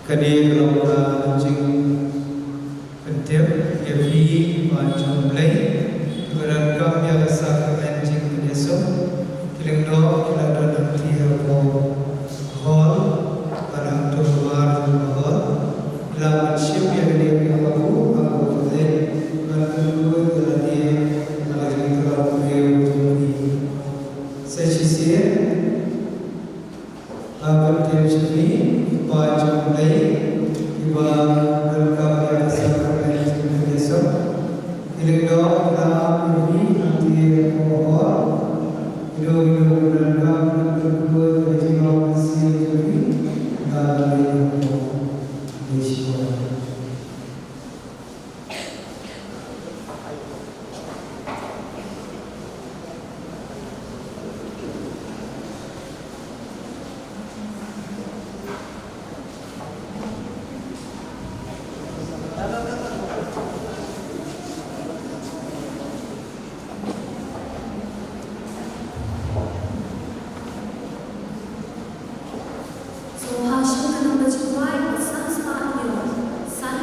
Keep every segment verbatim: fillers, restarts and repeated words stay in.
Kane ka long ka jingpyntip ïa phi ki paid jong U Blei kiba donkam ïa ka sakrament jingpynïasoh, ki lyngdoh ki la don lynti hapoh hall bad hangto habar jong ka hall. Ki la ban shim ïa kane ka kabu ha kaba kut leit ban kynduh ïa lade na ka jingtharai briew jong ki. Sa shisien, nga pyntip sha phi ki paid jong U Blei kiba donkam ïa ka sakrament jingpynïasoh. Ki lyngdoh ki la ap ïa phi hangtei hapoh hall. Kino kino kiba donkam ban kynduh ïa ka jinglong mynsiem jong phi, ki la leit hapoh. Khublei shibun. Sngewbha shim ka number jingrwai ba san spah hynñiew, san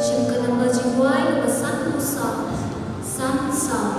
Jingkynmaw jingduwai kaba sanphew saw. Sanphew saw.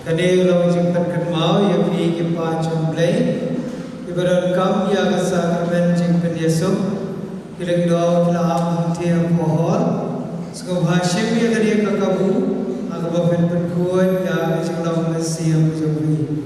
Kane ka long jingpynkynmaw ïa phi ki paid jong Kiba donkam ïa ka sakramen jingpynïasuk, ki lyngdoh ki la ap hangtei hapoh hall. Sngewbha shim ïa kane ka kabu ha kaba phin pynkhuid ïa ka jinglong mynsiem jong phi.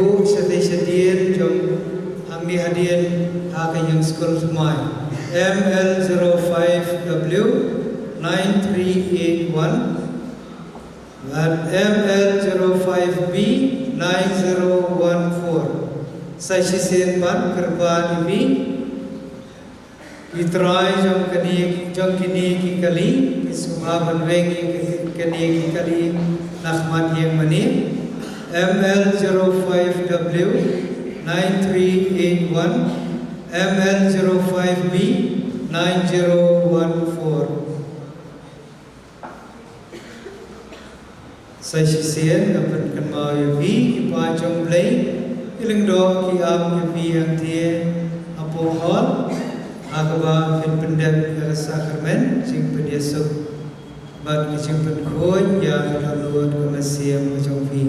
Shatei shadien jong hangne hadien ha ka ïing skul thymmai, M L zero five W nine three eight one bad M L zero five B nine zero one four. Sa shisien pat kyrpad ïa phi, ki trai jong kane, jong kine ki kali, ki sngewbha ban weng ïa ki, kine ki kali na khmat ïing mane. M L zero five W nine three eight one, M L zero five B nine zero one four. Sa shisien nga pynkynmaw ïa phi ki paid jong U Blei, ki lyngdoh ki ap ïa phi hangtei hapoh hall, ha kaba phin pyndep ïa ka sakramen jingpynïasuk bad ka jingpynkhuid ïa ka dohnud ka mynsiem ka jong phi.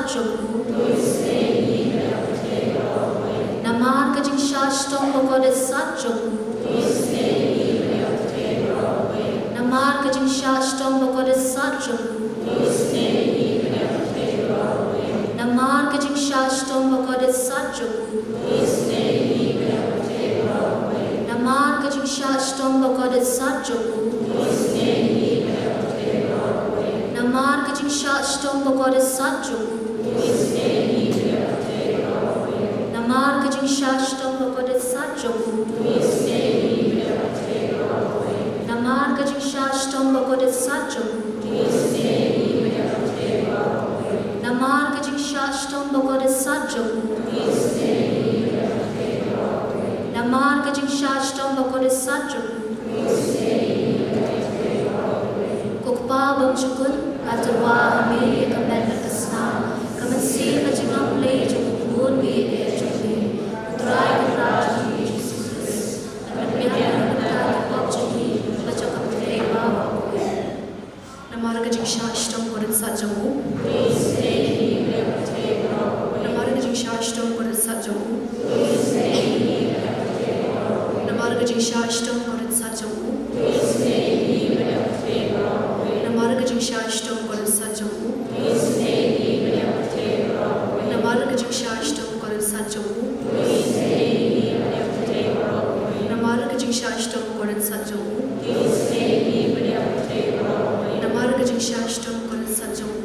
jong u. Namar ka jingshah shitom bakordit sat jong u. Namar ka jingshah shitom bakordit sat jong u. Namar ka jingshah shitom bakordit sat jong u. Namar ka jingshah shitom bakordit sat jong u. Namar ka jingshah shitom bakordit sat jong u. Namar ka jingshah shitom bakordit sat jong u. Namar ka jingshah shitom bakordit sat jong u. Namar ka jingshah shitom bakordit sat jong u. Namar ka jingshah shitom bakordit sat jong u. Ko Kpa bymjukut, nga tyrwa ha me ïa ka met bad ka snam, ka mynsiem ka jinglong Blei jong u khun me ïeit jong ngi, U Trai Kynrad jong ngi Jisu Khrist. Ban pynbiang ïa ka bynta ki pop jong ngi bad jong ka pyrthei baroh kawei. Namar ka jingshah shitom bakordit sat jong u. Namar ka jingshah shitom bakordit sat jong u. Namar ka jingshah shitom bakordit sat jong u. Namar ka jingshah shitom bakordit sat jong u. Namar ka jingshah shitom bakordit sat jong u. Namar ka jingshah shitom bakordit sat jong u. Namar ka jingshah shitom bakordit sat jong u.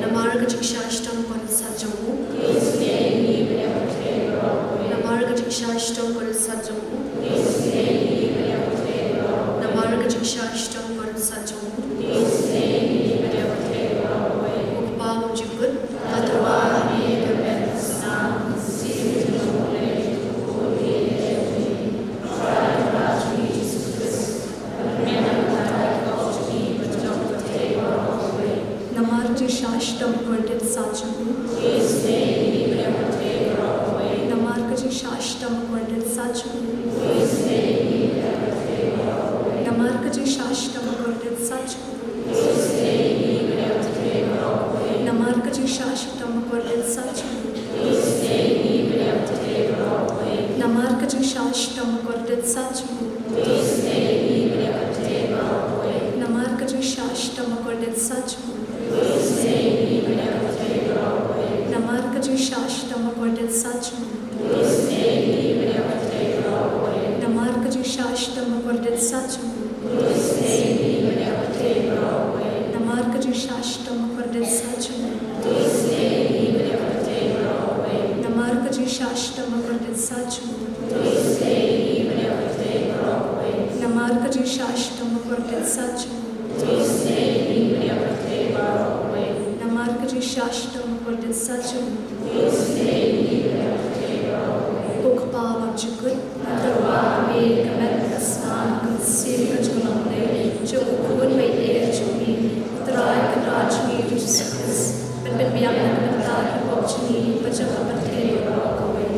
Namar ka jingshah shitom bakordit sat jong u. Namar ka jingshah shitom bakordit sat jong u. Namar ka jingshah shitom bakordit sat jong u. Ko Kpa bymjukut, nga tyrwa ha me ïa ka met bad ka snam, ka mynsiem ka jinglong Blei jong u khun me ïeit jong ngi, U Trai Kynrad jong ngi Jisu Khrist. Namar ka jingshah shitom bakordit sat jong u. Namar ka jingshah shitom bakordit sat jong u. Namar ka jingshah shitom bakordit sat jong u. Namar ka jingshah shitom bakordit sat jong u. Namar ka jingshah shitom bakordit sat jong u. Namar ka jingshah shitom bakordit sat jong u. Namar ka jingshah shitom bakordit sat jong u. Namar ka jingshah shitom bakordit sat jong u. Namar ka jingshah shitom bakordit sat jong u. Namar ka jingshah shitom bakordit sat jong u. Namar ka jingshah shitom bakordit sat jong u. Namar ka jingshah shitom bakordit sat jong u. Ko Kpa bymjukut, nga tyrwa ha me ïa ka met bad ka snam, ka mynsiem ka jinglong Blei jong u khun me ïeit jong ngi, U Trai Kynrad jong ngi Jisu Khrist, ban pynbiang ïa ka bynta ki pop jong ngi bad jong ka pyrthei baroh kawei.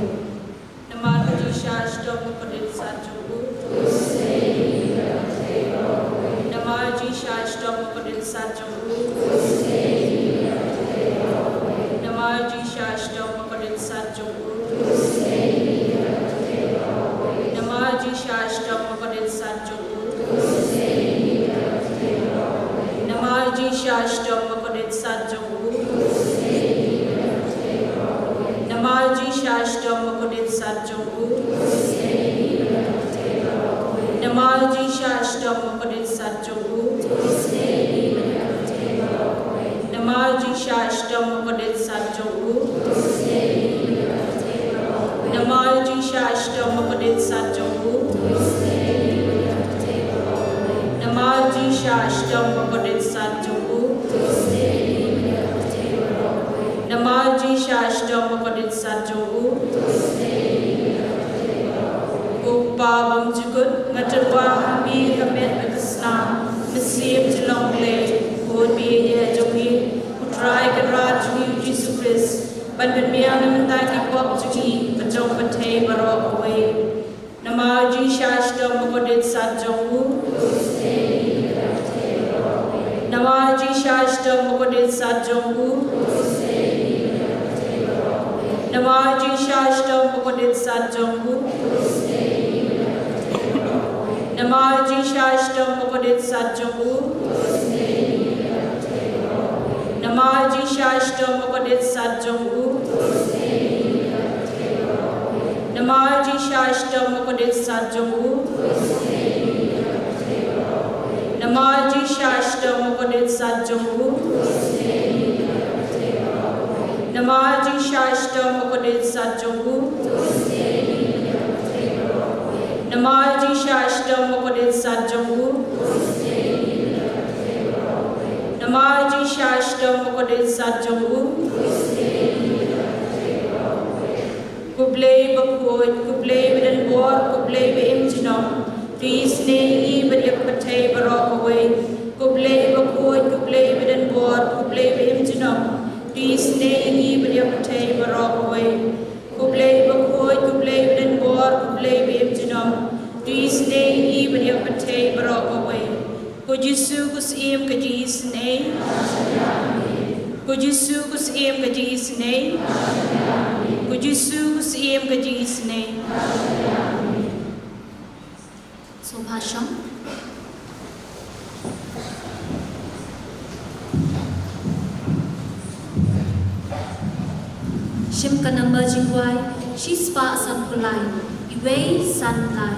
Namar ka jingshah shitom bakordit sat jong u. Namar ka jingshah shitom bakordit sat jong u. Namar ka jingshah shitom bakordit sat jong u. Namar ka jingshah shitom bakordit sat jong u. Namar ka jingshah shitom bakordit sat jong u. Namar ka jingshah shitom bakordit sat jong u. Namar ka jingshah shitom bakordit sat jong u. Namar ka jingshah shitom bakordit sat jong u. Namar ka jingshah shitom bakordit sat jong u. Namar ka jingshah shitom bakordit sat jong u. Namar ka jingshah shitom bakordit sat jong u. Ko Kpa bymjukut, nga tyrwa ha me ïa ka met bad ka snam, mynsiem jinglong Blei, u khun me ïeit jong ngi, U Trai Kynrad jong ngi Jisu Khrist, ban pynbiang ïa ka bynta ki pop jong ngi bad jong ka pyrthei baroh kawei. Namar ka jingshah shitom bakordit sat jong u. Namar ka jingshah shitom Bakhuid sat jong u. Namar jingshisha bakhuid sat jong u. Namar jingshisha bakhuid sat jong u. Namar jingshisha bakhuid sat jong u. Namar jingshisha bakhuid sat jong u. Namar jingshisha bakhuid sat jong u. Namar jingshisha bakhuid sat jong u. Namar jingshisha bakhuid sat jong u. Namar jingshisha bakhuid sat jong u. Ko Blei bakhuid, ko Blei badonbor, ko Blei ba im junom. To isynei ïa ngi bad ïa ka pyrthei baroh kawei. Ko Blei bakhuid, ko Blei badonbor, ko Blei ba im junom. To isynei ïa ngi bad ïa ka pyrthei baroh kawei. Ko Blei bakhuid, ko Blei badonbor, ko Blei ba im junom. To isynei ïa ngi bad ïa ka pyrthei baroh kawei. Ko Jisu ko Syiem ka jingisynei. Ko Jisu ko Syiem ka jingisynei. Ko Jisu ko Syiem ka jingisynei. Sngewbha shong. Shim ka number jingduwai, shispah sanphew lai, iwei san lai.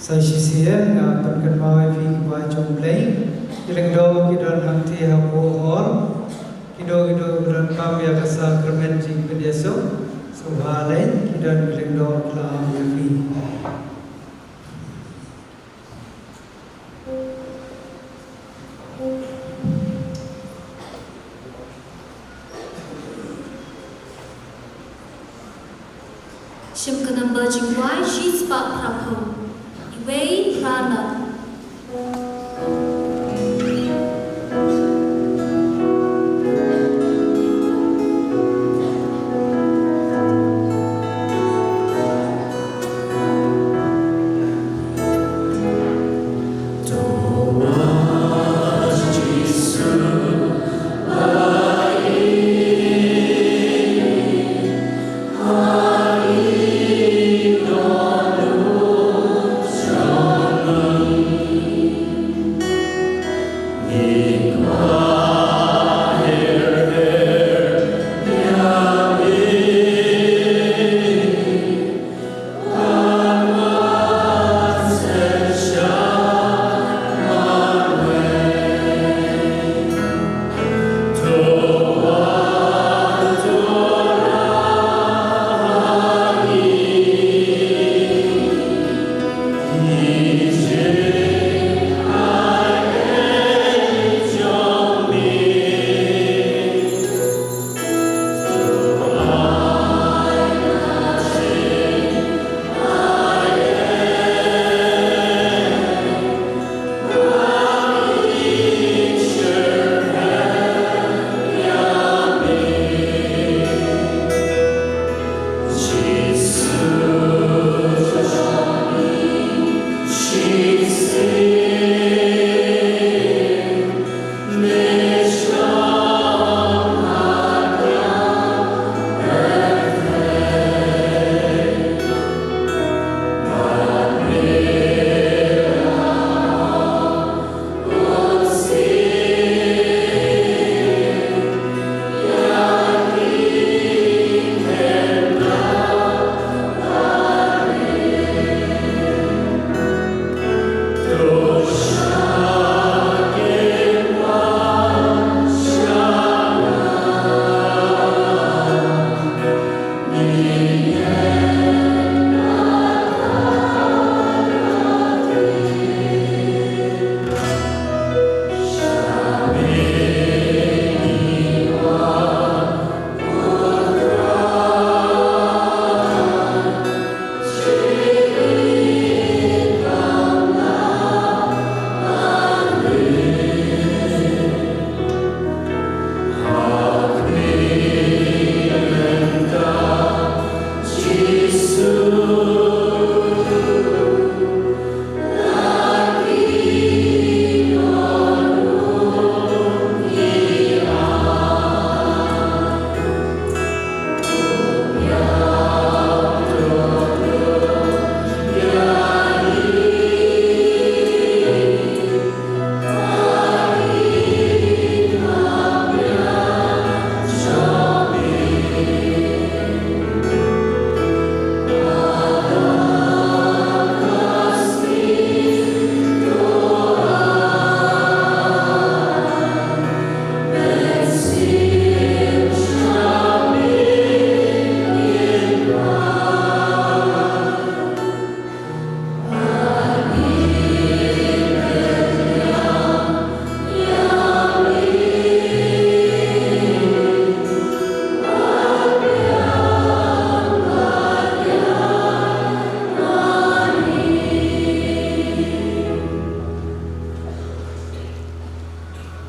Sa shisien nga pynkynmaw ïa phi ki paidbah jong U Blei. Ki lyngdoh ki don hangtei hapoh hall. Kino kino ki donkam ïa ka sakramen jingpynïasuk, sngewbha leit, ki don ki lyngdoh ki la am ïa phi. Shem ka number jingwai shispah phraphew. Iwei phra nod.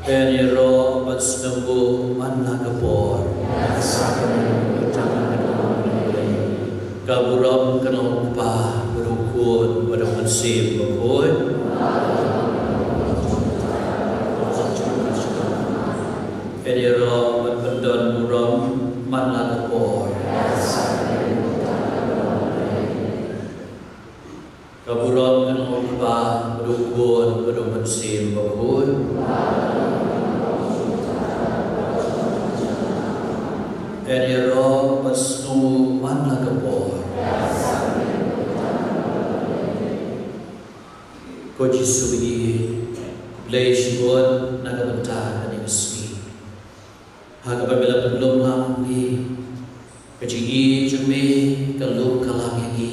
Pynïaroh bad sngewbha man la ka por. Ka burom ka long u Kpa bad u Khun bad u Mynsiem Bakhuid. Pynïaroh bad pyndon burom man la ka por. Ka burom ka long u Kpa bad u Khun bad u Mynsiem Bakhuid. Pynïaroh bad sngew man la ka por. Ko Jisu, ïeit, khublei shibun na ka bynta kane ka sngi ha kaba me la pynlong lang ïa ka jingïeit jong me, ka lum ka lang ïa ngi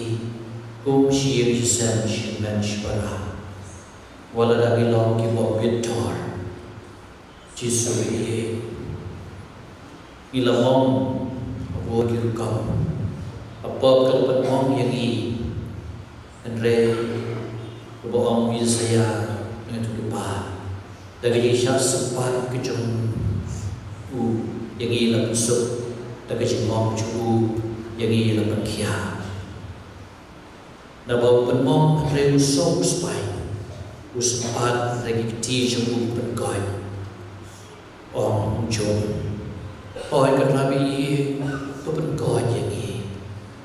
kum shi ïing shi sem, shi hynmen shi para. Wat la da ngi long ki bym bit dor, Jisu ïeit, ngi la mong ha bun ki rukom. Ka pop ka la pynmong ïa ngi. Hynrei kumba ong u Isaïah, ngi tu ki pa, da ka jingshah sympat ka jong u ïa ngi la pynsuk, da ka jingmong jong u ïa ngi la pynkhiah. Naba u pynmong hynrei u suk u spine, u sympat hynrei ki kti jong u ki pynkoit. Ong u Job, hooid, ko Trai ba ïeit, to pynkoit ïa ngi,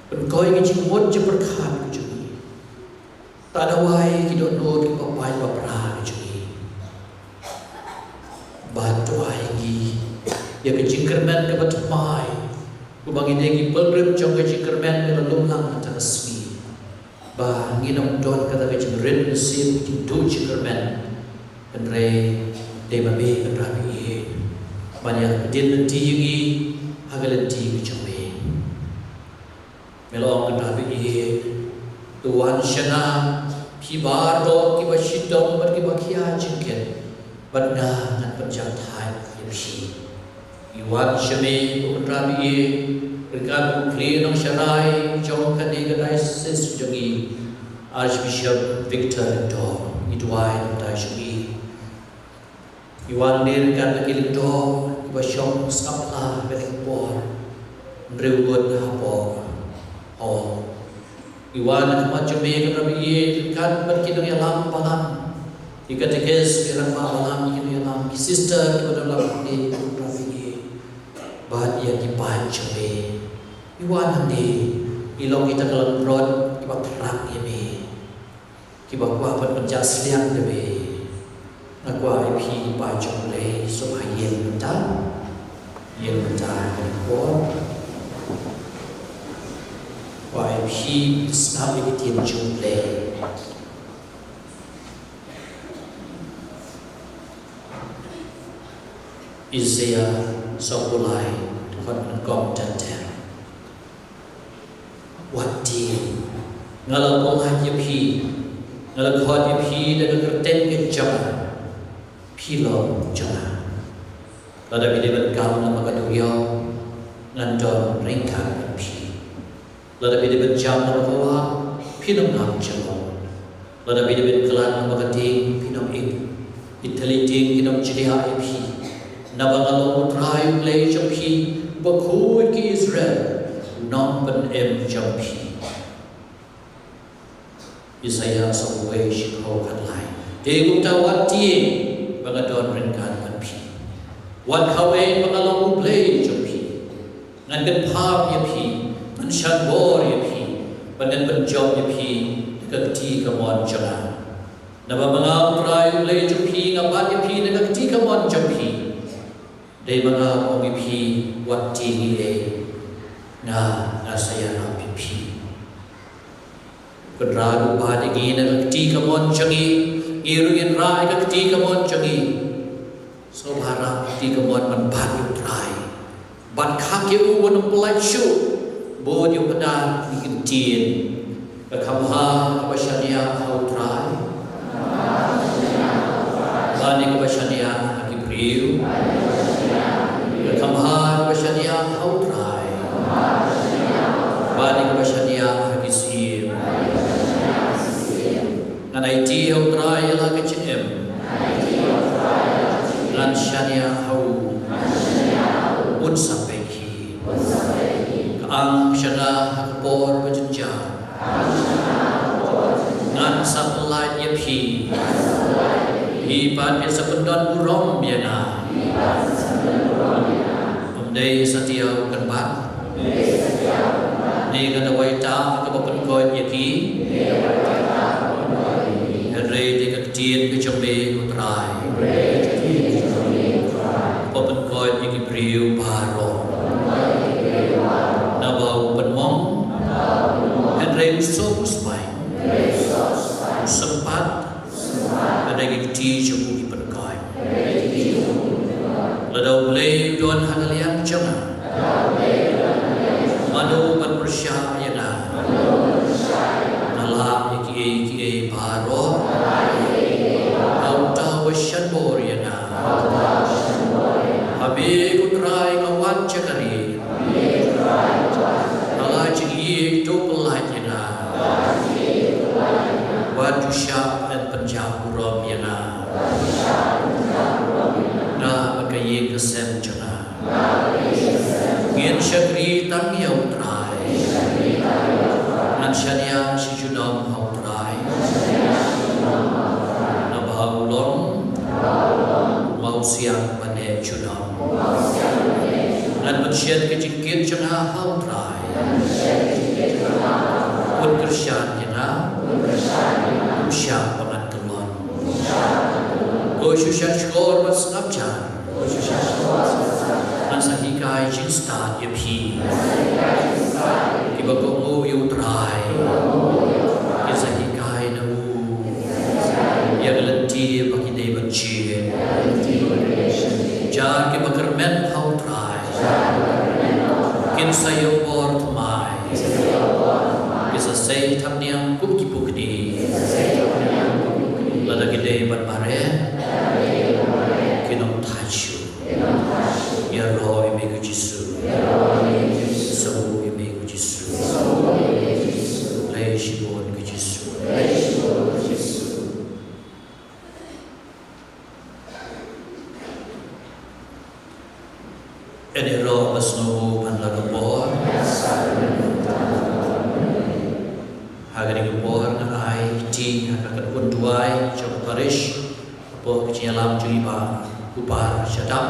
pynkoit ïa ki jingmut jingpyrkhat ka jong ngi. To duwai ïa ki dohnud, ki bapait bapra ka jong ngi. Bad to ai ïa ngi ïa ka jingkyrmen kaba thymmai, kumba ngi dei ki pilgrim jong ka jingkyrmen ka la lum lang mynta ka sngi, ba ngin ym don kata ka jingrit mynsiem, ka jingduh jingkyrmen. Hynrei dei ma me, ko Trai ba ïeit, ban ïa pdiang lynti ïa ngi ha ka lynti ka jong me. Me la ong, ko Trai ba ïeit, to wan sha nga phi baroh kiba shitom bad kiba khia jingkit, bad nga ngan pynjah thait ïa phi. Ngi wan sha me, ko Trai ba ïeit, ryngkat bad u Khlieh Nongsharai jong kane ka diocese jong ngi, Archbishop Victor Lyngdoh, ngi duwai na ka bynta jong i. Ngi wan ryngkat bad ki lyngdoh kiba shong sngap ha kane ka por, hynriew ngut hapoh hall. Ngi wan ha khmat jong me, ko Trai ba ïeit, ryngkat bad ki nongïalam balang, ki katekis, ki rangbah balang, ki nongïalam, ki sister kiba don lang hangne, ko Trai ba ïeit, bad ïa ki paid jong me. Ngi wan hangne, ngi long kita ki langbrot kiba khraw ïa me, kiba kwah ban pynjah sliang da me. Nga kwah ïa phi, ki paid jong U Blei, sngewbha ïeng mynta, ïeng mynta ha kane ka por. Kwah ïa phi sngap ïa ka ktien jong U Blei. Isaïah sawphew lai, dkhot nyngkong ter ter. Wat tieng, nga la pyllait ïa phi, nga la khot ïa phi da ka kyrteng ka jong nga, phi long jong nga. Lada phi dei ban kam lem bad ka duriaw, ngan don ryngkat bad phi. Lada phi dei ban jam lem bad ka wah, phin ym nang jynlong. Lada phi dei ban khlad lem bad ka ding, phin ym ip. Ki thylliej ding kin ym jriah ïa phi. Naba nga long U Trai U Blei jong phi, Uba khuid ki Israel, U Nongpynim jong phi. Isaïah sawphew wei, shiphew khatlai. Te kumta wat tieng, ba nga don ryngkat bad phi. Wat khawaï, ba nga long U Blei jong phi. Ngan kyrpad ïa phi, ngan shah bor ïa phi, bad ngan pynjop ïa phi da ka kti kamon jong nga. Naba ma nga U Trai U Blei jong phi, nga bat ïa phi da ka kti kamon jong phi. Dei ma nga ong ïa phi, wat tieng ei ei, nga, nga sa ïarap ïa phi. Kynrad u bat ïa ngi na ka kti kamon jong ngi, ngi ruh ngin rah ïa ka kti kamon jong ngi. Sngewbha rah ka kti kamon ban bat ïa U Trai, ban khang ïa u, un ym pyllait shuh. Bun ïa u Pdar ngi kyntien: Ka kham bha kaba shaniah ha U Trai ban ïa kaba shaniah ha ki briew. Ka kham bha kaba shaniah ha U Trai ban ïa kaba shaniah ha ki syiem. Ngan aiti ha U Trai ïa la ka jingim, ngan shaniah ha u, un sa peit hi. Ka ang sha nga ha ka por ba jynjar, ngan sa pyllait ïa phi. Phi pat phin sa pyndonburom ïa nga. Ym dei satia u kynbat, ne ka dawai tah kaba pynkoit ïa ki, hynrei dei ka ktien ka jong me, ko Trai, kaba pynkoit ïa ki briew baroh. Naba u pynmong, hynrei u suk u spine, u sympat, Ka dei ki kti jong u ki pynkoit. Lada U Blei u don ha ka liang jong nga, mano ban pyrshah ïa nga? Nga lah ïa kiei kiei baroh ha uta uba shanbor ïa nga. Ha me ko Trai nga wan jakari. Nga la jingïeit to pynlait ïa nga. Wat ju shah ban pynjah burom ïa nga. Nga bad ka ïing ka sem jong nga ngin shakri tang ïa U Trai. Ngan shaniah shi junom ha U Trai. Naba u long ma u siang bad ne junom. Ngan pynshet ka jingkit jong nga ha U Trai. Un kyrshan ïa nga. Um shah ba ngan kyllon. Ko shu shah shkor bad sngap jan. Ngan sa hikai jingstad ïa phi. Kiba kohnguh ïa U Trai kin sa hikai na u ïa ka lynti ba ki dei ban jied. Jar kiba kyrmen ha U Trai kin sa ïoh bor thymmai. Kin sa sei thapniang kum ki pukni. Lada ki dei ban mareh kin ym thait shuh. Ïaroh ïa me ko Jisu. Sngewnguh ïa me ko Jisu. Khublei shibun ko Jisu. Ïaroh ba sngewnguh ban la ka por. Ha kane ka por nga ai kti ha ka kyrteng duwai jong ka parish. Hapoh ka jingïalam jong i Bah Kupar Shadap.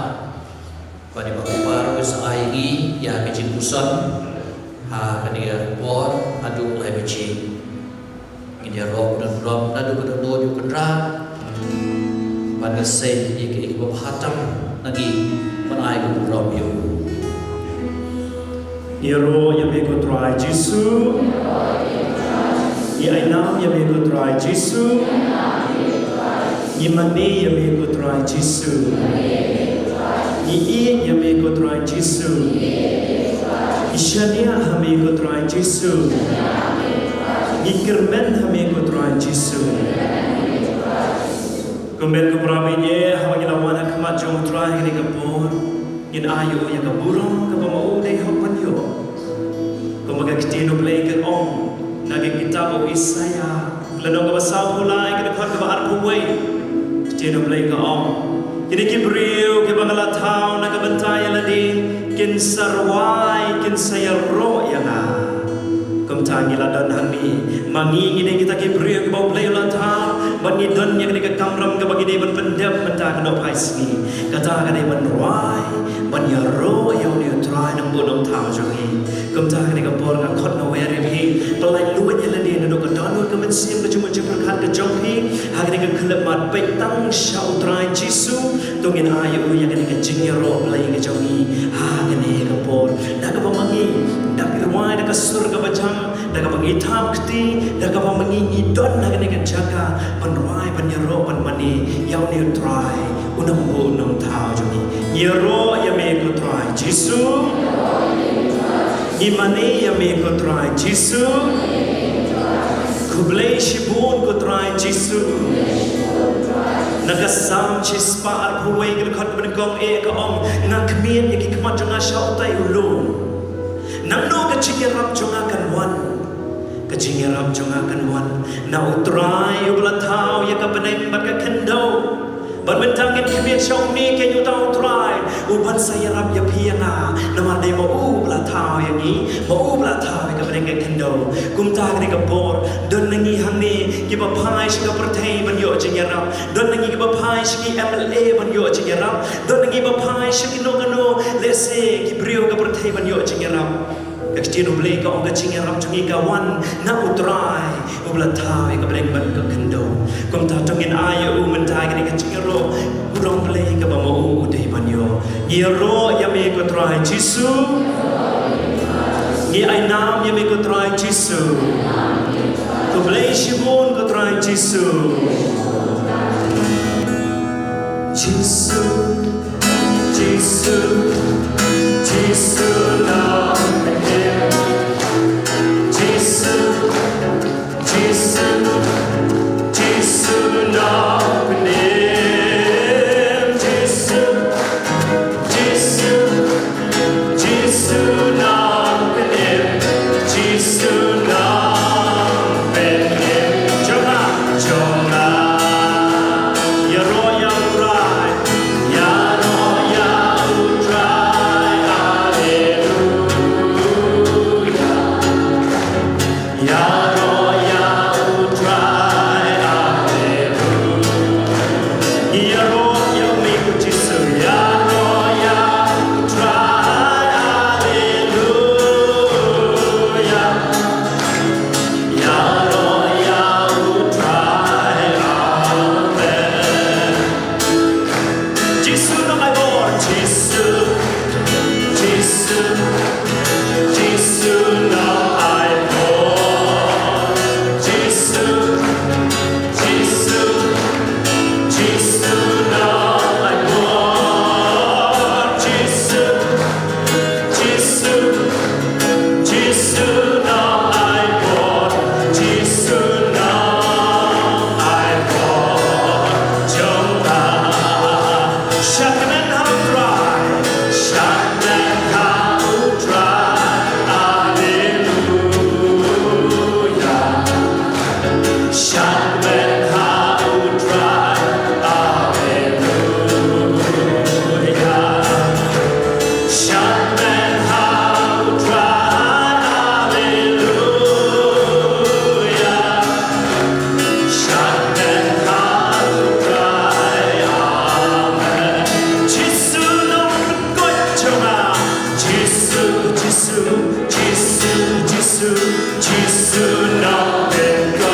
Bad i Bah Kupar u sa ai ngi ïa ka jingpuson ha kane ka por haduh lai baje. Ngin ïaroh don burom naduh ka dohnud jong u Kynrad. Ban ïaseng ïa kiei kiba bha tam na ngi ban ai ka burom ïa u. Ngi ïaroh ïa me ko Trai Jisu. Ngi ai nam ïa me ko Trai Jisu. Ngi mane ïa me ko Trai Jisu. Ngi ïeit ïa me ko Trai Jisu. Ngi shaniah ha me ko Trai Jisu. Ngi kyrmen ha me ko Trai Jisu. Kumba ngi la ïohi haba ngi la wan ha khmat jong u Trai ha kane ka por, ngin ai ïa u ïa ka burom kaba ma u dei hok ban ïoh. Kumba ka ktien U Blei ka ong na ka kitab u Isaïah, ka lynnong kaba sawphew lai, ka dkhot kaba arphew wei. Ka ktien U Blei ka ong, kine ki briew kiba nga la thaw na ka bynta ïa lade kin sa rwai, kin sa ïaroh ïa nga. Kumta ngi la don hangne, ma ngi ngi dei kita ki briew kiba U Blei u la thaw, bad ngi don ïa kane ka kamram kaba ngi dei ban pyndep mynta ka nohphai sngi. Kata ka dei ban rwai, ban ïaroh ïa une u Trai Nongbuh Nongthaw jong ngi. Kumta kane ka por nga khot nga wer ïa phi, pynlait luid ïa lade naduh ka dohnud ka mynsiem ka jingmut jingpyrkhat ka jong phi ha kane ka khyllipmat. Peit tang sha u Trai Jisu, to ngin ai ïa u ïa kane ka jingïaroh Blei ka jong ngi ha kane ka por. Da kaba ma ngi, da ka rwai, da ka sur kaba jam, da kaba ngi thap kti, da kaba ma ngi ngi don ha kane ka jaka ban rwai, ban ïaroh, ban mane ïa une u Trai u Nongbuh Nongthaw jong ngi. Ngi ïaroh ïa me ko Trai Jisu. Ngi mane ïa me ko Trai Jisu. Khublei shibun ko Trai Jisu. Na ka Salm shispah arphew wei ka dkhot ba nyngkong eh ka ong, nga khmied ïa ki khmat jong nga sha utai u lum. Nangno ka jingïarap jong nga kan wan? Ka jingïarap jong nga kan wan na u Trai uba la thaw ïa ka bneng bad ka khyndew. Bad mynta ngin khmied sha une keiñ uta u Trai uban sa ïarap ïa phi ïa nga, namar dei ma u uba la thaw ïa ngi, ma u uba la thaw ïa ka bneng ka khyndew. Kumta kane ka por don na ngi hangne kiba phai sha ka pyrthei ban ïoh jingïarap. Don na ngi kiba phai sha ki M L A ban ïoh jingïarap. Don na ngi ba phai sha kino kino, lehse ki briew ka pyrthei ban ïoh jingïarap. Ka ktien U Blei ka ong ka jingïarap jong ngi ka wan na u Trai uba la thaw ïa ka bneng bad ka khyndew. Kumta to ngin ai ïa u mynta kane ka jingïaroh burom Blei kaba ma u u dei ban ïoh. Ngi ïaroh ïa me ko Trai Jisu. Ngi ai nam ïa me ko Trai Jisu. Khublei shibun ko Trai Jisu. Jisu, Jisu, Jisu nongpynim. Jisu, Jisu, Jisu nongpynim. Jisu, Jisu, Jisu nongpynim, Jisu nongpynim. Jong nga, jong nga. Ïaroh ïa U Trai, ïaroh ïa U Trai, haleluya. Ïaroh ïa U Trai, haleluya. Ïaroh ïa u Jisu, ïaroh ïa U Trai, haleluya. Ïaroh ïa U Trai, amen. Jisu nong ai bor, Jisu, Jisu, Jisu nong ai bor, Jisu, Jisu, Jisu nong ai bor, Jisu, Jisu, Jisu nong ai bor, Jisu nong ai bor jong nga. Shakmen ha U Trai, shakmen ha U Trai, haleluya. Shakmen ha U Trai, haleluya. Shakmen ha U Trai, haleluya. Shakmen ha U Trai, amen. Jisu nongpynkhuid jong nga. Jisu, Jisu, Jisu, Jisu, Jisu nongpynkhuid.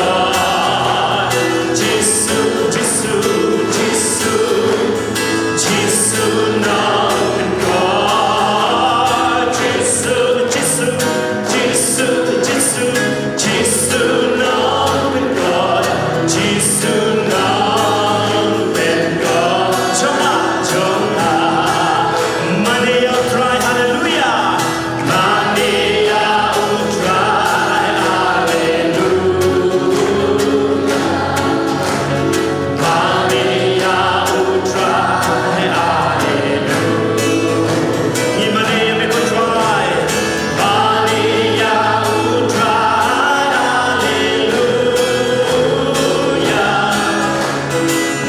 Jisu, Jisu, Jisu, Jisu nongpynkhuid. Jisu, Jisu, Jisu, Jisu, Jisu nongpynkhuid. Jisu nongpynkhuid. Jong nga, jong nga. Mane ïa U Trai, haleluya. Mane ïa U Trai, haleluya. Mane ïa U Trai, haleluya. Ngi mane ïa me ko Trai. Mane ïa U Trai, haleluya.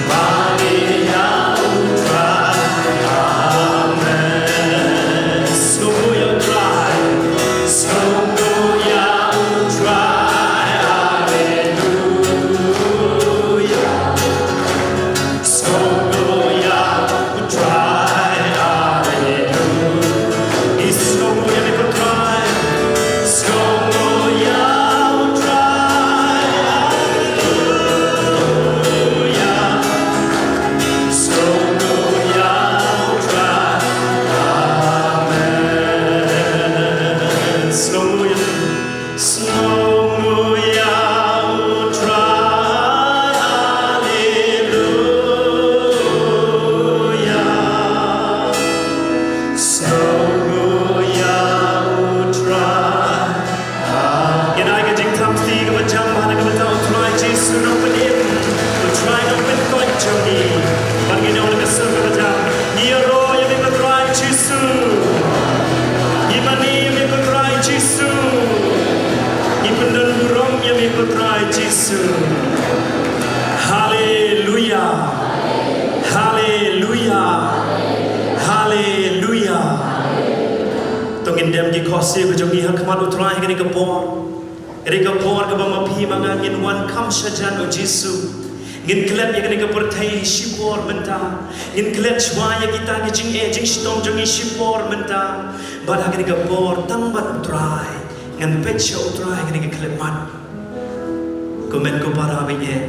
Mane ïa U Trai, amen. Sngewnguh ïa U Trai, sngewnguh ïa U Trai, haleluya. Sngewnguh ïa U Trai, haleluya. Sngewnguh ïa me ko Trai, sngewnguh ïa U Trai, haleluya. Sngewnguh ïa U Trai, amen. Sngewnguh ïa, sngewnguh ïa U Trai, haleluya. Sngewnguh ïa U Trai. Ngin ai ka jingthap kti kaba jam ha ka bynta U Trai Jisu nongpynim, U Trai nongpynkhuid jong ngi. Bad ngin ong na ka sur kaba jam, ngi ïaroh ïa me ko Trai Jisu. Ngi mane ïa me ko Trai Jisu. Ngi pyndonburom ïa me ko Trai Jisu. Haleluya. Haleluya. Haleluya. To ngin dem ki khohsiew ka jong ngi ha khmat U Trai ha kane ka por. Kane ka por kaba ma phi ma nga ngin wan kham shajan, O Jisu. Ngin klet ïa kane ka pyrthei shipor mynta. Ngin klet shuwa ïa kita ki jingeh jingshitom jong ngi shipor mynta. Bad ha kane ka por tang bad U Trai ngan peit sha U Trai ha kane ka khyllipmat. Ko hynmen ko para baieit,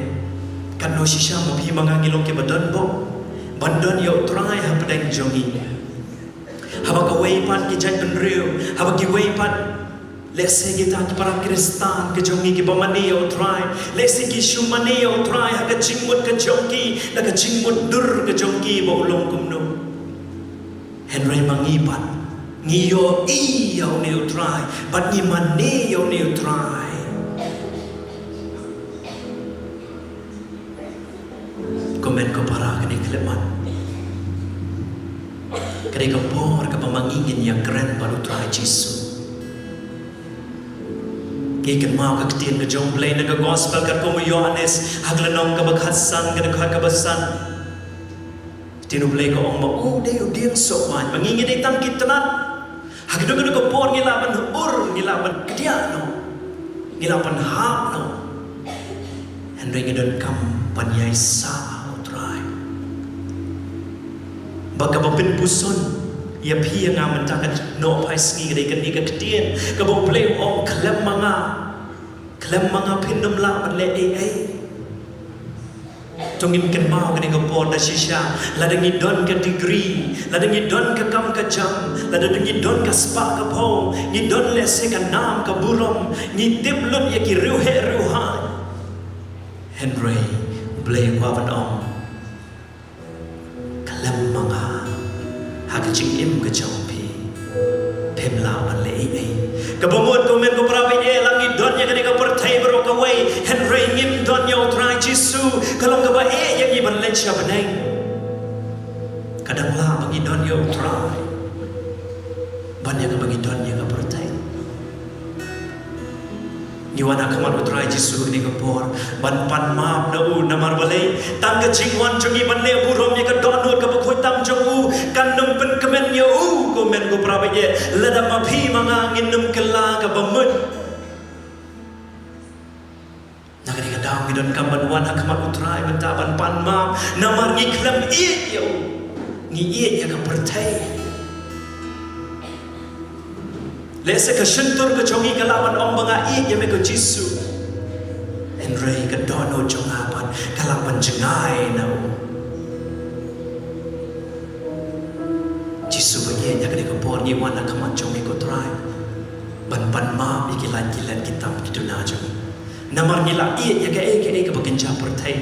katno shisha ma phi ma nga ngi long kiba donbok ban don ïa U Trai hapdeng jong ngi. Haba kawei pat ki jaitbynriew, haba kiwei pat Lehse kita ki para Khristan ka jong ngi kiba mane ïa U Trai, lehse ki shu mane ïa U Trai ha ka jingmut ka jong ki, na ka jingmut dur ka jong ki ba u long kumno. Hynrei ma ngi pat, ngi ïohi ïa une U Trai, bad ngi mane ïa une U Trai. Ko hynmen ko para, kane ka khyllipmat, kane ka por kaba ma ngi ngin ïakren bad U Trai Jisu. Ngi kynmaw ka ktien ka jong U Blei na ka Gospel katkum u Ïoannis, ha ka lynnong kaba khatsan, ka dkhot kaba san. Ktien U Blei ka ong ba u dei u dieng sohwaiñ, ba ngi ngi dei tang ki tnat. Ha kano kano ka por ngi lah ban ur, ngi lah ban kdiah noh, ngi lah ban hap noh. Hynrei ngi donkam ban ïaisah ha U Trai. Ba kaba pynpuson ïa phi ïa nga mynta ka nohphai sngi ka dei kane ka ktien kaba U Blei u ong, khlem ma nga, khlem ma nga phin ym lah ban leh ei ei. To ngin kynmaw kane ka por da shisha, lada ngi don ka degree, lada ngi don ka kam ka jam, lada ngi don ka spah ka phew, ngi don lehse ka nam ka burom, ngi tip lut ïa ki riewheh riewhaiñ. Hynrei U Blei u kwah ban ong, khlem ma nga, ha ka jingim ka jong phi, phim lah ban leh ei ei. Kaba mut ko hynmen ko para, ba ïa la ngi don ïa kane ka pyrthei baroh kawei, hynrei ngim don ïa U Trai Jisu, ka long kaba eh ïa ngi ban leit sha bneng. Ka dang lah ba ngi don ïa U Trai ban ïa kaba ngi don ïa ka pyrthei. Ngi wan ha khmat U Trai Jisu kane ka por ban pan map na u, namar balei? Tang ka jingwan jong ngi ban leh burom ïa ka dohnud kaba khuid tam jong u kan ym pynkmen ïa u, ko hynmen ko para, ba ïa lada ma phi ma nga ngin ym kylla kaba mut. Na kane ka daw ngi donkam ban wan ha khmat U Trai mynta ban pan map, namar ngi khlem ïeit ïa u, ngi ïeit ïa ka pyrthei. Lehse ka shyntur ka jong ngi ka lah ban ong ba nga ïeit ïa me ko Jisu, hynrei ka dohnud jong nga pat ka lah ban jngai na u. Jisu ba ïeit, ha kane ka por ngi wan ha khmat jong me ko Trai ban pan map ïa ki lait ki let, ki tam ki duna jong ngi. Namar ngi la ïeit ïa kaei kaei kaba kynja pyrthei.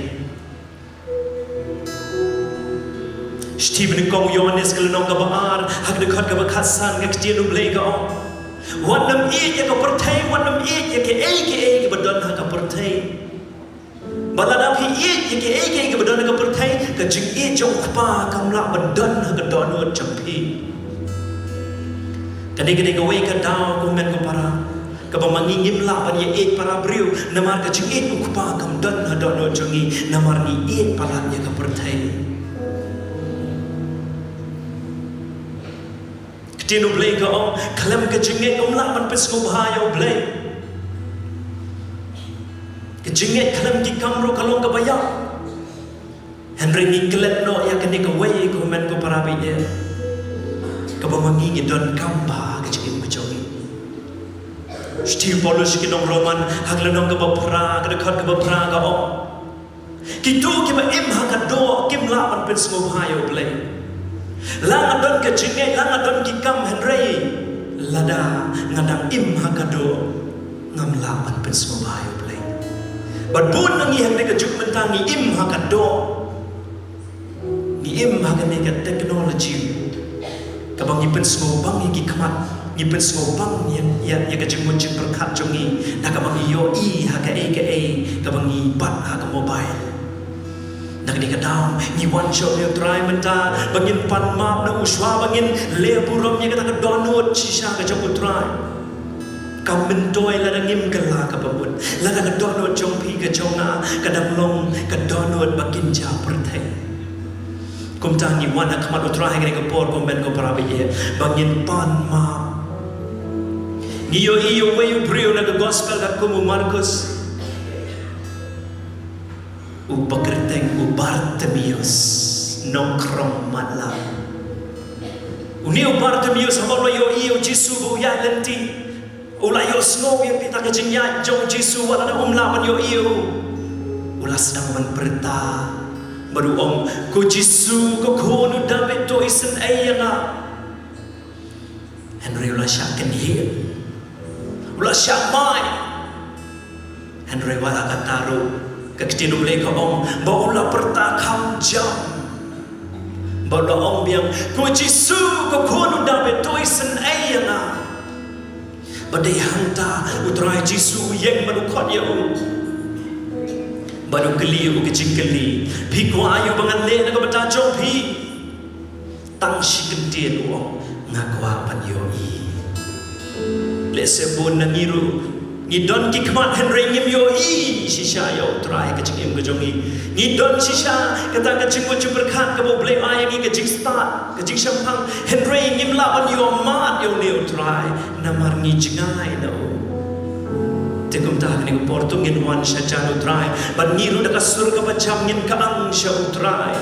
Shithi ba nyngkong u Ïoannis ka lynnong kaba ar, ha ka dkhot kaba khatsan, ka ktien U Blei ka ong, wat nym ïeit ïa ka pyrthei, wat nym ïeit ïa kaei kaei kaba don ha ka pyrthei. Ba lada phi ïeit ïa kaei kaei kaba don ha ka pyrthei, ka jingïeit jong U Kpa kam lah ban don ha ka dohnud jong phi. Kane ka dei kawei ka daw ko hynmen ko para, kaba ma ngi ngim lah ban ïa ïeit para briew, namar ka jingïeit U Kpa kam don ha dohnud jong ngi, namar ngi ïeit palat ïa ka pyrthei. Ktien U Blei ka ong, khlem ka jingngeit ym lah ban pynsngewbha ïa U Blei. Ka jingngeit khlem ki kam ruh ka long kaba ïap. Hynrei ngi klet noh ïa kane kawei ko hynmen ko para, ba ïa kaba ma ngi ngi donkam bha ha ka jingim ka jong ngi. Shithi u Paulus sha ki nong Roman, ha ka lynnong kaba phra, ka dkhot kaba phra ka ong, kito kiba im ha ka doh kim lah ban pynsngewbha ïa U Blei. La nga don ka jingngeit, la nga don ki kam, hynrei lada nga dang im ha ka doh, ngam lah ban pynsngewbha ïa U Blei. Bad bun na ngi ha kane ka juk mynta ngi im ha ka doh. Ngi im ha kane ka technology kaba ngi pynsngewbang ïa ki khmat, ngi pynsngewbang ïa, ïa, ïa ka jingmut jingpyrkhat jong ngi, da kaba ngi ïohi ha kaei kaei kaba ngi bat ha ka mobile. Na kane ka daw ngi wan sha U Trai mynta ba ngin pan map na u, shuwa ba ngin leh burom ïa kata ka dohnud shisha ka jong U Trai. Kam myntoi lada ngim kylla kaba mut, lada ka dohnud jong phi ka jong nga ka dang long ka dohnud ba kynja pyrthei. Kumta ngi wan ha khmat U Trai ha kane ka por ko hynmen ko para, ba ïa, ba ngin pan map. Ngi ïohi ïa uwei u briew na ka Gospel katkum u Markus, uba kyrteng u Bartimeus, nongkhrong matlah. Une u Bartimeus haba u la ïohi ïa u Jisu ba u ïaid lynti, u la ïohsngew ïa kita ka jingïaid jong u Jisu, wat la um lah ban ïohi ïa u. U la sdang ban pyrta bad u ong, ko Jisu, ko khun u Dabid, to isynei ïa nga. Hynrei u la shah kynhied. U la shah mai. Hynrei wat la katta ruh, ka ktien U Blei ka ong ba u la pyrta kham jam, ba u la ong biang, "Ko Jisu, ko Khun u Dabid, to isynei ïa nga." Bad dei hangta U Trai Jisu u ïeng bad u khot ïa u, bad u kylli ïa u ka jingkylli, "Phi kwah ïa u ba ngan leh na ka bynta jong phi?" Tang shi kyntien u ong, "Nga kwah ban ïohi." Lehse bun na ngi ruh ngi don ki khmat hynrei ngim ïohi shisha ïa U Trai ha ka jingim ka jong ngi. Ngi don shisha kata ka jingmut jingpyrkhat kaba U Blei ai ïa ngi, ka jingstad, ka jingshemphang, hynrei ngim lah ban ïohmad ïa une U Trai namar ngi jngai na u. Te kumta ha kane ka por to ngin wan sha jan U Trai bad ngi ruh da ka sur kaba jam ngin kyang sha U Trai.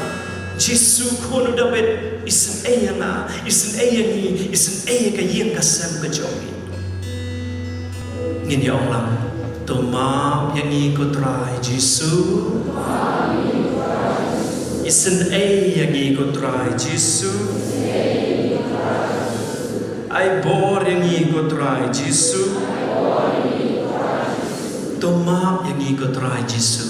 Jisu Khun u Dabid, isynei ïa nga, isynei ïa ngi, isynei ïa ka ïing ka sem ka jong ngi. Ngin ïa ong lang, to map ïa ngi ko Trai Jisu. Isynei ïa ngi ko Trai Jisu. Ai bor ïa ngi ko Trai Jisu. To map ïa ngi ko Trai Jisu.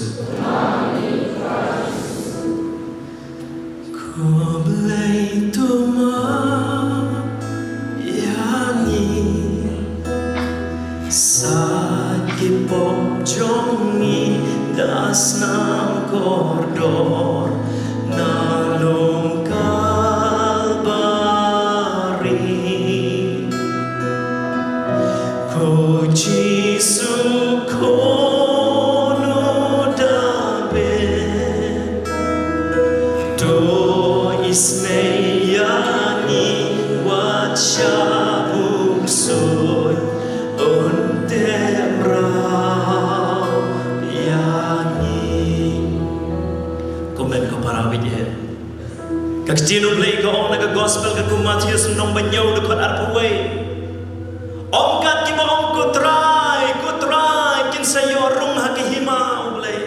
Ko Blei to map ïa ngi. Sait ki pop jong ngi da snam kordor na lum Kalbari. Ko Jisu Khun u Dabid, to isynei ïa ngi, wat sha bun sut, un teh mraw ïa ngi. Kumne ko para bangeit. Ka ktien U Blei ka ong na ka gospel katkum u Mathaios lynnong ba hynñiew dkhot arphew wei. Ym kat kiba ong ko Trai, ko Trai kin sa ïoh rung ha ka hima U Blei.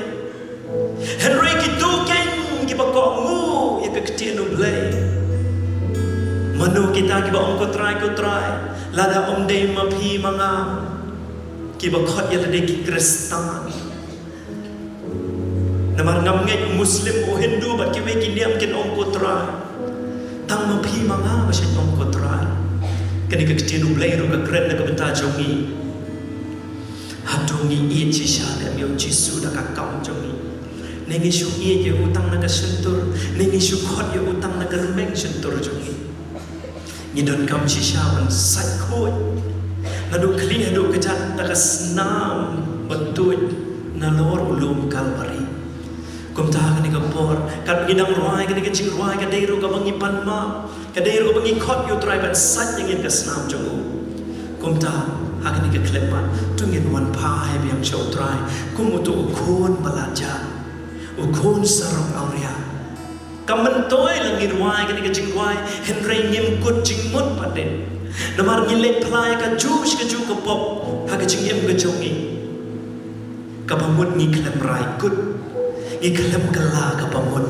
Hynrei kito keiñ kiba kohnguh ïa ka ktien U Blei. Mano kita kiba ong ko Trai, ko Trai, lada ym dei ma phi ma nga? Kiba khot ïa lade ki Khristan. Namar ngam ngeit u Muslim, u Hindu bad kiwei ki niam kin ong ko Trai. Tang ma phi ma nga ba shu ong ko Trai. Kane ka ktien U Blei ruh ka kren na ka bynta jong ngi. Hato ngi ïeit shisha ne em ïa u Jisu da ka kam jong ngi? Ne ngi shu ïeit ïa u tang na ka shyntur? Ne ngi shu khot ïa u tang na ka rmiang shyntur jong ngi? Ngi donkam shisha ban sait khuid. Naduh khlieh haduh kjat da ka snam ba tuid nalor u lum Kalbari. Kumta ha kane ka por, katba ngi dang rwai kane ka jingrwai, ka dei ruh kaba ngi pan map, ka dei ruh kaba ngi khot ïa u Trai ban sait ïa ngi ha ka snam jong u. Kumta ha kane ka khyllipmat to ngin wan phai biang sha u Trai kum uto u khun ba la jia, u khun sarok awria. Kam myntoi la ngi rwai kane ka jingrwai, hynrei ngim kut jingmut pat de. Namar ngi leit phla ïa kajuh shi kajuh ka pop ha ka jingim ka jong ngi. Kaba mut ngi khlem rai kut, ngi khlem kylla kaba mut.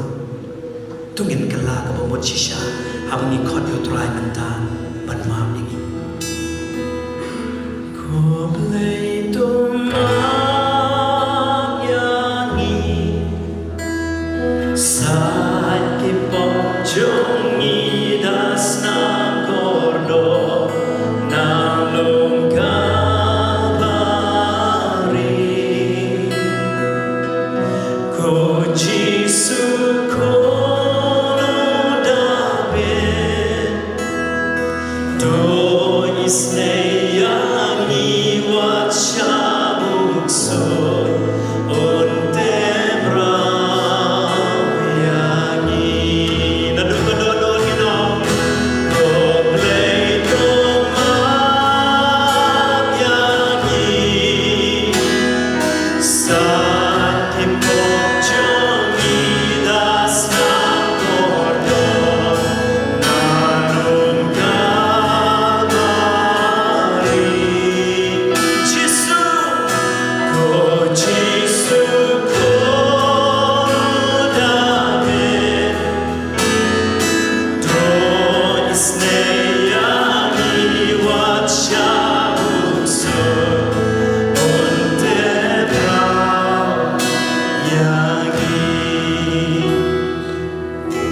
To ngin kylla kaba mut shisha haba ngi khot ïa u Trai mynta ban map ïa ngi. Ko Blei to map ïa ngi. Sait ki pop jong ngi da snam kordor na lum Kalbari. Ko Jisu Khun u Dabid, to isynei ïa ngi, wat sha bun sut, un teh mraw ïa ngi. Naduh ka dohnud ngin ong, ko Blei to map ïa ngi. Sait ki pop jong ngi da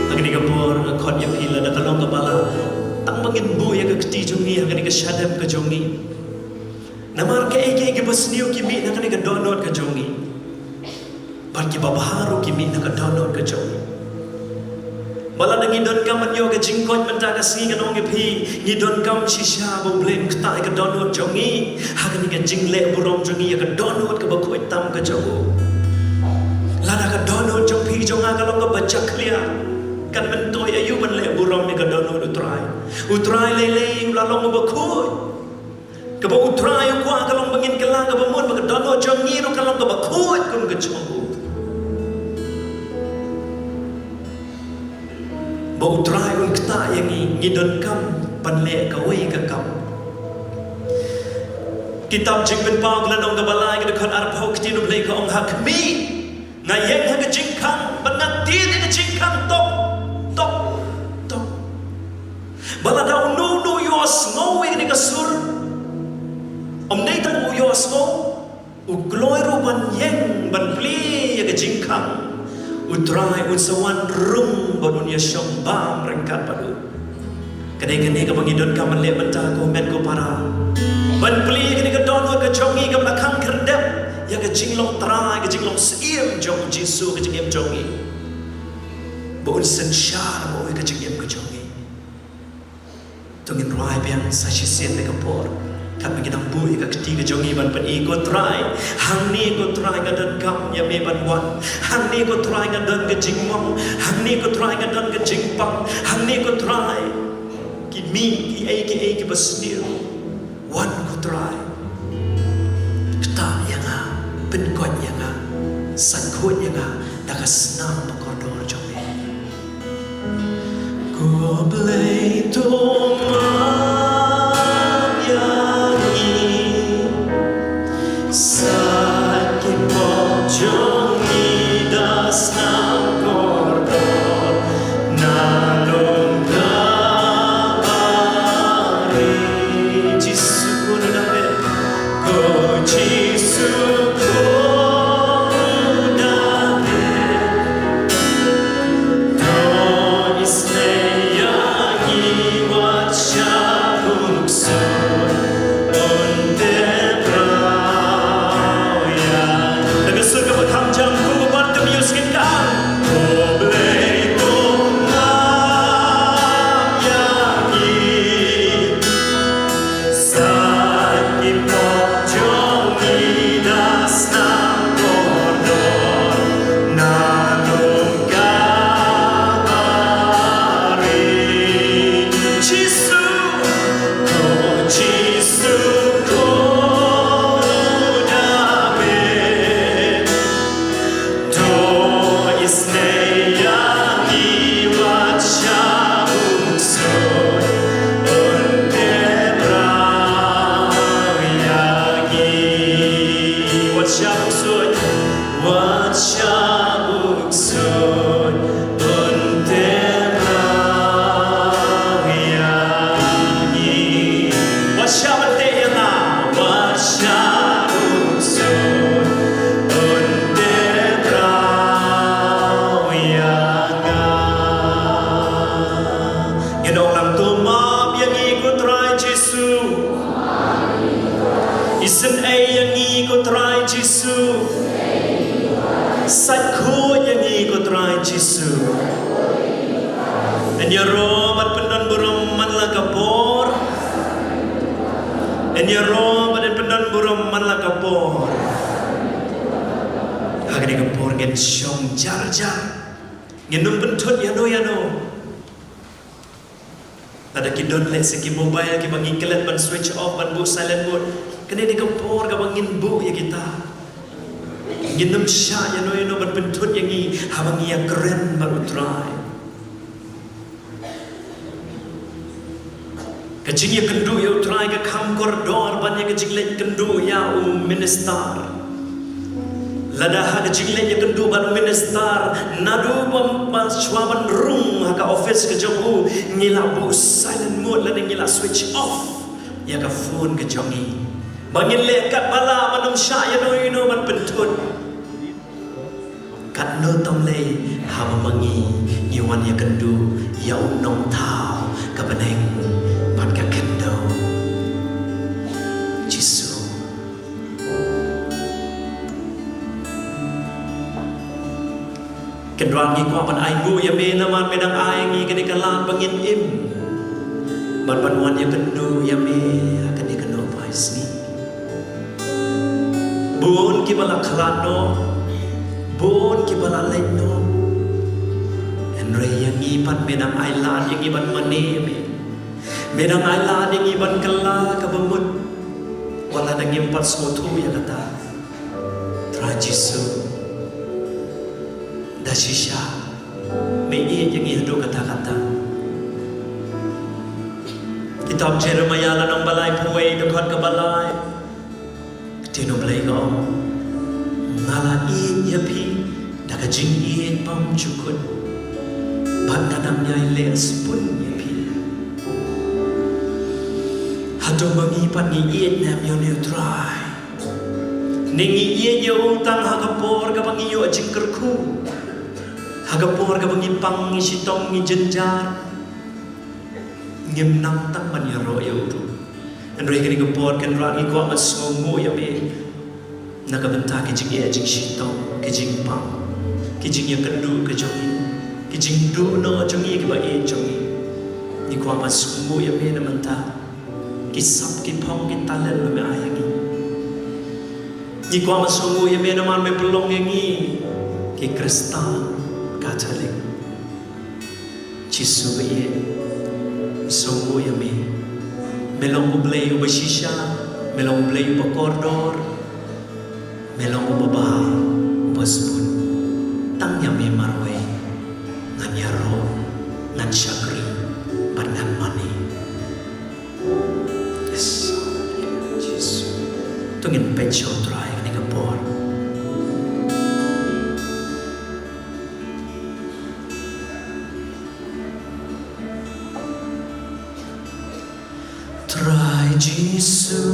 Ha kane ka por nga khot ïa phi lada ka long kaba lah, tang ba ngin buh ïa ka kti jong ngi ha kane ka shadem ka jong ngi. Namar kaei kaei kiba sniew ki mih na kane ka dohnud ka jong ngi. Bad kiba bha ruh ki mih na ka dohnud ka jong ngi. Ba lada ngi donkam ban ïoh ka jingkoit mynta ka sngi, ngan ong ïa phi, ngi donkam shisha ba U Blei un ktah ïa ka dohnud jong ngi ha kane ka jingleh burom jong ngi ïa ka dohnud kaba khuid tam ka jong u. Lada ka dohnud jong phi jong nga ka long kaba jakhlia, kan myntoi aïu ban leh burom ïa ka dohnud U Trai? U Trai lei lei u la long uba khuid. Kaba U Trai u kwah ka long ba ngin kylla kaba mut ba ka dohnud jong ngi ruh ka long kaba khuid kum ka jong u. Ba U Trai un ktah ïa ngi, ngi donkam ban leh kawei ka kam. Kitab Jingpynpaw ka lynnong kaba lai ka dkhot arphew, ka ktien U Blei ka ong, ha khmih, nga ïeng ha ka jingkhang bad nga tied ïa ka jingkhang tok tok tok. Ba lada uno uno u ïohsngew ïa kane ka sur, ym dei tang u ïohsngew, u kloi ruh ban ïeng ban plie ïa ka jingkhang, U Trai un sa wan rung bad un ïashong bam ryngkat bad u. Ka dei kane kaba ngi donkam ban leh mynta, ko hynmen ko para, ban plie ïa kane ka dohnud ka jong ngi kaba la khang khyrdep ïa ka jinglong trai, ka jinglong syiem jong U Jisu ha ka jingim jong ngi. Ba un synshar bad u ha ka jingim ka jong ngi. To ngin rwai biang sa shisien ha kane ka por, katba ngi dang buh ïa ka kti ka jong ngi ban pyni, ko Trai, hangne ko Trai nga donkam ïa me ban wan. Hangne ko Trai nga don ka jingmong. Hangne ko Trai nga don ka jingpang. Hangne ko Trai ki mih kiei kiei kiba sniew. Wan ko Trai. Ktah ïa nga, pynkoit ïa nga, sait khuid ïa nga da ka snam bakordor jong me. Ko Blei, to map ïa ngi. Sait ki pop jong ngi da snam kordor, na nong Kalbari. Jisu, ko Nang David. Ko Jisu, ko Nang David. To isynei ïa ngi, wat sha bun ksuid, un teh mraw ïa ngi. Da ka sur kaba kham jam, kum u Bartimeus ngin kah. Ko Blei, to map ïa ngi. Sait ki pop jong ngi da snam kordor, na nong Kalbari. Jisu, ko Jisu, ko David. To isynei ïa ngi, wat sha bun ksuid, un teh mraw ïa ngi. Wat sha bun ksuid, wat sha bun ksuid, un teh mraw ïa ngi. Wat sha bun teh ïa nga, wat sha bun ksuid, un teh mraw ïa nga. Ngin ong lang, to map ïa ngi ko Trai Jisu. Isynei ïa ngi ko Trai Jisu. Sait khuid ïa ngi ko Trai Jisu. Yn ïaroh bad pyndon burom man la ka por. Yn ïaroh bad pyndon burom man la ka por. Ha kane ka por ngin shong jar jar. Ngin ym pynthut ïano ïano. Lada ki don lehse ki mobile kiba ngi klet ban switch off, ban buh silent mode, kane dei ka por kaba ngin buh ïa kita. Ngin ym shah ïano ïano ban pynthut ïa ngi haba ngi ïakren bad U Trai. Ka jingïakynduh ïa U Trai ka kham kordor ban ïa ka jingleit kynduh ïa u minister. Lada ha ka jingleit ïakynduh bad u minister, naduh ba, ba shuwa ban rung ha ka office ka jong u, ngi la buh silent mode lane ngi la switch off ïa ka phone ka jong ngi. Ba ngin leh katba lah, ban ym shah ïano ïano ban pynthut. Katno tam lei haba ma ngi ngi wan ïakynduh ïa u nongthaw ka bneng bad ka khyndew. Jisu. Kynrad ngi kwah ban ai nguh ïa me namar me dang ai ngi kane ka lad ba ngin im. Bad ban wan ïakynduh ïa me ha kane ka nongpynsngi. Bun kiba la khlad noh, bun kiba la leit noh. Hynrei ïa ngi pat me dang ai lad ïa ngi ban mane ïa me. Me dang ai lad ïa ngi ban kylla kaba mut. Wat la dang ngim pat sngewthuh ïa kata. Trai Jisu. Da shisha me ïeit ïa ngi haduh katta katta. Kitab Jeremaïah lynnong ba laiphew wei dkhot kaba lai. Ktien U Blei ka ong, nga la ïeit ïa phi da ka jingïeit bymjukut. Bad nga dang ïai leh sbun ïa phi. Hato ma ngi pat ngi ïeit ne em ïa une u Trai? Ne ngi ïeit ïa u tang ha ka por kaba ngi ïoh jingkyrkhu, ha ka por kaba ngi pang, ngi shitom, ngi jynjar, ngim nang tang ban ïaroh ïa u ruh. Hynrei kane ka por Kynrad ngi kwah ban sngewnguh ïa me na ka bynta ki jingeh jingshitom, ki jingpang, ki jingïakynduh ka jong ngi, ki jingduh noh jong ngi kiba ïeit jong ngi. Ngi kwah ban sngewnguh ïa me na bynta ki sap ki phong ki talent ba me ai ïa ngi. Ngi kwah ban sngewnguh ïa me namar me pynlong ïa ngi ki Khristan Katholik. Jisu ba ïeit, sngewnguh ïa me. Me long U Blei uba shisha, me long U Blei uba kordor. Me long uba bha, uba sbun. Tang ïa me marwei ngan ïaroh, ngan shakri bad ngan mane. Yes. Jisu. To ngin peit sha U Trai kane ka por. Trai Jisu,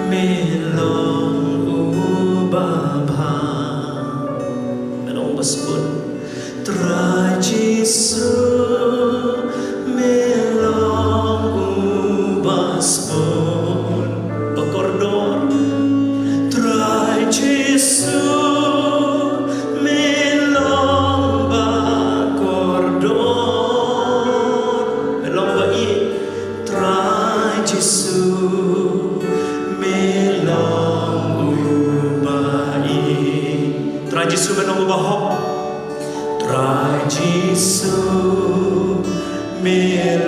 me long uba bha. Me long uba sbun. Trai Jisu, me long uba sbun. Ba kordor. Trai Jisu, me long ba kordor. Me long ba ïeit. Trai Jisu, me long uba ïeit. Trai Jisu, me long uba hok. Trai Jisu, me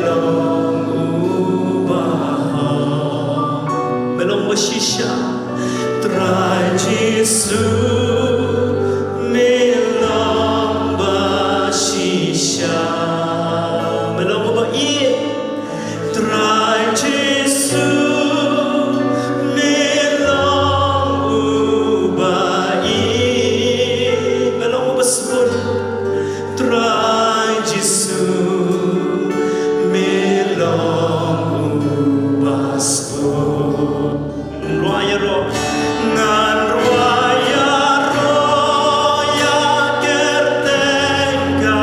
long uba hok. Me long ba shisha. Trai Jisu, me long ba shisha. Me long uba ïeit. Trai Jisu, me long uba ïeit. Me long uba sbun. Trai Jisu, me long uba sbun. Ngan rwai ïaroh, ngan rwai ïaroh ïa ka kyrteng ka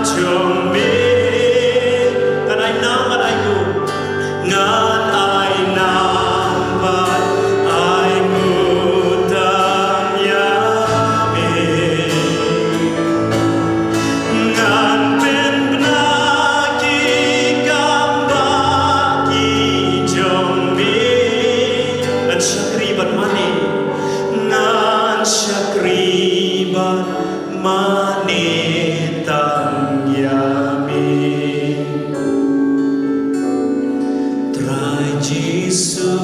jong me. Ngan ai nam, ngan ai nguh. Ngan ai nam bad ai nguh tang ïa me. Ngan pynbna ki kam ba ki jong me. Ngan shakri bad mane. Ngan shakri bad mane tang ïa me. Trai Jisu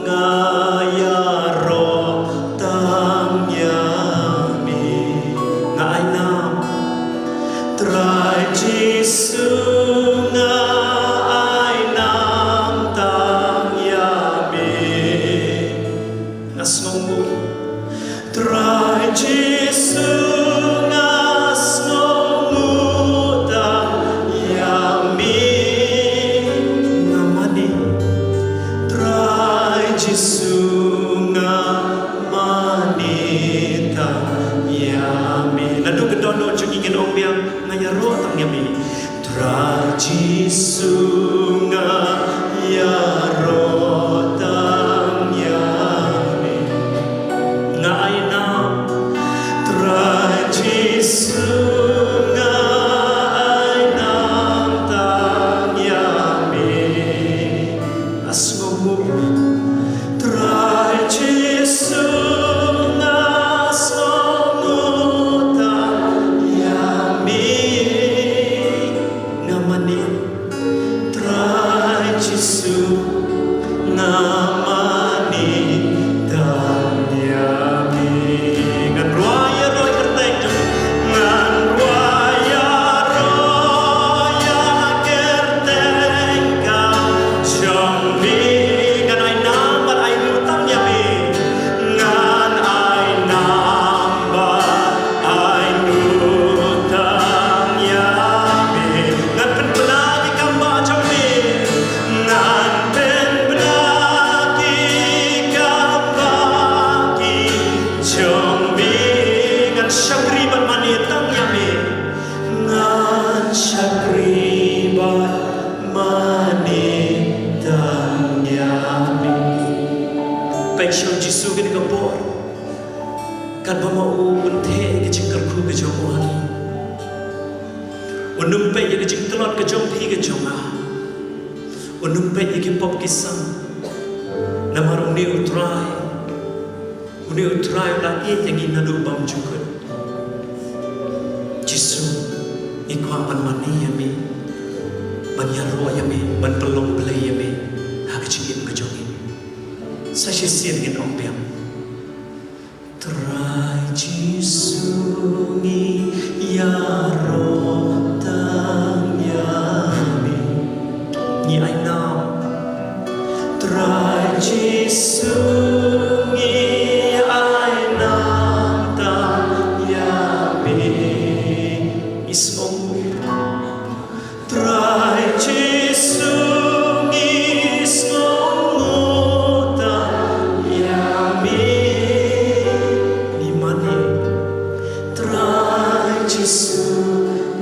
nga ïaroh tang ïa me. Nga ai nam. Trai Jisu nga ai nam tang ïa me. Nga sngewnguh. Trai Jisu nga sngewnguh tang ïa me. Nga mane. Trai Jisu nga mane tang ïa Lord, jong ngi ngin ong biang, nga ïaroh tang ïa me. Trai Jisu, nga ïaroh tang ïa me. Nga ai nam, Trai Jisu, nga ai nam tang ïa me. Nga sngewnguh, Trai Jisu, nga sngewnguh tang ïa me. Nga mane, Trai Jisu, nga mane tang ïa me. Ngan rwai ïa roi kyrteng jong me. Ngan rwai ïa roi ïa kyrteng ka jong me. Ngan ai nam bad ai nguh tang ïa me. Ngan ai nam bad ai nguh tang ïa me. Ngan pynbna ki kam ba jong me. Ngan pynbna ki kam ba ki jong me. Ngan shakri bad mane tang ïa me. Ngan shakri bad mane tang ïa me. Peit sha u Jisu kane ka por. Katba ma u un theh ïa ka jingkyrkhu ka jong u ha ngi. Un ym peit ïa ka jingtlot ka jong phi ka jong nga. Un ym peit ïa ki pop ki sam. Namar une u Trai, une u Trai u la ïeit ïa ngi naduh bymjukut. Jisu, ngi kwah ban mane ïa me, ban ïaroh ïa me, ban pynlong Blei ïa me ha ka jingim ka jong ngi. Sa shisien ngin ong biang. Trai Jisu, ngi ïaroh tang ïa me. Ngi ai nam. Trai Jisu, ngi ai nam tang ïa me. Ngi sngewnguh. Trai Jisu, ngi sngewnguh tang ïa me. Ngi mane. Trai Jisu,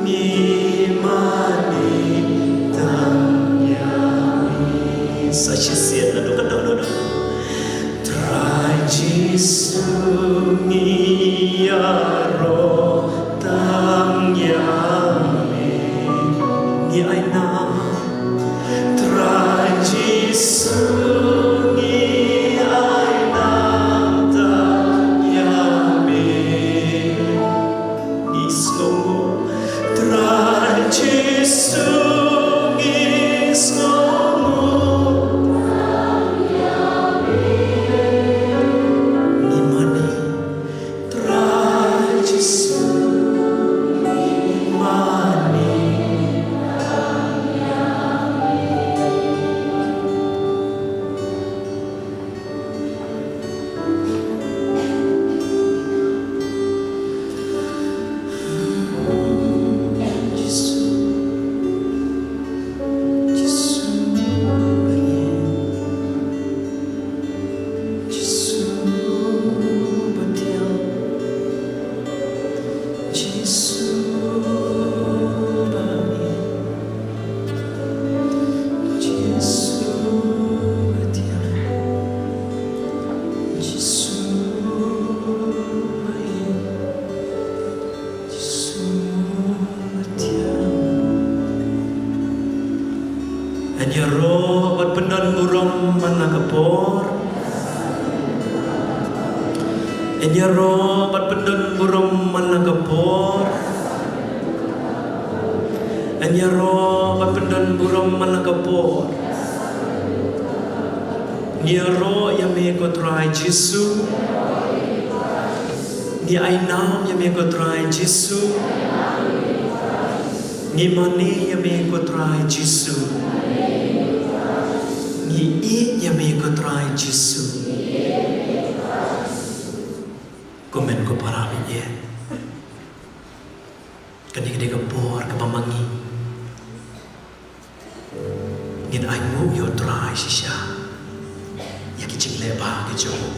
ngi mane tang ïa me. Sa shisien, aduh, aduh, aduh, aduh. Trai Jisu, ngi ïaroh tang ïa me. Ngi ai nam. Trai Jisu, ngi ai nam tang ïa me. Ngi sngewnguh, Trai Jisu, ngi sngewnguh. Ngi mane, Trai Jisu, ngi mane. Jisu ba thiang, Jisu ba ïeit, Jisu ba thiang. Yn ïaroh bad pyndon burom man la ka por. Yn ïaroh bad pyndon burom man la ka por. Yn ïaroh bad pyndon burom man la ka por. Ngi ïaroh ïa me ko Trai Jisu. Ngi ai nam ïa me ko Trai Jisu. Ngi mane ïa me ko Trai Jisu. Ngi ïeit ïa me ko Trai Jisu. Ko hynmen ko para, ïeit. Kane ka dei ka por kaba ma ngi ngin ainguh ïa u Trai shisha ïa ki jingleh bha ki jong u.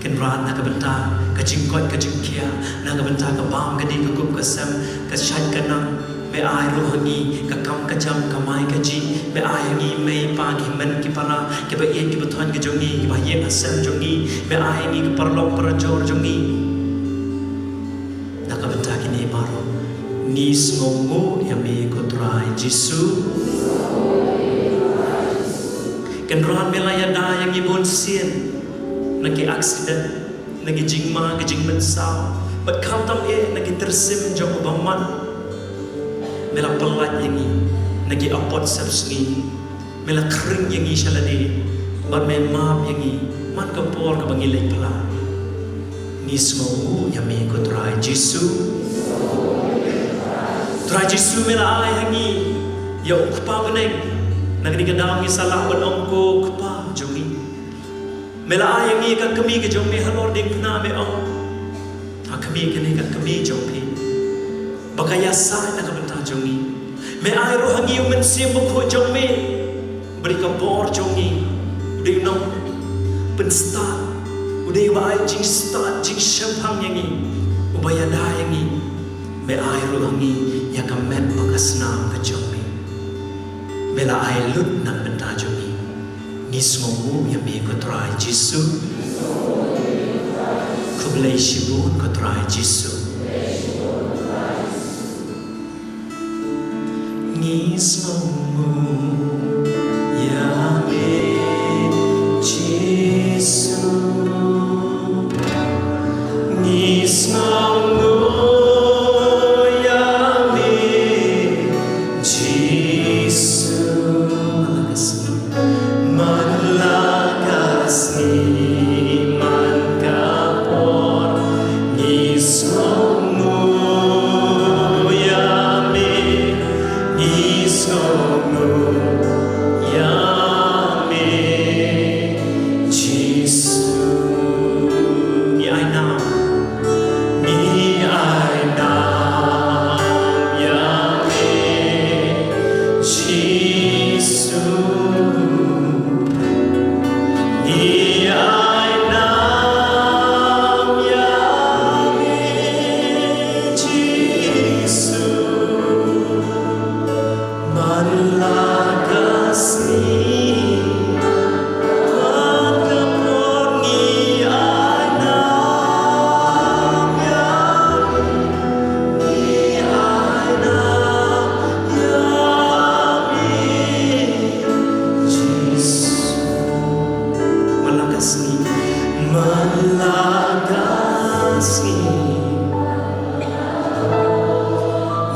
Kynrad, na ka bynta ka jingkoit ka jingkhiah, na ka bynta ka bam ka dih, ka kup ka sem, ka shait ka nang, me ai ruh ha ngi ka kam ka jam, ka mai ka jih. Me ai ha ngi mei pa, ki hynmen ki para, kiba ïeit kiba thoiñ ka jong ngi, kiba ïeit ha sem jong ngi. Me ai ha ngi ka paralok parajor jong ngi. Na ka bynta kine baroh ngi sngewnguh ïa me ko Trai Jisu. Kynrad, me la ïada ïa ngi bun sien, na ki accident, na ki jingma ki jingmynsaw, bad khamtam eh na ki tyrsim jong u bymman. Me la pyllait ïa ngi na ki apot sepsngi. Me la khring ïa ngi sha lade bad me map ïa ngi man ka por kaba ngi leit pla. Ngi sngewnguh ïa me ko Trai Jisu. Trai Jisu, me la ai ha ngi ïa u Kpa bneng. Na kane ka daw ngi sa lah ban ong ko Kpa jong ngi. Me la ai ha ngi ka kmie ka jong me halor diengphna, me ong, ha kmie, kane ka kmie jong phi, ba ka ïasaid na ka bynta jong ngi. Me ai ruh ha ngi u Mynsiem Bakhuid jong me, ba dei ka bor jong ngi, u dei u nongpynstad, u dei uba ai jingstad jingshemphang ïa ngi, uba ïada ïa ngi. Me ai ruh ha ngi ïa ka met bad ka snam ka jong me. Me la ai lut na ka bynta jong ngi. Ngi sngewnguh ïa me ko Trai Jisu. Khublei shibun ko Trai Jisu. Ngi sngewnguh ïa me Jisu. Ngi sngewnguh ïa me Jisu. Man la ka sngi, man la ka sngi, man ka por, ngi sngewnguh ïa me, ngi sngewnguh ïa me Jisu. Ngi ai nam, ngi ai nam ïa me Jisu. Ngi ai nam ïa me Jisu. Man la ka sngi, man ka por, ngi ai nam ïa me, ngi ai nam ïa me Jisu. Man la ka sngi, man la ka sngi,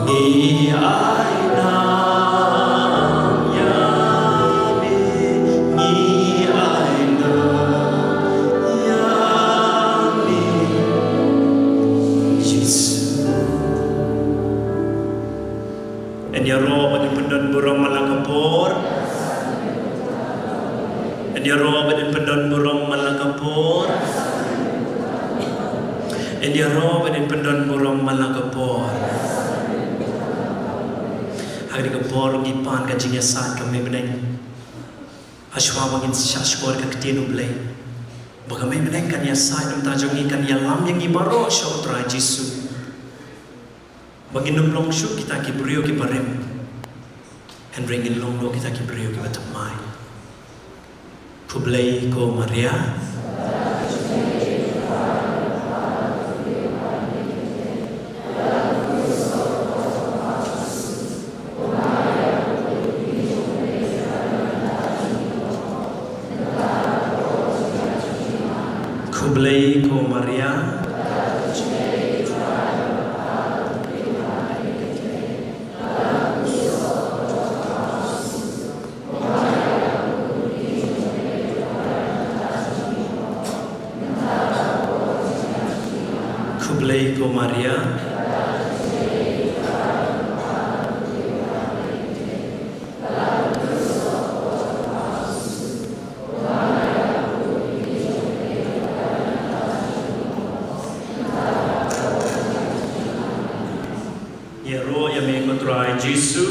ngi ai nam ïa me, ngi ai nam ïa me Jisu. Yn ïaroh bad yn pyndon burom man la ka por. Yn ïaroh bad yn pyndon burom man la ka por. Yn ïaroh bad yn pyndon burom man la ka por. Ha kane ka por ngi pan ka jingïasaid kam me bneng. Hashwa ba ngin shah shkor ka ktien U Blei, ba ka me bneng kan ïasaid na ka bynta jong ngi, kan ïalam ïa ngi baroh sha U Trai Jisu. Ba ngin ym long shuh kita ki briew kiba rim, hynrei ngin long noh kita ki briew kiba thymmai. Khublei ko Maria. Khublei ko Maria. Khublei ko Maria. Ïaroh ïa me ko Trai Jisu.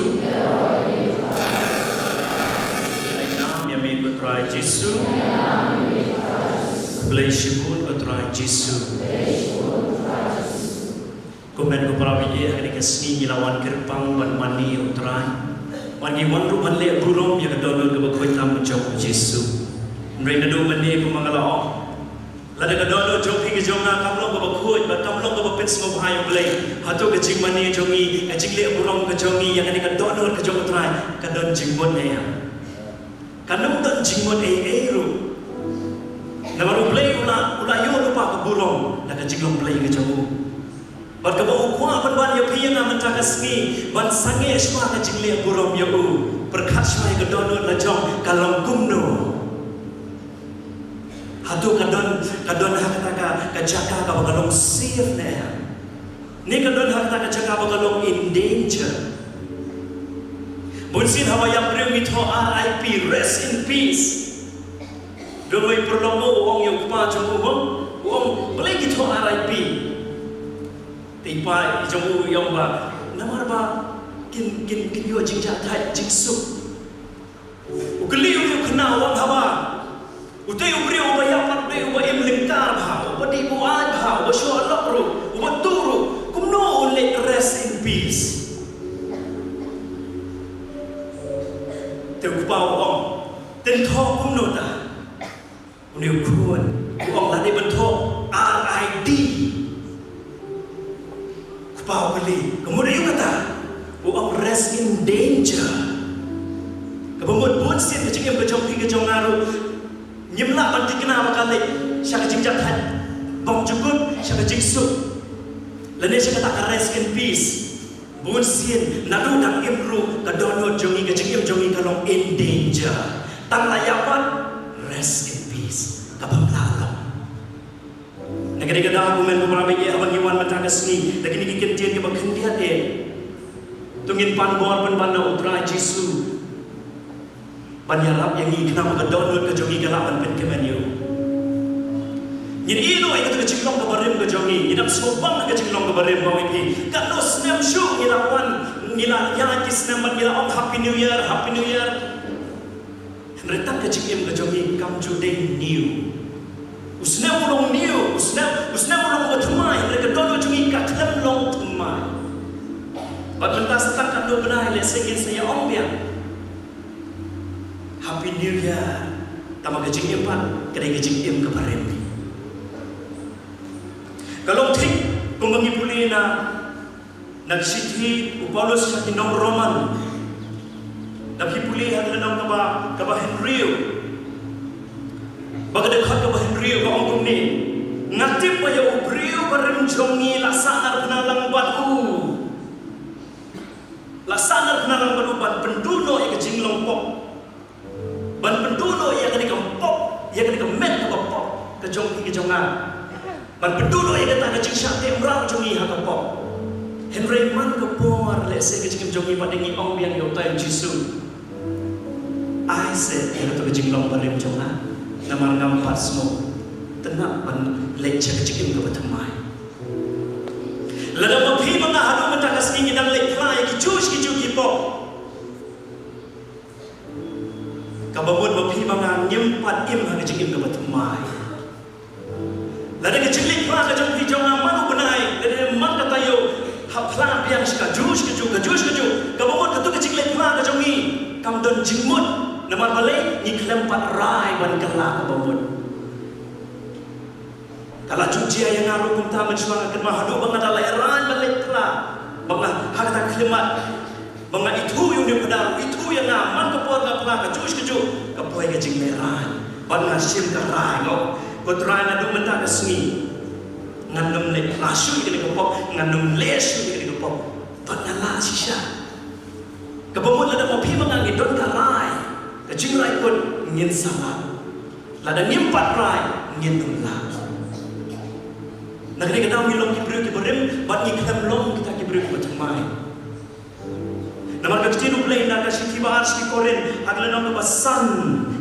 Ïa me ko Trai Jisu. Khublei shibun ko Trai. Trai Jisu. Kumne ko para bangeit, ha kane ka sngi ngi la wan kyrpang ban mane ïa u Trai. Ban ngi wan ruh ban leh burom ïa ka dohnud kaba khuid tam jong u Jisu. Hynrei naduh mynne kumba nga la ong, lada ka dohnud jong phi ka jong nga kam long kaba khuid bad kam long kaba pynsngewbha ïa u Blei, hato ka jingmane jong ngi, ka jingleh burom ka jong ngi ïa kane ka dohnud ka jong u Trai, ka don jingmut ne em? Kan ym don jingmut ei ei ruh. Namar u Blei u la, u la ïoh lypa ka burom da ka jinglong Blei ka jong u. Bad kaba u kwah ban ban ïa phi ïa nga mynta ka sngi, ban sangeh shuwa ka jingleh burom ïa u. Pyrkhat shuwa ïa ka dohnud la jong ka long kumno. Hato ka don, ka don ha kata ka, ka jaka kaba ka long safe ne em? Ne ka don ha kata ka jaka ba ka long in danger? Bunsien haba ïap briew ngi thoh R I P, rest in peace. Don uwei u paralok mo u ong ïa u kpa jong u, u ong, balei ki thoh R I P? Te i pa jong u u ong ba, namar ba kin, kin, kin ïoh jingjahthait jingsuk. U kylli u ïa u khynnah u ong, haba utei u briew uba ïap pat u dei uba im lyngkar bha, uba dih buaid bha, uba shoh lok ruh, uba tuh ruh, kumno un leh rest in peace? Te u kpa u ong, te thoh kumno ta? Une u khun u ong, lada ban thoh R I D. Kpa u kylli, ka mut aïu kata? U ong, rest in danger. Kaba mut bunsien ka jingim ka jong phi ka jong nga ruh ngim lah ban thikna ba ka leit sha ka jingjahthait bymjukut, sha ka jingsuk, lane sha kata ka rest in peace. Bunsien naduh dang im ruh ka dohnud jong ngi, ka jingim jong ngi ka long in danger. Tang la ïap pat, rest in peace. Kaba mut la long. Na kane ka daw, kumne ko para bangeit, haba ngi wan mynta ka sngi da kine ki kyntien kiba khyndiat eh, to ngin pan bor pynban na u Trai Jisu ban ïarap ïa ngi khnang ba ka dohnud ka jong ngi ka lah ban pynkmen ïa u. Ngin ïohi ïa kata ka jinglong kaba rim ka jong ngi, ngi dang sngewbang ka jinglong kaba rim, ba ngi phi katno snem shuh ngi la wan, ngi la ïaid ki snem bad ngi la ong Happy New Year, Happy New Year. Hynrei tang ka jingim ka jong ngi kam ju dei new. U snem u long new, u snem, u snem u long uba thymmai, hynrei ka dohnud jong ngi ka khlem long thymmai. Bad mynta sa tang katno bnai lehse ngin sa ïa ong biang Happy New Year, tangba ka jingim pat ka dei ka jingim kaba rim. Ka long thik kumba ngi pule na, na ka shithi u Paulus sha ki nong Roman. Da phi pule ha ka lynnong kaba, kaba hynriew, bad ka dkhot kaba hynriew ka ong kumne: Nga tip ba ïa u briew barim jong ngi la sahnarphna lang bad u. La sahnarphna lang bad u ban pynduh noh ïa ka jinglong pop, ban pynduh noh ïa kane ka pop, ïa kane ka met kaba pop ka jong phi ka jong nga, ban pynduh noh ïa kata ka jingshah teh mraw jong ngi ha ka pop. Hynrei man ka por lehse ka jingim jong ngi pat ngi ong biang ïa uta u Jisu, ai se ïa kato ka jinglong barim jong nga, namar ngam pat sngewtynnat ban leit sha ka jingim kaba thymmai. Lada ma phi ma nga haduh mynta ka sngi ngi dang leit phla ïa kijuh kijuh ki pop, kaba mut ma phi ma nga ngim pat im ha ka jingim kaba thymmai. Lada ka jingleit phla ka jong phi jong nga man u bnai, lada man ka taïew, hap phla biang sha kajuh kajuh, kajuh kajuh, kaba mut kato ka jingleit phla ka jong ngi kam don jingmut. Namar balei? Ngi khlem pat rai ban kylla kaba mut. Ka la ju jia ïa nga ruh kumta, mynshuwa nga kynmaw haduh ba nga da la rai ban leit phla, ba nga ha kata ka khyllipmat, ba nga ithuh ïa une u Phadar, u ithuh ïa nga man ka por nga phla kajuh kajuh, ka poi ka jinglehrain. Bad nga shim ka rai, nga ong, ko Trai, naduh mynta ka sngi ngan nym leit phla shuh ïa kane ka pop, ngan nym leh shuh ïa kane ka pop. Bad nga lah shisha. Kaba mut lada ma phi ma nga ngi don ka rai, ka jingrai kut, ngin sa lah. Lada ngim pat rai, ngin nym lah. Na kane ka daw ngi long ki briew kiba rim, bad ngi khlem long kita ki briew kiba thymmai. Namar ka ktien U Blei na ka shithi ba ar sha ki Korinth, ha ka lynnong kaba san,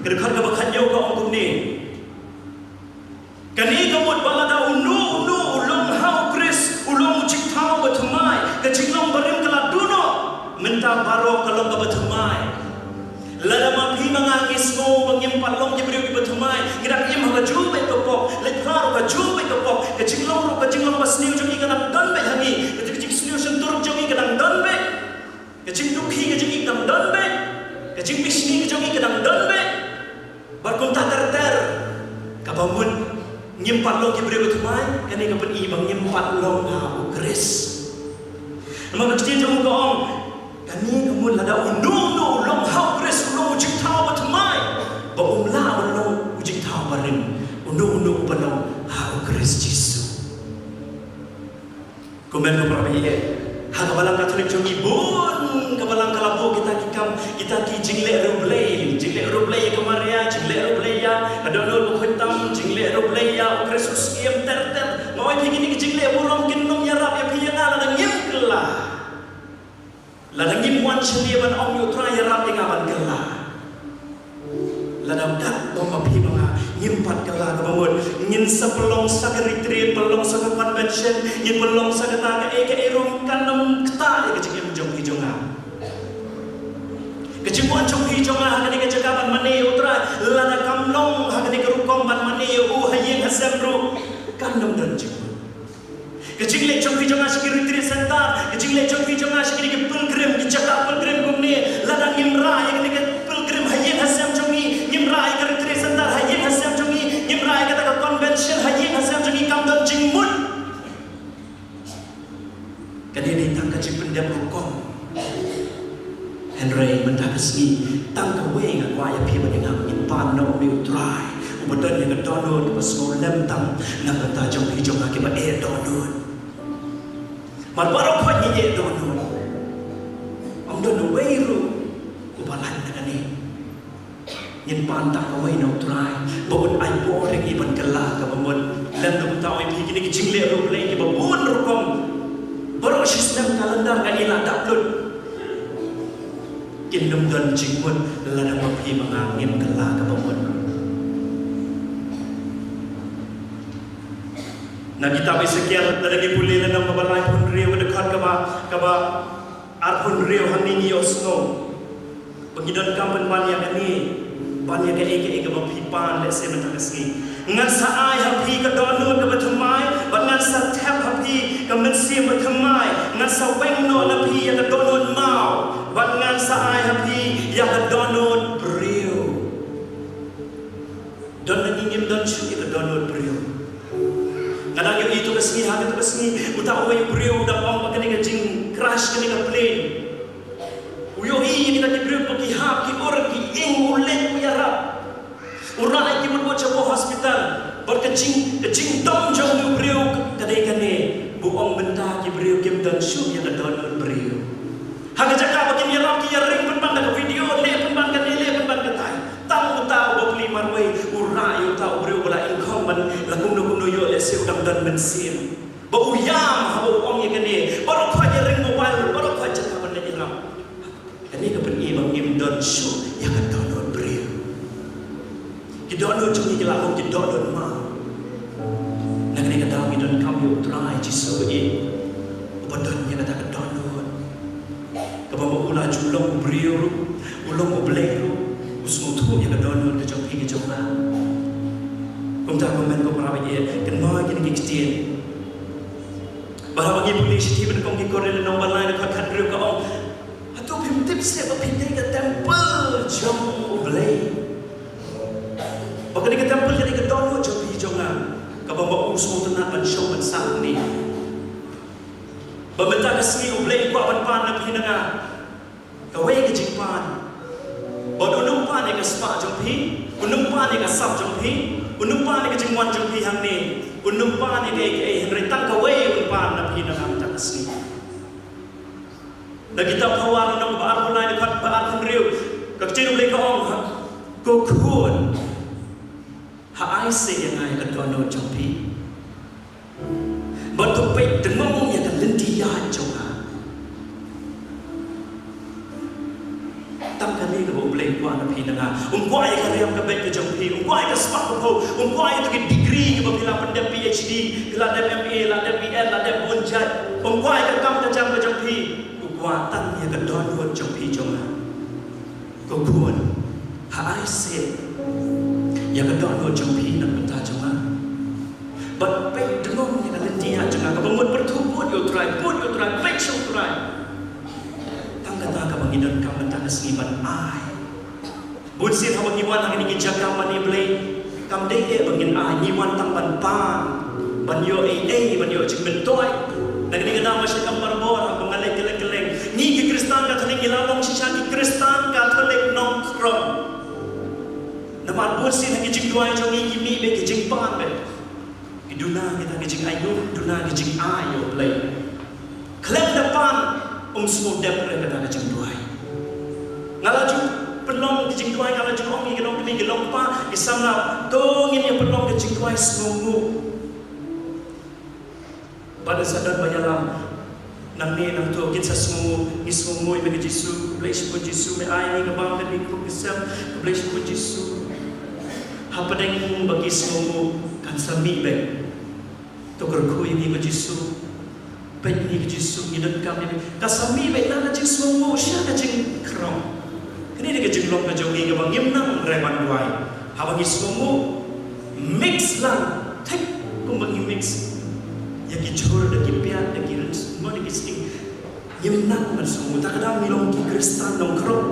ka dkhot kaba khathynñiew ka ong kumne: Kane ka mut ba lada uno uno u long ha U Khrist, u long u jingthaw ba thymmai, ka jinglong barim ka la duh noh, mynta baroh ka long kaba thymmai. Lada ma phi ma nga ngi sngew ba ngim pat long ki briew kiba thymmai, ngi dang im ha kajuh beit ka pop, leit phla ruh kajuh beit ka pop, ka jinglong ruh ka jinglong basniew jong ngi ka dang don beit ha ngi, ka jingsniew shyntur jong ngi ka dang don beit, ka jingdukhi ka jong ngi ka dang don beit, ka jingbishni ka jong ngi ka dang don beit. Bad kumta ter ter, kaba mut ngim pat long ki briew kiba thymmai, kane ka pyni ba ngim pat long ha u Khrist. Namar ka ktien jong u ka ong, kane ka mut lada uno uno u long ha u Khrist u long u jingthaw ba thymmai, ba um lah ban long u jingthaw barim, uno uno uba long ha u Khrist Jisu. Kumne ko para bangeit, ha ka balang Katholik jong ngi bun ka balang ka la buh kita ki kam, kita ki jingleh riewblei, jingleh riewblei ïa ka Maria, jingleh riewblei ïa ka Dohnud bakhuid tam, jingleh riewblei ïa u Khrist u Syiem ter ter. Nga ong ïa phi kine ki jingleh burom kin nym ïarap ïa phi ïa nga lada ngim kylla. Lada ngim wan shane ban ong ïa u Trai ïarap ïa nga ban kylla. Lada kat ba ma phi ma nga ngim pat kylla, kaba mut ngin sa pynlong sa ka retreat, pynlong sa ka convention, ngin pynlong sa kata kaei kaei ruh, kan nym ktah ïa ka jingim jong phi jong nga. Ka jingwan jong phi jong nga ha kane ka jaka ban mane ïa u Trai, lada kam long ha kane ka rukom ban mane ïa u ha ïing ha sem ruh, kan nym don jingmut. Ka jingleit jong phi jong nga sha ki retreat center, ka jingleit jong phi jong nga sha kine ki pilgrim, ki jaka pilgrim kumne, lada ngim rah ïa kine ki pilgrim ha ïing ha sem jong ngi, ngim rah ïa ka retreat center ha ïing ha sem jong ngi, ngim rah ïa kata ka convention ha ïing ha sem jong ngi, kam don jingmut. Kane dei tang ka jingpyndep rukom. Hynrei mynta ka sngi, tang kawei nga kwah ïa phi bad ïa nga ngin pan na u Trai, uba don ïa ka dohnud kaba sngewlem tam na ka bynta jong phi jong nga kiba eh dohnud. Mar baroh khoit ngi eh dohnud. Ym don uwei ruh uba lait na kane. Ngin pan tang kawei na u Trai ba un ai bor ïa ngi ban kylla, kaba mut lem da kumta ong ïa phi kine ki jingleh riewblei kiba bun rukom, baroh shisnem ka lyndar ka i la dap lut. Kin nym don jingmut lada ma phi ma nga ngim kylla, kaba mut. Na kitab Esekiel lada ngi pule lynnong kaba laiphew hynriew, ka dkhot kaba, kaba arphew hynriew, hangne ngi ïohsngew ba ngi donkam pynban ïa kane, ban ïa kaei kaei kaba phi pan lehse mynta ka sngi. Ngan sa ai ha phi ka dohnud kaba thymmai, bad ngan sa thep ha phi ka mynsiem ba thymmai, ngan sa weng noh na phi ïa ka dohnud maw, bad ngan sa ai ha phi ïa ka dohnud briew. Don na ngi ngim don shuh ïa ka dohnud briew. Nga dang ïohi to ka sngi, ha kato ka sngi, uta uwei u briew u dang ong ba kane ka jingcrash kane ka plane, u ïohi ïa kita ki briew ba ki hap, ki ur, ki ing, u leit u ïarap. U rah ïa ki mut mut sha ka hospital. Bad ka jing, ka jingdom jong u briew ka dei kane, u ong mynta ki briew kim don shuh ïa ka dohnud briew. Ha ka jaka ba kin ïarap ki ïaring pynban da ka video, leh pynban kane, leh pynban katai. Tang uta uba plie marwei, u rah ïa uta u briew uba la ingkhong ban la kumno kumno ïoh lehse u dang don mynsiem. Ba u ïam haba u ong ïa kane, baroh khoit ïaring mobile, baroh khoit jaka ban leit ïarap. Kane ka pyni ba ngim don shuh ïa ka dohnud briew. Ki dohnud jong ngi ki la long ki dohnud maw. Na kane ka daw ngi donkam ïa u Trai Jisu ba ïeit, uba don ïa kata ka dohnud. Kaba ma u la ju long u briew ruh, u long u Blei ruh, u sngewthuh ïa ka dohnud ka jong phi ka jong nga. Kumta kumne ko para bangeit, kynmaw ïa kine ki ktien. Bad haba ngi pule shithi ba nyngkong ki Korinth lynnong ba lai dkhot khathynriew ka ong, hato phim tip seh ba phi dei ka templ jong u Blei? Ba kane ka templ ka dei ka dohnud jong phi jong nga, kaba ma u sngewtynnat ban shong ban sah hangne. Ba mynta ka sngi u Blei u kwah ban pan na phi na nga kawei ka jingpan. Bad un ym pan ïa ka spah jong phi, un ym pan ïa ka sap jong phi, un ym pan ïa ka jingwan jong phi hangne, un ym pan ïa kaei kaei, hynrei tang kawei un pan na phi na nga mynta ka sngi. Na kitab Hawa lynnong ba arphew lai dkhot ba arphew hynriew, ka ktien u Blei ka ong, ha, ko khun, ha ai seh ïa nga ïa ka dohnud jong phi. Bad to peit tnong ïa ka lynti ïaid jong nga. Tang kane kaba u Blei u kwah na phi na nga. Um kwah ïa ka riam ka beit ka jong phi. Um kwah ïa ka spah ka phew. Um kwah ïa ki degree kiba phi la pyndep, PhD, phi la dep MA, la dep BEd, la dep bun jait. Um kwah ïa ka kam ka jam ka jong phi. U kwah tang ïa ka dohnud jong phi jong nga. Ko khun, Ai se ïa ka dohnud jong phi na ka bynta jong nga. Bad peit, dengong ïa ka lynti jong nga kaba mut pyrthuh, bud ïa U Trai, bud ïa U Trai, peit sha U Trai. Tang kata kaba ngi donkam mynta ka sngi ban ai. Bun sien haba ngi wan ha kine ki jaka mane Blei, kam dei eh ba ngin ai, ngi wan tang ban pan, ban ïoh ei ei, ban ïoh jingmyntoi. Na kane ka daw ba sha ka por ba nga leit kylleng kylleng, ngi ki Khristan Katholik ngi la long shisha ki Khristan Katholik nongkhrong. Namar bun sien ha ki jingduwai jong ngi ki mih beit ki jingpan beit. Ki duna kita ki jingainguh, duna ki jingai ïa U Blei. Khlem da pan, um sngewdep re kata ka jingduwai. Nga la ju pynlong ka jingduwai, nga la ju ong ïa ki longkmie ki longkpa, ki samla, to ngin ïa pynlong ka jingduwai sngewnguh. Bad sa don ba ïalam. Nangne nangto kin sa sngewnguh, ngi sngewnguh ïa me ko Jisu, khublei shibun Jisu, me ai ïa ngi ka bam ka ding kum ka sem, khublei shibun Jisu. Hapdeng ba ki sngewnguh kan sa mih beit. To kyrkhu ïa ngi ko Jisu. Peit ngi ko Jisu, ngi donkam ïa me. Ka sa mih beit na ka jingsngewnguh sha ka jingkhrong. Kane dei ka jinglong ka jong ngi kaba ngim nang re ban duwai. Haba ngi sngewnguh, mix lang, thik kumba ngi mix ïa ki jhur da ki piat da ki rynsan, mo da ki sting. Ngim nang ban sngewnguh, ta ka daw ngi long ki Khristan nongkhrong.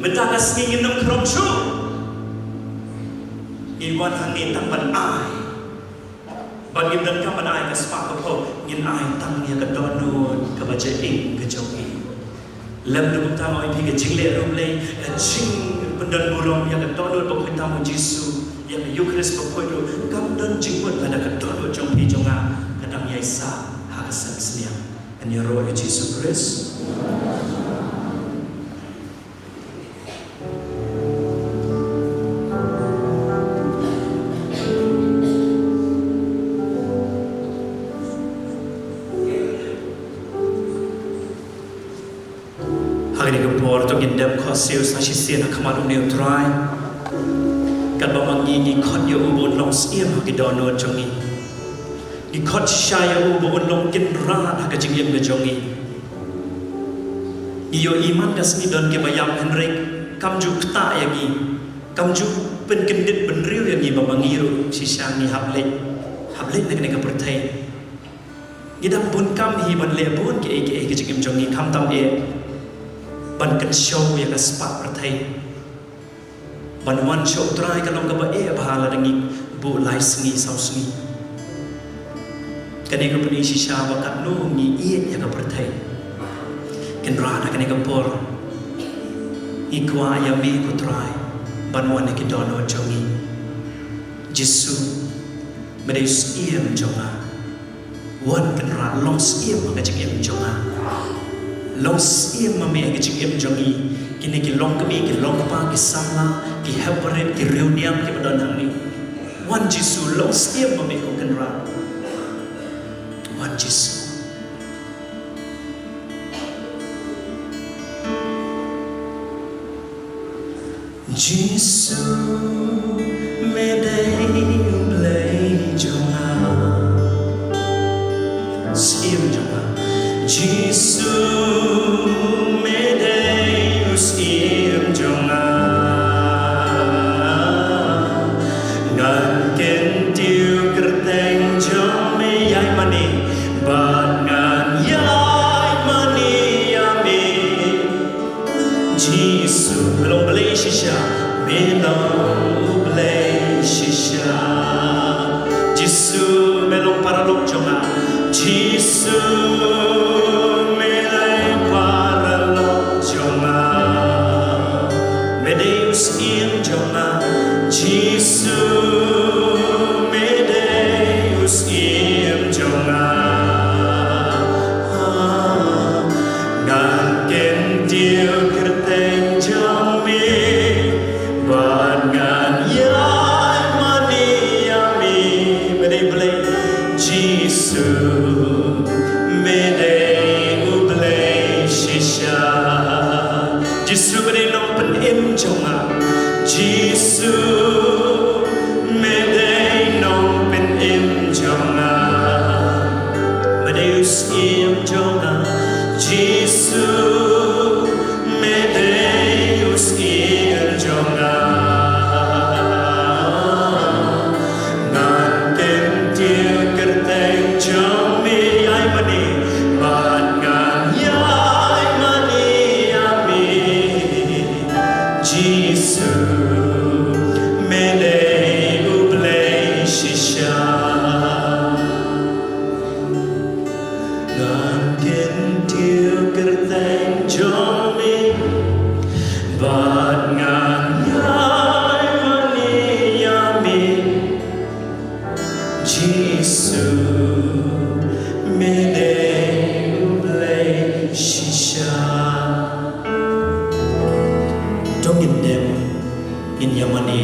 Mynta ka sngi ngin nongkhrong shuh. Ngi wan hangne tang ban ai. Bad ngim donkam ban ai ka spah ka phew, ngin ai tang ïa ka dohnud kaba jakhlia ka jong ngi. Lem da kumta nga ong ïa phi ka jingleh riewblei, ka jingpyndonburom ïa ka dohnud bakhuid tam u Jisu, ïa ka Eukharist bakhuid ruh, kam don jingmut lada ka dohnud jong phi jong nga ka dang ïaisah ha ka seng sniang. Ngan ïaroh ïa u Jisu Khrist. Ha kane ka por to ngin dep khohsiew sa shisien ha khmat une u Trai. Katba ma ngi ngi khot ïa u ba un long syiem ha ki dohnud jong ngi. Ngi khot shisha ïa u ba un long Kynrad ha ka jingim ka jong ngi. Ngi ïohi man ka sngi don kiba ïap hynrei kam ju ktah ïa ngi. Kam ju pynkyndit bynriew ïa ngi ba ma ngi ruh shisha ngi hap leit, hap leit na kane ka pyrthei. Ngi dang bun kam hi ban leh bun kiei kiei ka jingim jong ngi, khamtam eh ban kynshew ïa ka spah pyrthei. Ban wan sha u Trai ka long kaba eh bha lada ngi buh lai sngi saw sngi. Kane ka pyni shisha ba katno ngi ïeit ïa ka pyrthei. Kynrad ha kane ka por ngi kwah ïa me ko Trai ban wan ha ki dohnud jong ngi. Jisu, me dei u syiem jong nga. Wan Kynrad, long syiem ha ka jingim jong nga. Long syiem ma me ha ka jingim jong ngi. Kine ki longkmie, ki longkpa, ki samla, ki hep barit, ki riewniam kiba don hangne. Wan Jisu, long syiem ma me ko Kynrad. Wan Jisu. Jisu, me dei u Blei jong nga. Syiem jong nga. Jisu, me dei u syiem jong nga. Ngan kyntiew kyrteng jong me ïa mane, bad ngan ïa mane ïa me. Jisu, me long Blei shisha, me long u Blei shisha. Jisu, me long paralok jong nga. Jisu, me long paralok jong nga. Me dei u syiem jong nga. Jisu, me dei u syiem jong nga. Ngan kyntiew kyrteng jong me, bad ngan ïa mane ïa me. Me dei Blei, Jisu, me dei u Blei shisha. Jisu, me dei nongpynim jong nga. Jisu, me dei nongpynim jong nga. Me dei u syiem jong nga. Jisu, me dei u syiem jong nga. ïa mane.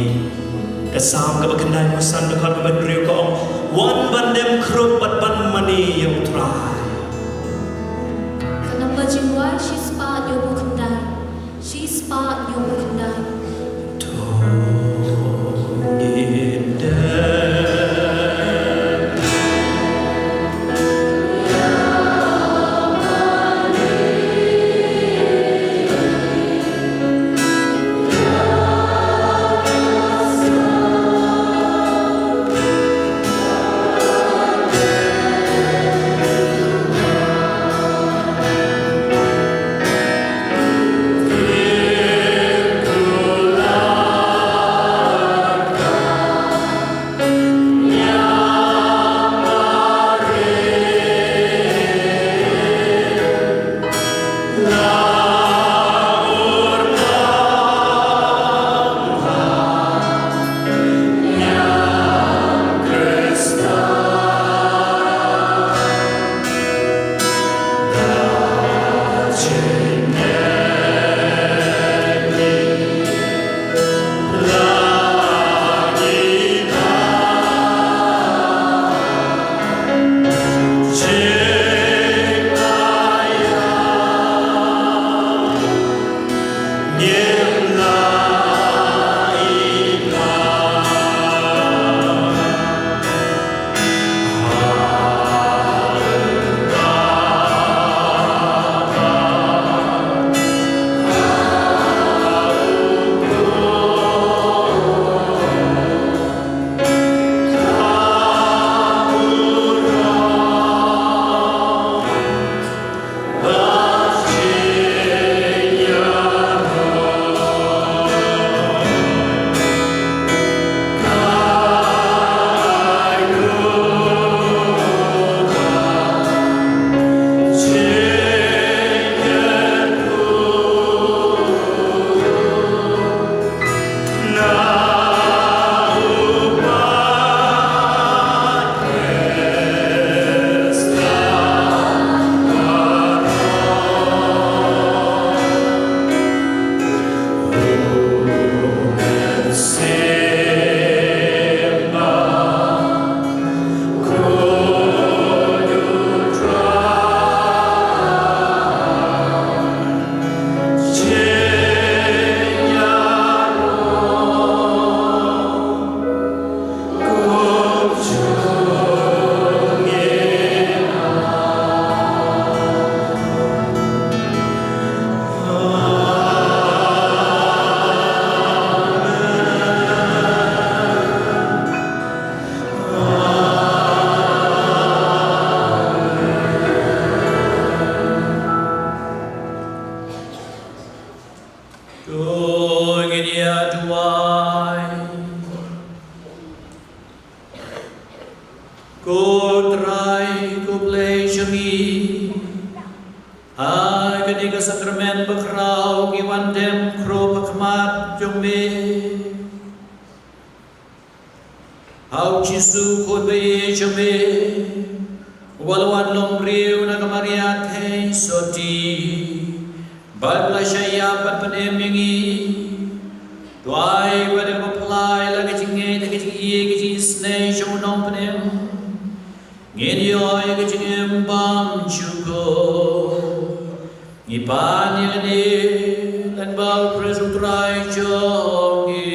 Ka Salm kaba khyndai, ka san dkhot kaba hynriew ka ong, wan ban dem khrup bad ban mane ïa U Trai. Ka namba jingrwai shispah hynñiewphew khyndai. Shispah hynñiewphew khyndai. To ngin dem. To ngin ïa duwai. Ko Trai, ko Blei jong ngi, ha kane ka sakramen bakhraw ngi wan dem khrup ha khmat jong me. Ha u Jisu khun ba ïeit jong me, uba la wan long briew na ka Maria Theisotti, bad la shah ïap bad pynim ïa ngi. To ai ba da kaba phylla ïa la ka jingngeit, la ka jingïeit, ka jingisynei jong u Nongpynim, ngin ïoh ïa ka jingim bymjukut. Ngi pan ïa kane lyngba U Khrist U Trai jong ngi.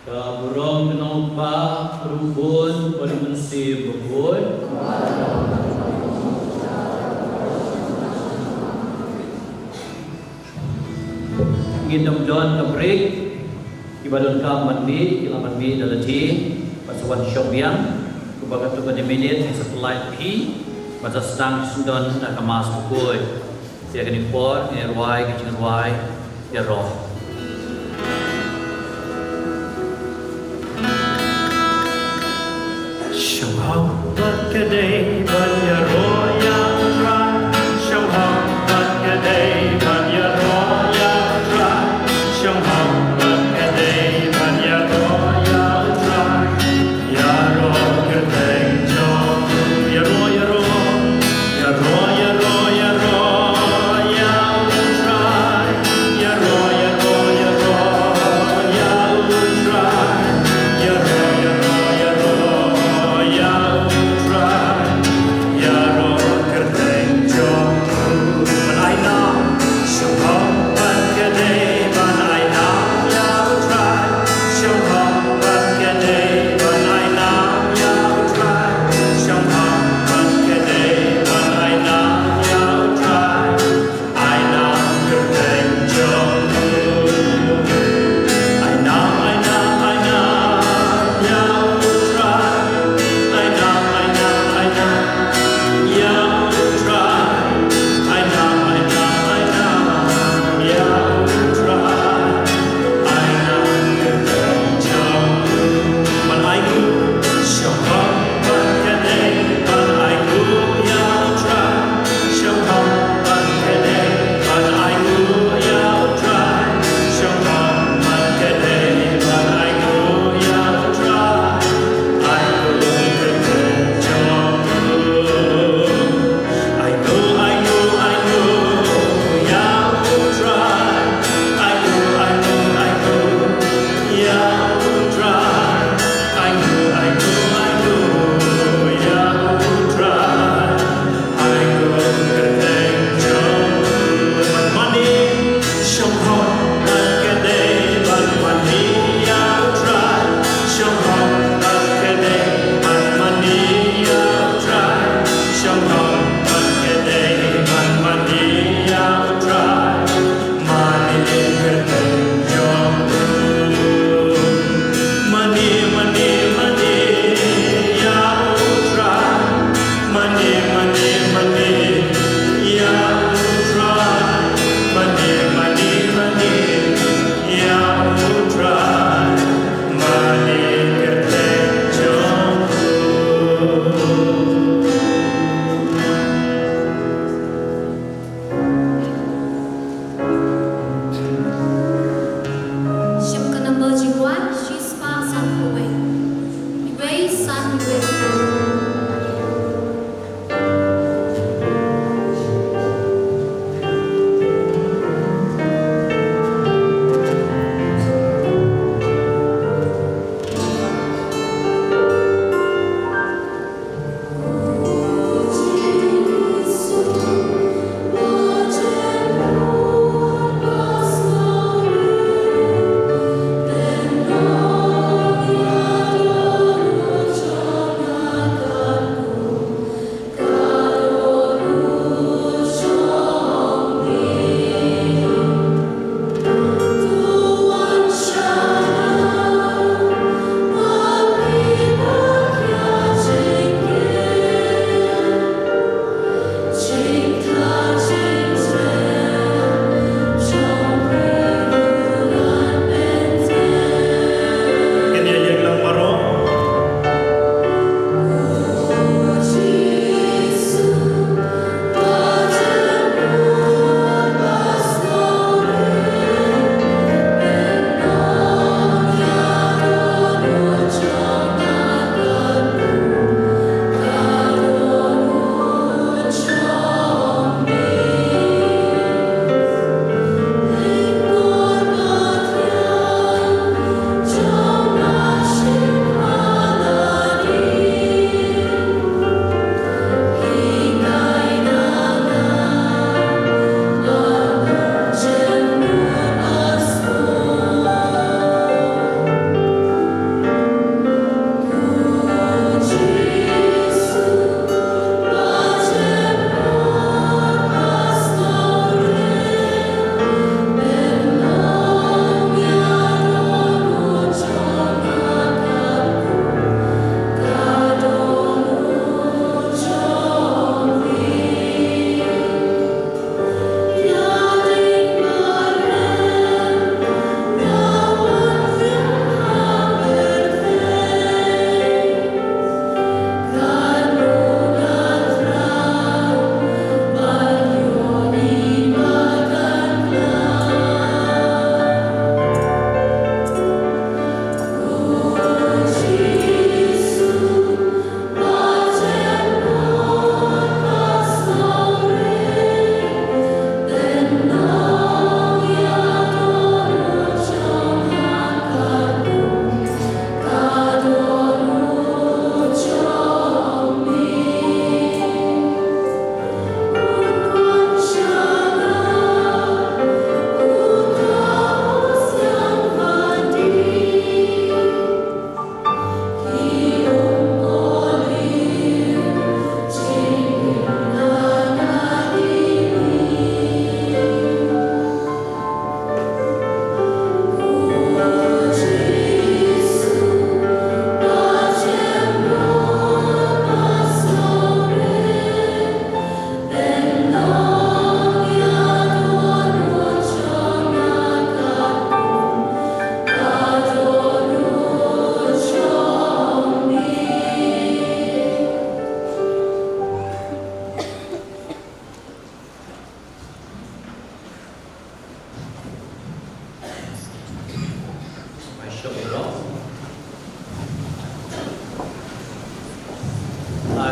Ka burom ka jong U Kpa, bad U Khun, bad U Mynsiem Bakhuid. Ngin ym don ka break, kiba donkam ban mih, ki lah ban mih da lade, bad sa wan shong biang, kumba katto katne minit, ngin sa pynlait ïa phi, ban sa sdang shisyndon da ka Mass Bakhuid. Ïa kane ka por, ngin ïa rwai, ka jingrwai, ïaroh. Shong hok bad ka dei ban ïaroh ïa U Trai. Shong hok bad ka dei ban ïaroh ïa U Trai. Shong hok bad ka dei ban ïaroh ïa U Trai. Ïaroh kyrteng jong U. Ïaroh, ïaroh. Ïaroh, ïaroh, ïaroh ïa U Trai. Ïaroh, ïaroh, ïaroh ïa U Trai. Ïaroh, ïaroh, ïaroh ïa U Trai.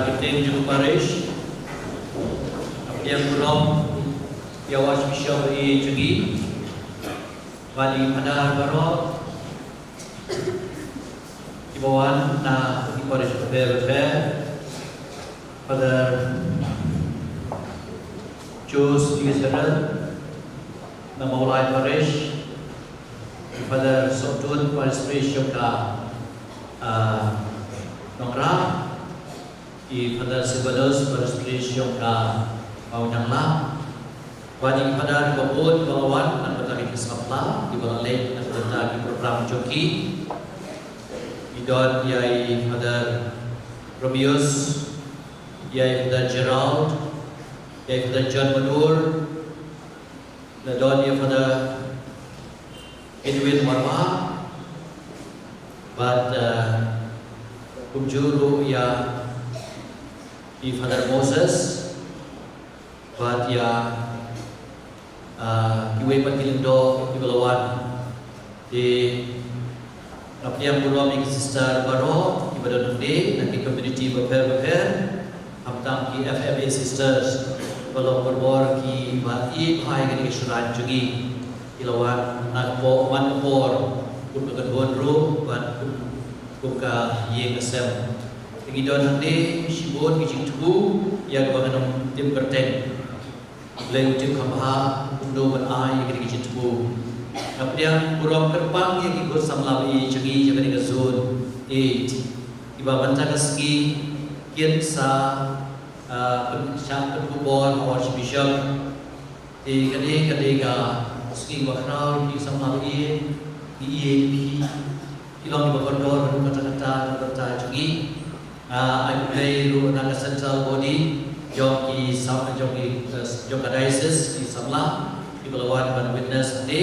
Kapten jong ka parish, kapten burom ïa u Archbishop ba ïeit jong ngi, bad ïa ki phadar baroh kiba wan na ki parish bapher bapher, Father Jose Israel na Mawlai Parish, Father Sohtun, Parish Priest jong ka, ah, Nongrah, i Father Silvanus, Parish Priest jong ka Mawïnanglap, bad i Father kiba bun kiba la wan na ka bynta ki samla, kiba la leit na ka bynta ki program jong ki. Ngi don ïa i Father Romeus, ïa i Father Gerald, ïa i Father John Madur, la don ïa Father Edwin Marwa, bad, eh, kumjuh ruh ïa i Father Moses, bad ïa, eh, kiwei pat ki lyngdoh kiba la wan. Te nga pdiang burom ïa ki sister baroh kiba don hangne na ki community bapher bapher, khamtam ki F M A sisters, ba long barabor kiba ïeit bha ïa kane ka shrine jong ngi. Ki la wan na ka por man ka por, kum ka kynhun ruh bad kum, kum ka ïing ka sem. Te ngi don hangne shibun ki jingthmu ïa kaba ngan ym tip kyrteng. Blei u tip kham bha kumno ban ai ïa kine ki jingthmu. Nga pdiang burom kyrpang ïa ki khun samla ba ïeit jong ngi jong kane ka zone eight, kiba mynta ka sngi kin sa, ah, pyn-, shah pynkup bor ha u Archbishop. Te kane ka dei ka sngi ba khraw, ki samla ba ïeit, ki ïeit, ki Ki long kiba kordor haduh katta katta na ka bynta jong ngi. Nga ai khublei ruh na ka central body jong ki sam-, jong ki, eh, jong ka diocese, ki samla kiba la wan ban witness hangne.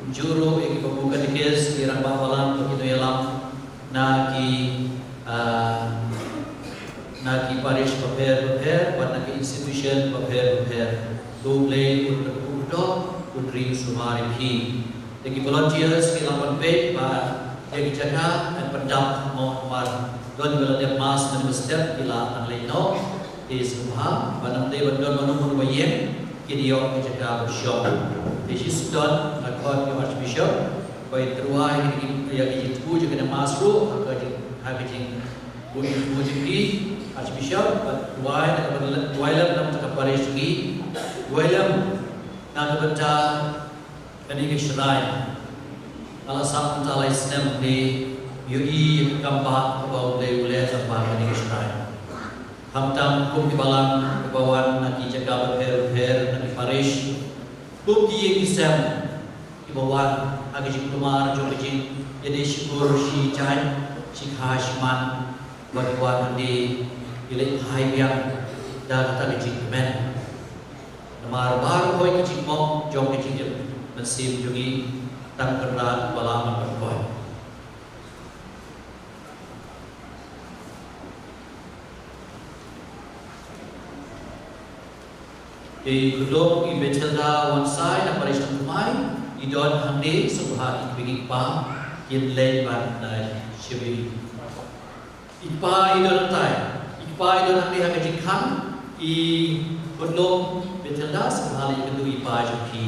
Kumjuh ruh ïa ki pabu katekis, ki rangbah balang, ki nongïalam na ki, ah, na ki parish bapher bapher bad na ki institution bapher bapher. To U Blei un kyrkhu kyrdoh, un ri sumar ïa phi. Te ki volunteers ki la pynpeit ba ïa ki jaka yn pyndap mo, namar don ba la dep mass mynstep ki la nang leit noh. Te sngewbha ba nang dei ban don mano mano ba ïeng, kin ïoh ki jaka ba shong. Te shisien nga khot ïa u Archbishop ba in tyrwa ïa ki, ïa ki jingthmu jong kane mass ruh ha ka jing, ha ka jing Bun ki jingpynshoi, Archbishop, bad duwai na ka, duwai lem na ka bynta ka parish jong ngi, duwai lem na ka bynta kane ka shrine. Nga la sah mynta lai snem, te ïohi ïa ka kam ba, kaba U Blei u leh lyngba kane ka shrine. Khamtam kum ki balang kiba wan na ki jaka bapher bapher na ki parish, kum ki ïing ki sem, kiba wan ha ka jingkulmar jong ka jingïadei shukor shi jait, shi kha shi man, ba ki wan hangne, ki leit phai biang da kata ka jingkmen. Namar baroh ka jingmong jong ka jingim mynsiem jong ngi, tang Kynrad uba la ban pynkoit. Te i khunlung i Matilda Wansai na parish Nongthymmai, i don hangne, sngewbha i kmie i kpa kin leit ban, eh, shim i. I kpa i don hangtai, i kpa i don hangne ha ka jingkhang, i khunlung Matilda, sngewbha leit kynduh i pa jong phi.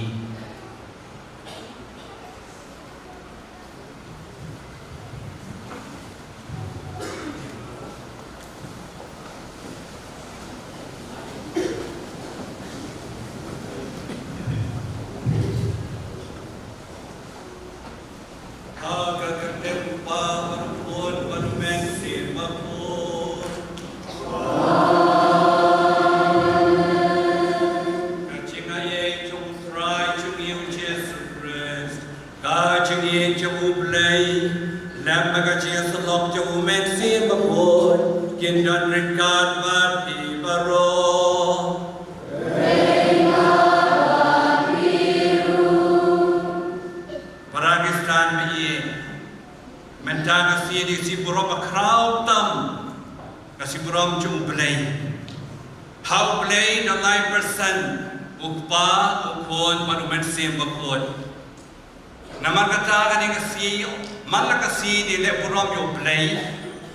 Ha ka kyrteng u Kpa bad u Khun bad u Mynsiem Bakhuid. Ka jingaiei jong u Trai jong ngi u Jisu Khrist, ka jingïeit jong u Blei, lem bad ka jingïasyllok jong u Mynsiem Bakhuid, kin don ryngkat bad phi baroh. Para Khristan ba ïeit, mynta ka sngi ka sngi burom ba khraw tam, ka sngi burom jong u Blei. Ha u Blei don lai persen, u Kpa, u Khun bad u Mynsiem Bakhuid. Namar kata kane ka sngi, man la ka sngi ngi leh burom ïa u Blei,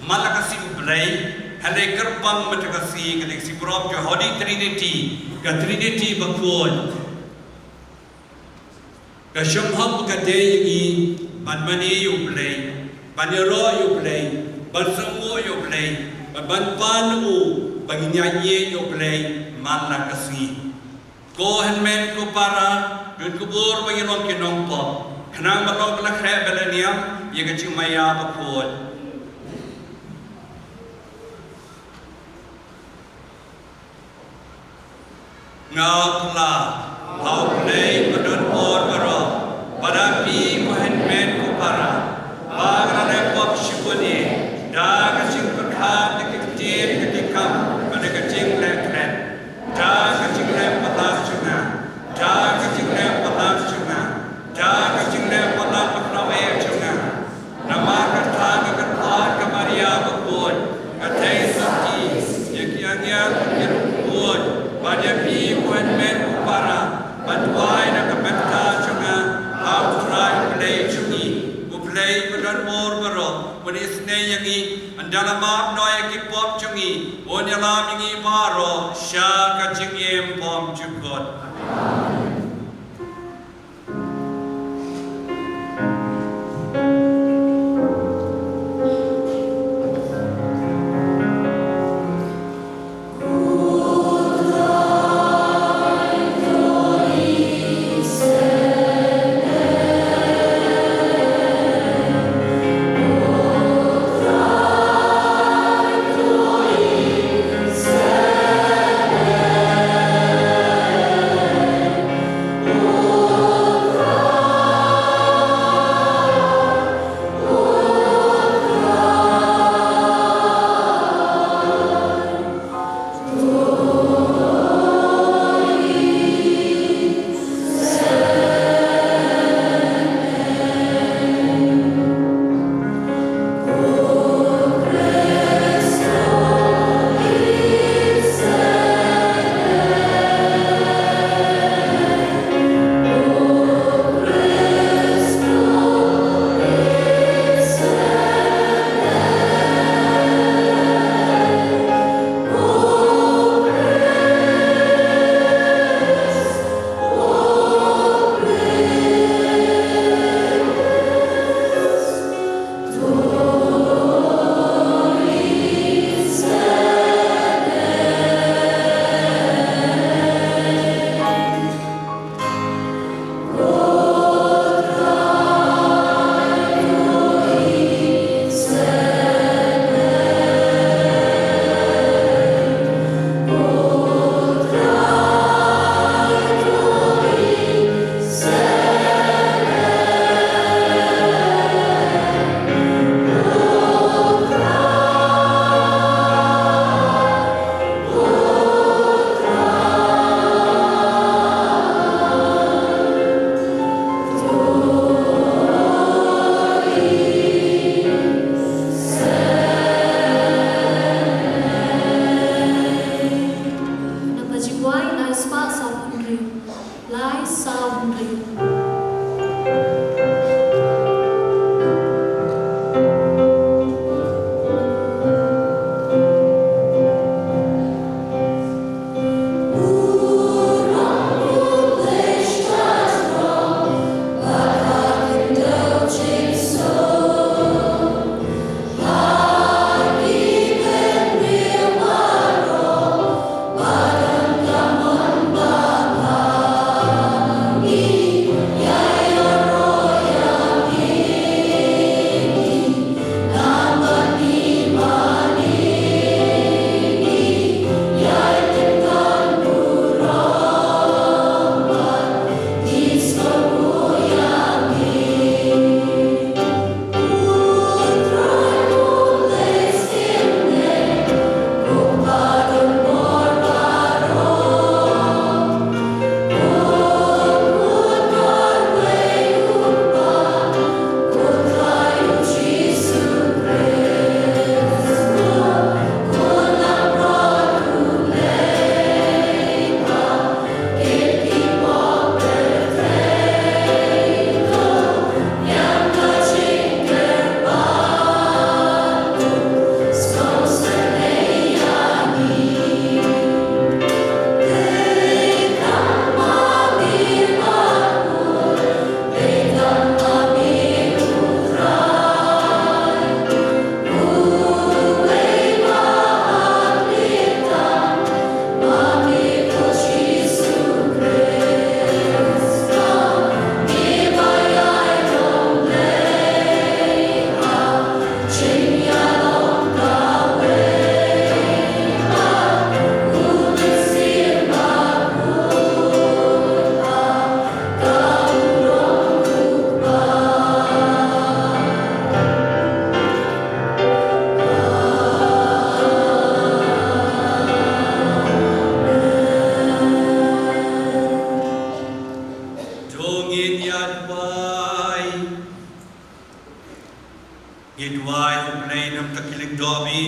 man la ka sngi u Blei, Hangne kyrpang mynta ka sngi, ka dei ka sngi burom jong Holy Trinity, ka Trinity bakhuid. Ka shong hok ka dei ïa ngi ban mane ïa U Blei, ban ïaroh ïa U Blei, ban sngewbha ïa U Blei, ban, ban pan ïa U, ban ïaid ïa U Blei man la ka sngi. Ko hynmen ko para, ïa ka bor ba ngi long ki nongpop, khnang ba long ba la khreh ba la niam ïa ka jingmaïa bakhuid. Nga pla ha U Blei ba don bor baroh, bad ha phi ko hynmen ko para, ba nga la leh pop shibun ïa, da ka jingpyrkhat, da ki ktien, da ki kam, bad da ka jingleh klet. Da ka jingleh palat jong nga, da ka jingleh palat jong nga, da ka jingleh palat ba khraw eh jong nga. Namar kata ka kyrpad ka Maria bakhuid, ka thei sati ïa ki angel bad ki riewkhuid, bad ïa phi ko hynmen ko para, ban duwai na ka bynta jong nga ha U Trai U Blei jong ngi. U Blei ba don bor baroh un isynei ïa ngi, un da la map noh ïa ki pop jong ngi, un ïalam ïa ngi baroh sha ka jingim bymjukut.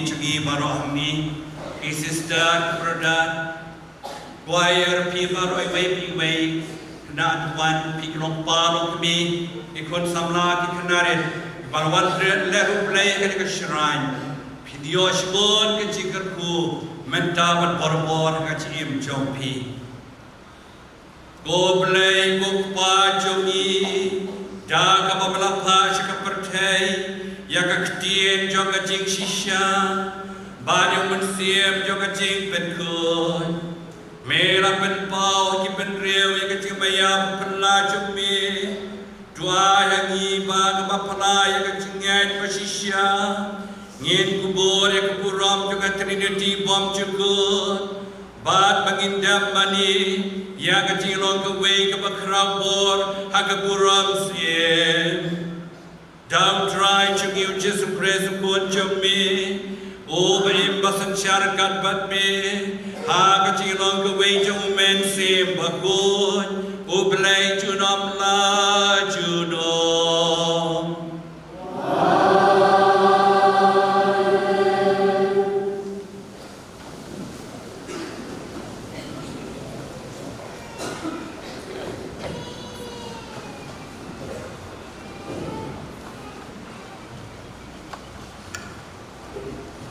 jong ngi baroh hangne, ki sister, ki brother, choir, phi baroh iwei pa iwei, khynnah, ki wan, phi ki longpa longkmie, ki khun samla, ki khynnah rit, kiba la wan leh ruh Blei ha kane ka shrine. Phin ïoh shibun ka jingkyrkhu mynta bad barabor ha ka jingim jong phi. Ko Blei, ko Kpa jong ngi, da kaba me la phah sha ka pyrthei ïa ka ktien jong ka jingshisha bad ïa u mynsiem jong ka jingpynkhuid, me la pynpaw ha ki bynriew ïa ka jingmaïa pynlah jong me. To ai ha ngi ba kaba phylla ïa ka jingngeit ba shisha ngin kubur ïa ka burom jong ka Trinity bymjukut, bad ba ngin dep mane ïa ka jinglong kawei kaba khraw bor ha ka burom syiem. Da U Trai jong ngi U Jisu Khrist U Khun jong me, uba im bad synshar ryngkat bad me ha ka jinglong kawei jong U Mynsiem Bakhuid, U Blei junom la junom.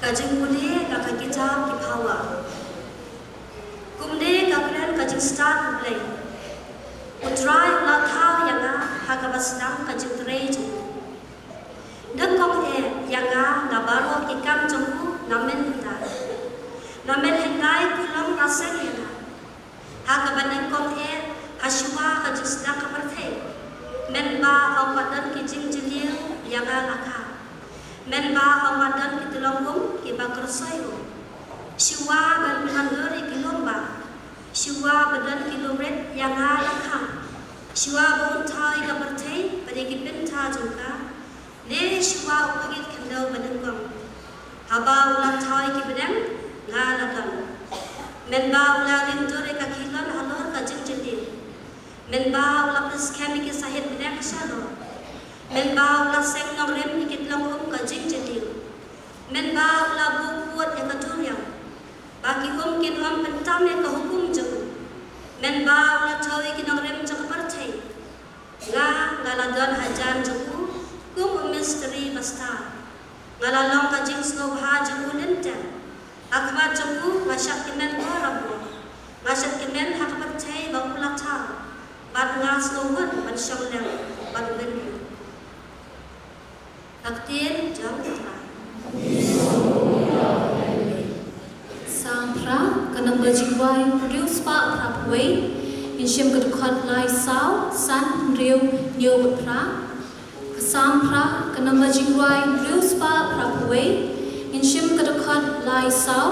Ka jingpule na ka kitab Ki Phawa. Kumne ka kren ka jingstad U Blei. U Trai u la thaw ïa nga ha kaba sdang ka jingtrei jong u. Nyngkong eh ïa nga na baroh ki kam jong u na mynhyndai. Na mynhyndai kulong la seng ïa nga. Ha kaba nyngkong eh, ha shuwa ka jingsdang ka pyrthei, mynba ym pat don ki jingjylliew ïa nga la kha. Mynba ym pat don ki tyllong um kiba kyrsoi um. Shuwa ban pynwandur ïa ki lum bah. Shuwa ba don ki lum rit ïa nga la kha. Shuwa ba un thaw ïa ka pyrthei bad ïa ki bynta jong ka. Ne shuwa u pynïaid khyndew ba nyngkong. Haba u la thaw ïa ki bneng, nga la don. Mynba u la ring dur ïa ka khylon halor ka jingjylliew. Mynba u la pynskhem ïa ki sahit bneng shalor. Mynba u la seng nongrim ïa ki tyllong um ka jingjylliew. Mynba u la buh kut ïa ka duriaw. Ba ki um kin ym pyntam ïa ka hukum jong u. Mynba u la thaw ïa ki nongrim jong ka pyrthei. Nga, nga la don hajan jong u kum u mistri ba stad. Nga la long ka jingsngewbha jong u lynter. Ha khmat jong u nga shad kmen barabor. Nga shad kmen ha ka pyrthei ba u la thaw. Bad nga sngewhun ban shong lem bad u mynta. Ka ktien jong U Trai. Ka Psalm phra, ka namba jingrwai hynriew spah phra phew wei, ngin shim ka dkhot lai saw, san, hynriew, hynñiew bad phra. Ka Psalm phra, ka namba jingrwai hynriew spah phra phew wei, ngin shim ka dkhot lai saw,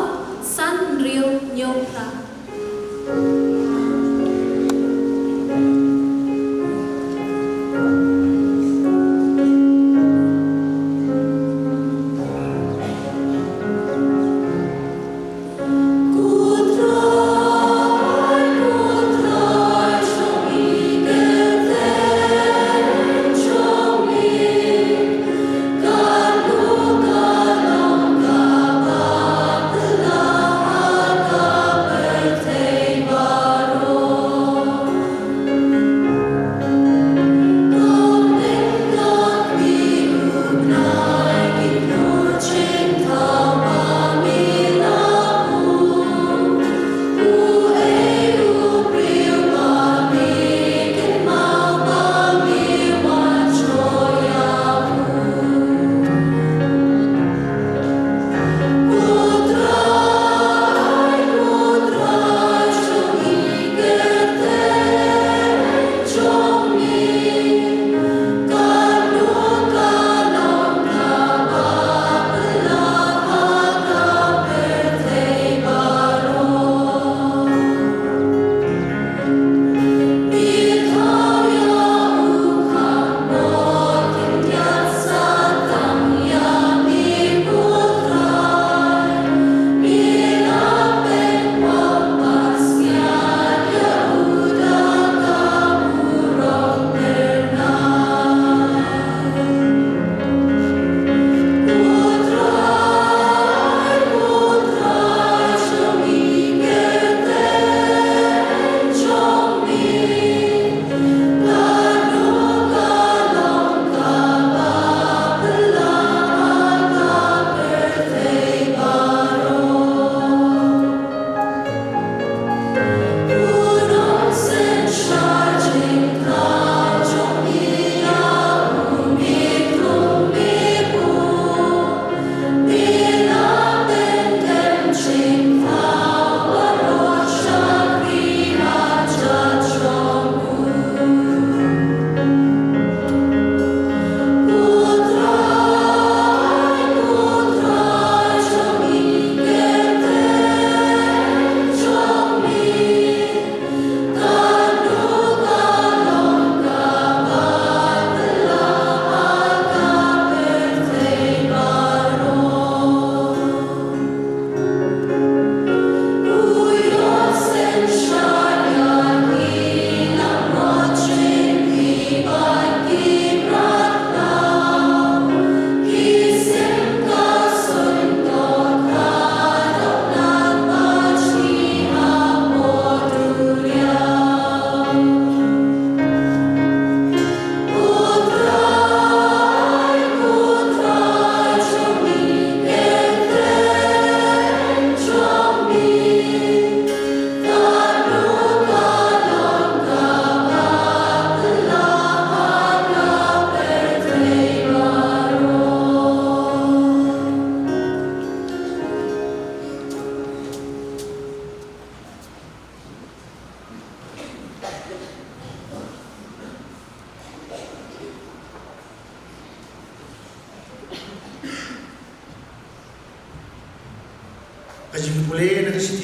san, hynriew, hynñiew bad phra.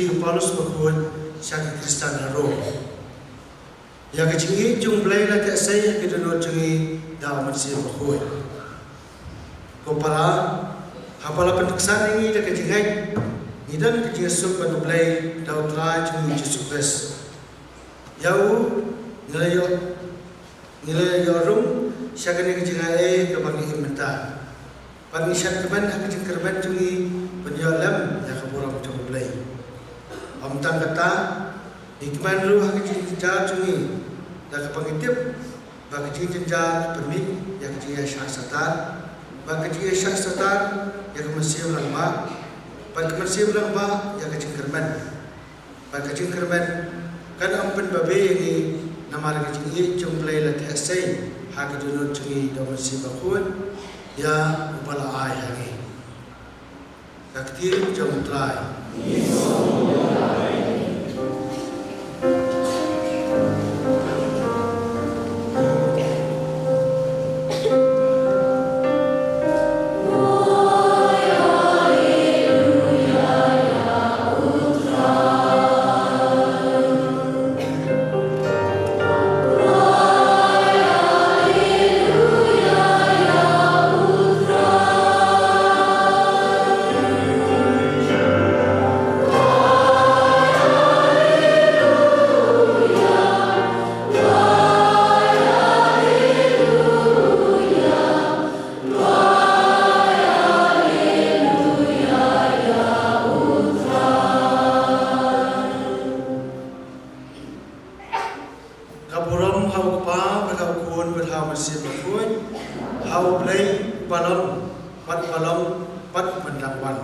u Paulus bakhuid sha ki Khristan ha Rom. Ïa ka jingïeit jong u Blei la theh sei ha ki dohnud jong ngi da u Mynsiem Bakhuid. Ko para, haba la pynksan ïa ngi da ka jingngeit, ngi don ka jingsuk bad u Blei da u Trai jong ngi Jisu Khrist. Ïa u ngi la ïoh, ngi la ïoh rung sha kane ka jingaiei kaba ngi im mynta. Bad ngi shad kmen ha ka jingkyrmen jong ngi ban ïoh lem ïa ka burom jong u Blei. Ym tang kata, ngi kmen ruh ha ka jingjynjar jong ngi da kaba ngi tip ba ka jingjynjar ka pynmih ïa ka jingïaishah Satan, bad ka jingïaishah Satan ïa ka mynsiem rangbah, bad ka mynsiem rangbah ïa ka jingkyrmen. Bad ka jingkyrmen kan ym pynbabe ïa ngi, namar ka jingïeit jong u Blei la theh sei ha ki dohnud jong ngi da u Mynsiem Bakhuid ïa uba la ai ha ngi. Ka ktien jong u Trai. Ka burom ha u Kpa bad ha u Khun bad ha u Mynsiem Bakhuid, ha u Blei uba long, bad uba long, bad uban dang wan.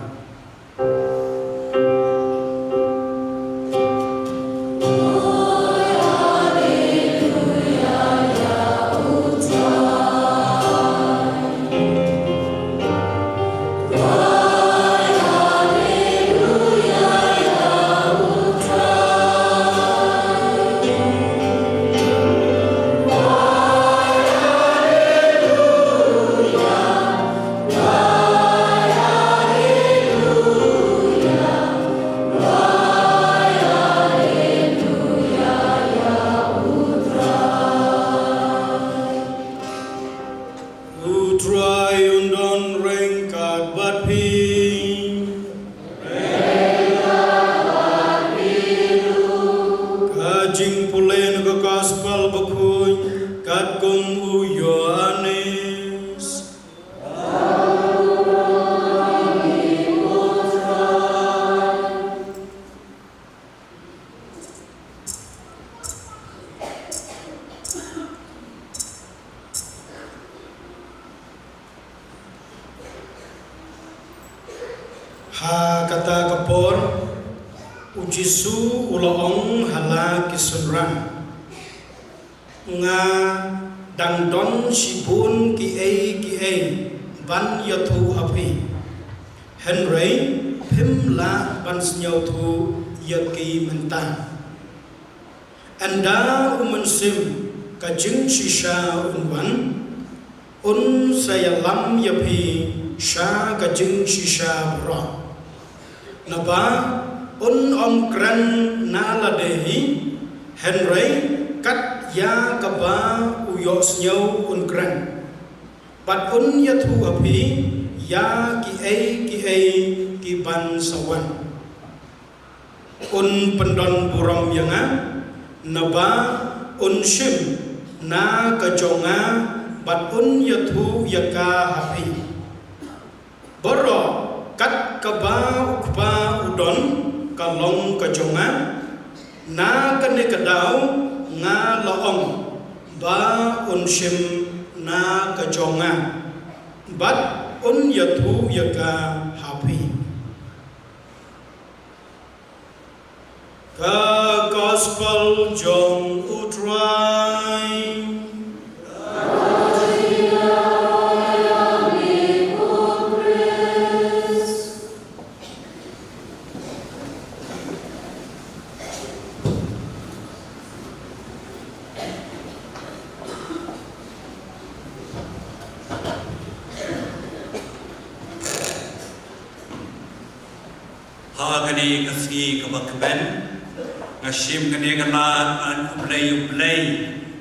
U Trai un don ryngkat bad phi. Ka jingpule na ka Gospel Bakhuid katkum u Ïoannis. Ha kata ka por, u Jisu u la ong ha la ki synran, nga dang don shibun kiei kiei ban ïathuh ha phi, hynrei phim lah ban sngewthuh ïa ki mynta. Ynda u Mynsiem ka jingshisha un wan, un sa ïalam ïa phi sha ka jingshisha baroh. Naba un ym kren na lade hi, hynrei kat ïa kaba u ïohsngew un kren. Bad un ïathuh ha phi ïa kiei kiei ki ban sa wan. Un pyndon burom ïa nga, naba un shim na ka jong nga, bad un ïathuh ïa ka ha phi. Baroh kat kaba u Kpa u don ka long ka jong nga, na kane ka daw nga la ong ba un shim na ka jong nga, bad un ïathuh ïa ka ha phi. Ka Gospel jong u Trai. Ha kane ka sngi kaba kmen, nga shim kane ka lad ban khublei ïa U Blei,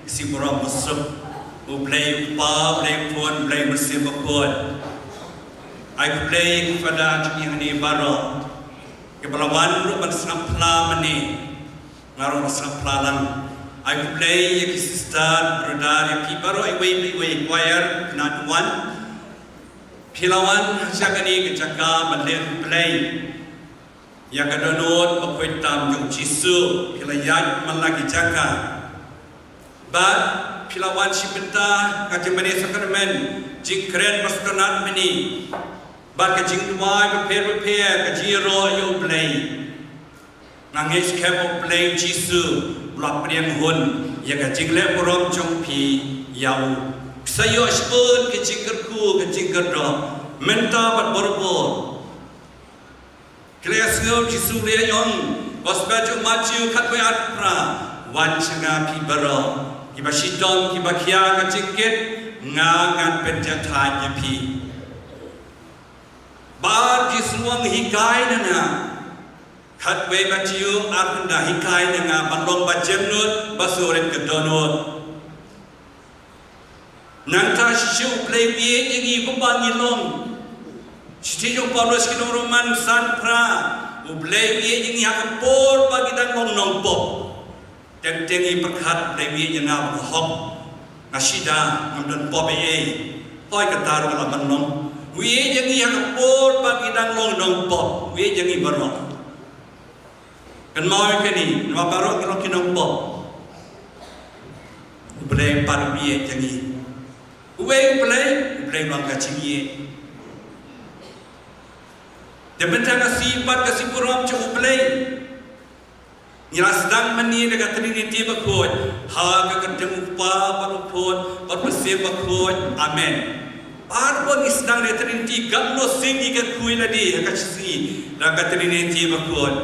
ka sngi burom basuk, U Blei U Kpa, U Blei U Khun, U Blei U Mynsiem Bakhuid. Ai khublei ïa ki fada jong ngi hangne baroh, kiba la wan ruh ban sngap phla mynne. Nga ruh nga sngap phla lang. Ai khublei ïa ki sister, brother, ïa phi baroh iwei pa iwei, choir, khynnah wan. Phi la wan ha sha kane ka jaka ban leh khublei ïa ka dohnud bakhuid tam jong U Jisu. Phi la ïaid man la ki jaka. Bad phi la wan shim bynta ka jingmane sakramen, jingkren ba sngewtynnat mynne, bad ka jingduwai bapher bapher, ka jingïaroh ïa U Blei. Nga ngeit skhem ba U Blei U Jisu u la pdiang hun ïa ka jingleh burom jong phi ïa u. Phi sa ïoh shibun ka jingkyrkhu, ka jingkyrdoh mynta bad barabor. Khlem sngew, Jisu u la ong, Gospel jong u Mathaios khatwei arphew phra, wan sha nga phi baroh kiba shitom kiba khia ka jingkit, nga ngan pynjahthait ïa phi. Bad Jisu u ong, hikai na nga. Khatwei Mathaios arphew phra, hikai na nga ban long ba jemnud, ba sngewrit ka dohnud. Nangta shisha U Blei u ïeit ïa ngi kumba ngi long. Shithi jong u Paulus sha ki nong Roman san phra, U Blei u ïeit ïa ngi ha ka por ba ngi dang long nongpop. Teng teng ngi pyrkhat U Blei u ïeit ïa nga ba nga hok, nga shida, ngam don pop ei ei. Hooid, kata ruh ka lah ban long. U ïeit ïa ngi ha ka por ba ngi dang long nongpop, u ïeit ïa ngi baroh. Kynmaw ïa kane, namar baroh ngi long ki nongpop. U Blei pat u ïeit ïa ngi. Uei U Blei? U Blei u long ka jingïeit. Te mynta ka sngi pat ka sngi burom jong U Blei. Ngi la sdang mynne da ka Trinity bakhuid, ha ka kyrteng U Kpa bad U Khun bad U Mynsiem Bakhuid. Amen. Baroh ngi sdang da ka Trinity, katno sien ngi kyrkhu ïa lade ha ka shi sngi da ka Trinity bakhuid.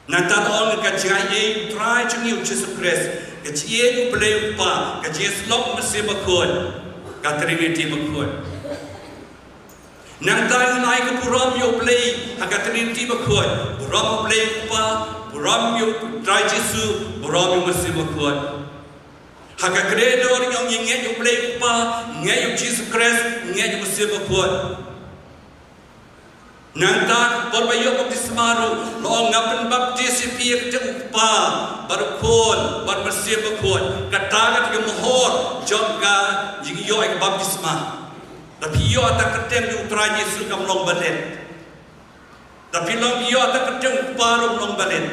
Nangta to ong ka jingaiei U Trai jong ngi U Jisu Khrist, ka jingïeit U Blei U Kpa, ka jingïasyllok U Mynsiem Bakhuid, ka Trinity bakhuid. Nangta ngin ai ka burom ïa U Blei ha ka Trinity bakhuid, burom U Blei U Kpa, burom ïa U Trai Jisu, burom ïa U Mynsiem Bakhuid. Ha ka Credo ngi ong ngi ngeit ïa U Blei U Kpa, ngeit ïa U Jisu Khrist, ngeit ïa U Mynsiem Bakhuid. Nangta ka por ba ïoh baptisma ruh, la ong nga pynbaptis ïa phi ha ka kyrteng U Kpa bad U Khun bad U Mynsiem Bakhuid. Kata ka dei ka mohor jong ka jingïoh ïa ka baptisma. Lada phi ïoh ha ka kyrteng jong U Trai Jisu kam long balit. Lada phi long, ïoh ha ka kyrteng U Kpa ruh kam long balit.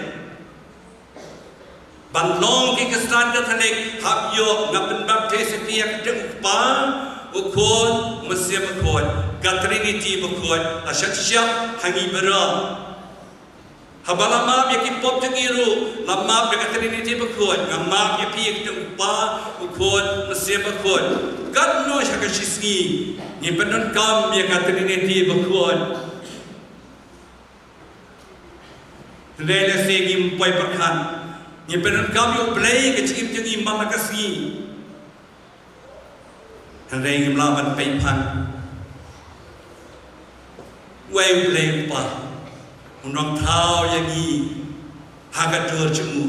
Ban long ki Khristan Katholik, hap ïoh nga pynbaptis ïa phi ha ka kyrteng U Kpa, U Khun, U Mynsiem Bakhuid, ka Trinity bakhuid, la shah shah ha ngi baroh. Haba la map ïa ki pop jong ngi ruh, la map da ka Trinity bakhuid, nga map ïa phi ha ka kyrteng U Kpa, U Khun, U Mynsiem Bakhuid. Katno sha ka shi sngi ngi pyndonkam ïa ka Trinity bakhuid. Hynrei lehse ngim poi pyrkhat. Ngi pyndonkam ïa U Blei ka jingim jong ngi man la ka sngi. Hynrei ngim lah ban peit phan. Wei U Blei U Kpa un nongthaw ïa ngi ha ka dur jong u.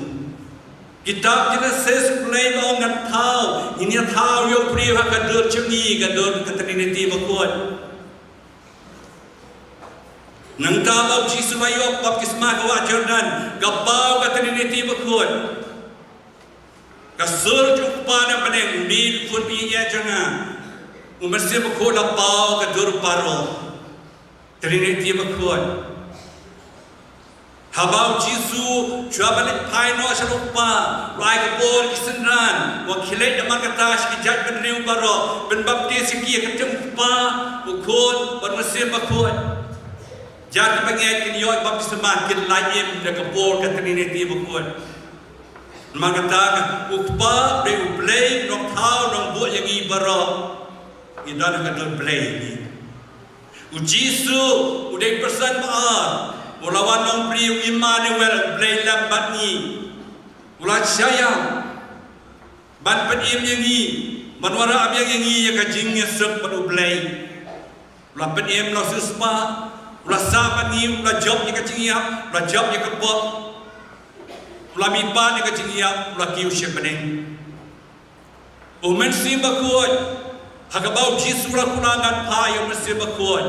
Kitab Genesis U Blei u ong ngan thaw, ngin ïa thaw ïa u briew ha ka dur jong ngi, ka dur ka Trinity bakhuid. Nangta ba U Jisu u la ïoh baptisma ha ka wah Jordan, ka paw ka Trinity bakhuid. Ka sur jong U Kpa na bneng, U Khun, U Blei jong nga, U Mynsiem Bakhuid la paw ka dur baroh. Trinity bakhuid. Haba U Jisu shuwa ban leit phai noh sha U Kpa, u la ai ka bor ïa ki synran, u ong khie leit namar kata sha ki jaitbynriew baroh, pynbaptis ïa ki ha ka kyrteng U Kpa, U Khun bad U Mynsiem Bakhuid. Ïa kiba ngeit kin ïoh baptisma, kin la im da ka bor ka Trinity bakhuid. Namar kata ka U Kpa, U Blei, u nongthaw, u nongbuh ïa ngi baroh. Ngi don ha ka dur Blei ngi. U Jisu u dei person ba ar, u la wan long briew, Immanuel, Blei lem bad ngi. U la shah ïam ban pynim ïa ngi, ban wanrah biang ïa ngi ïa ka jingïasuk bad U Blei. U la pynim, u la siewspah, U la sah bad ngi, u la jop ïa ka jingïap, u la jop ïa ka pop, u la mihpat ïa ka jingïap, u la kiew sha bneng. U Mynsiem Bakhuid, ha kaba u Jisu u la kular, ngan phah ïa u Mynsiem Bakhuid.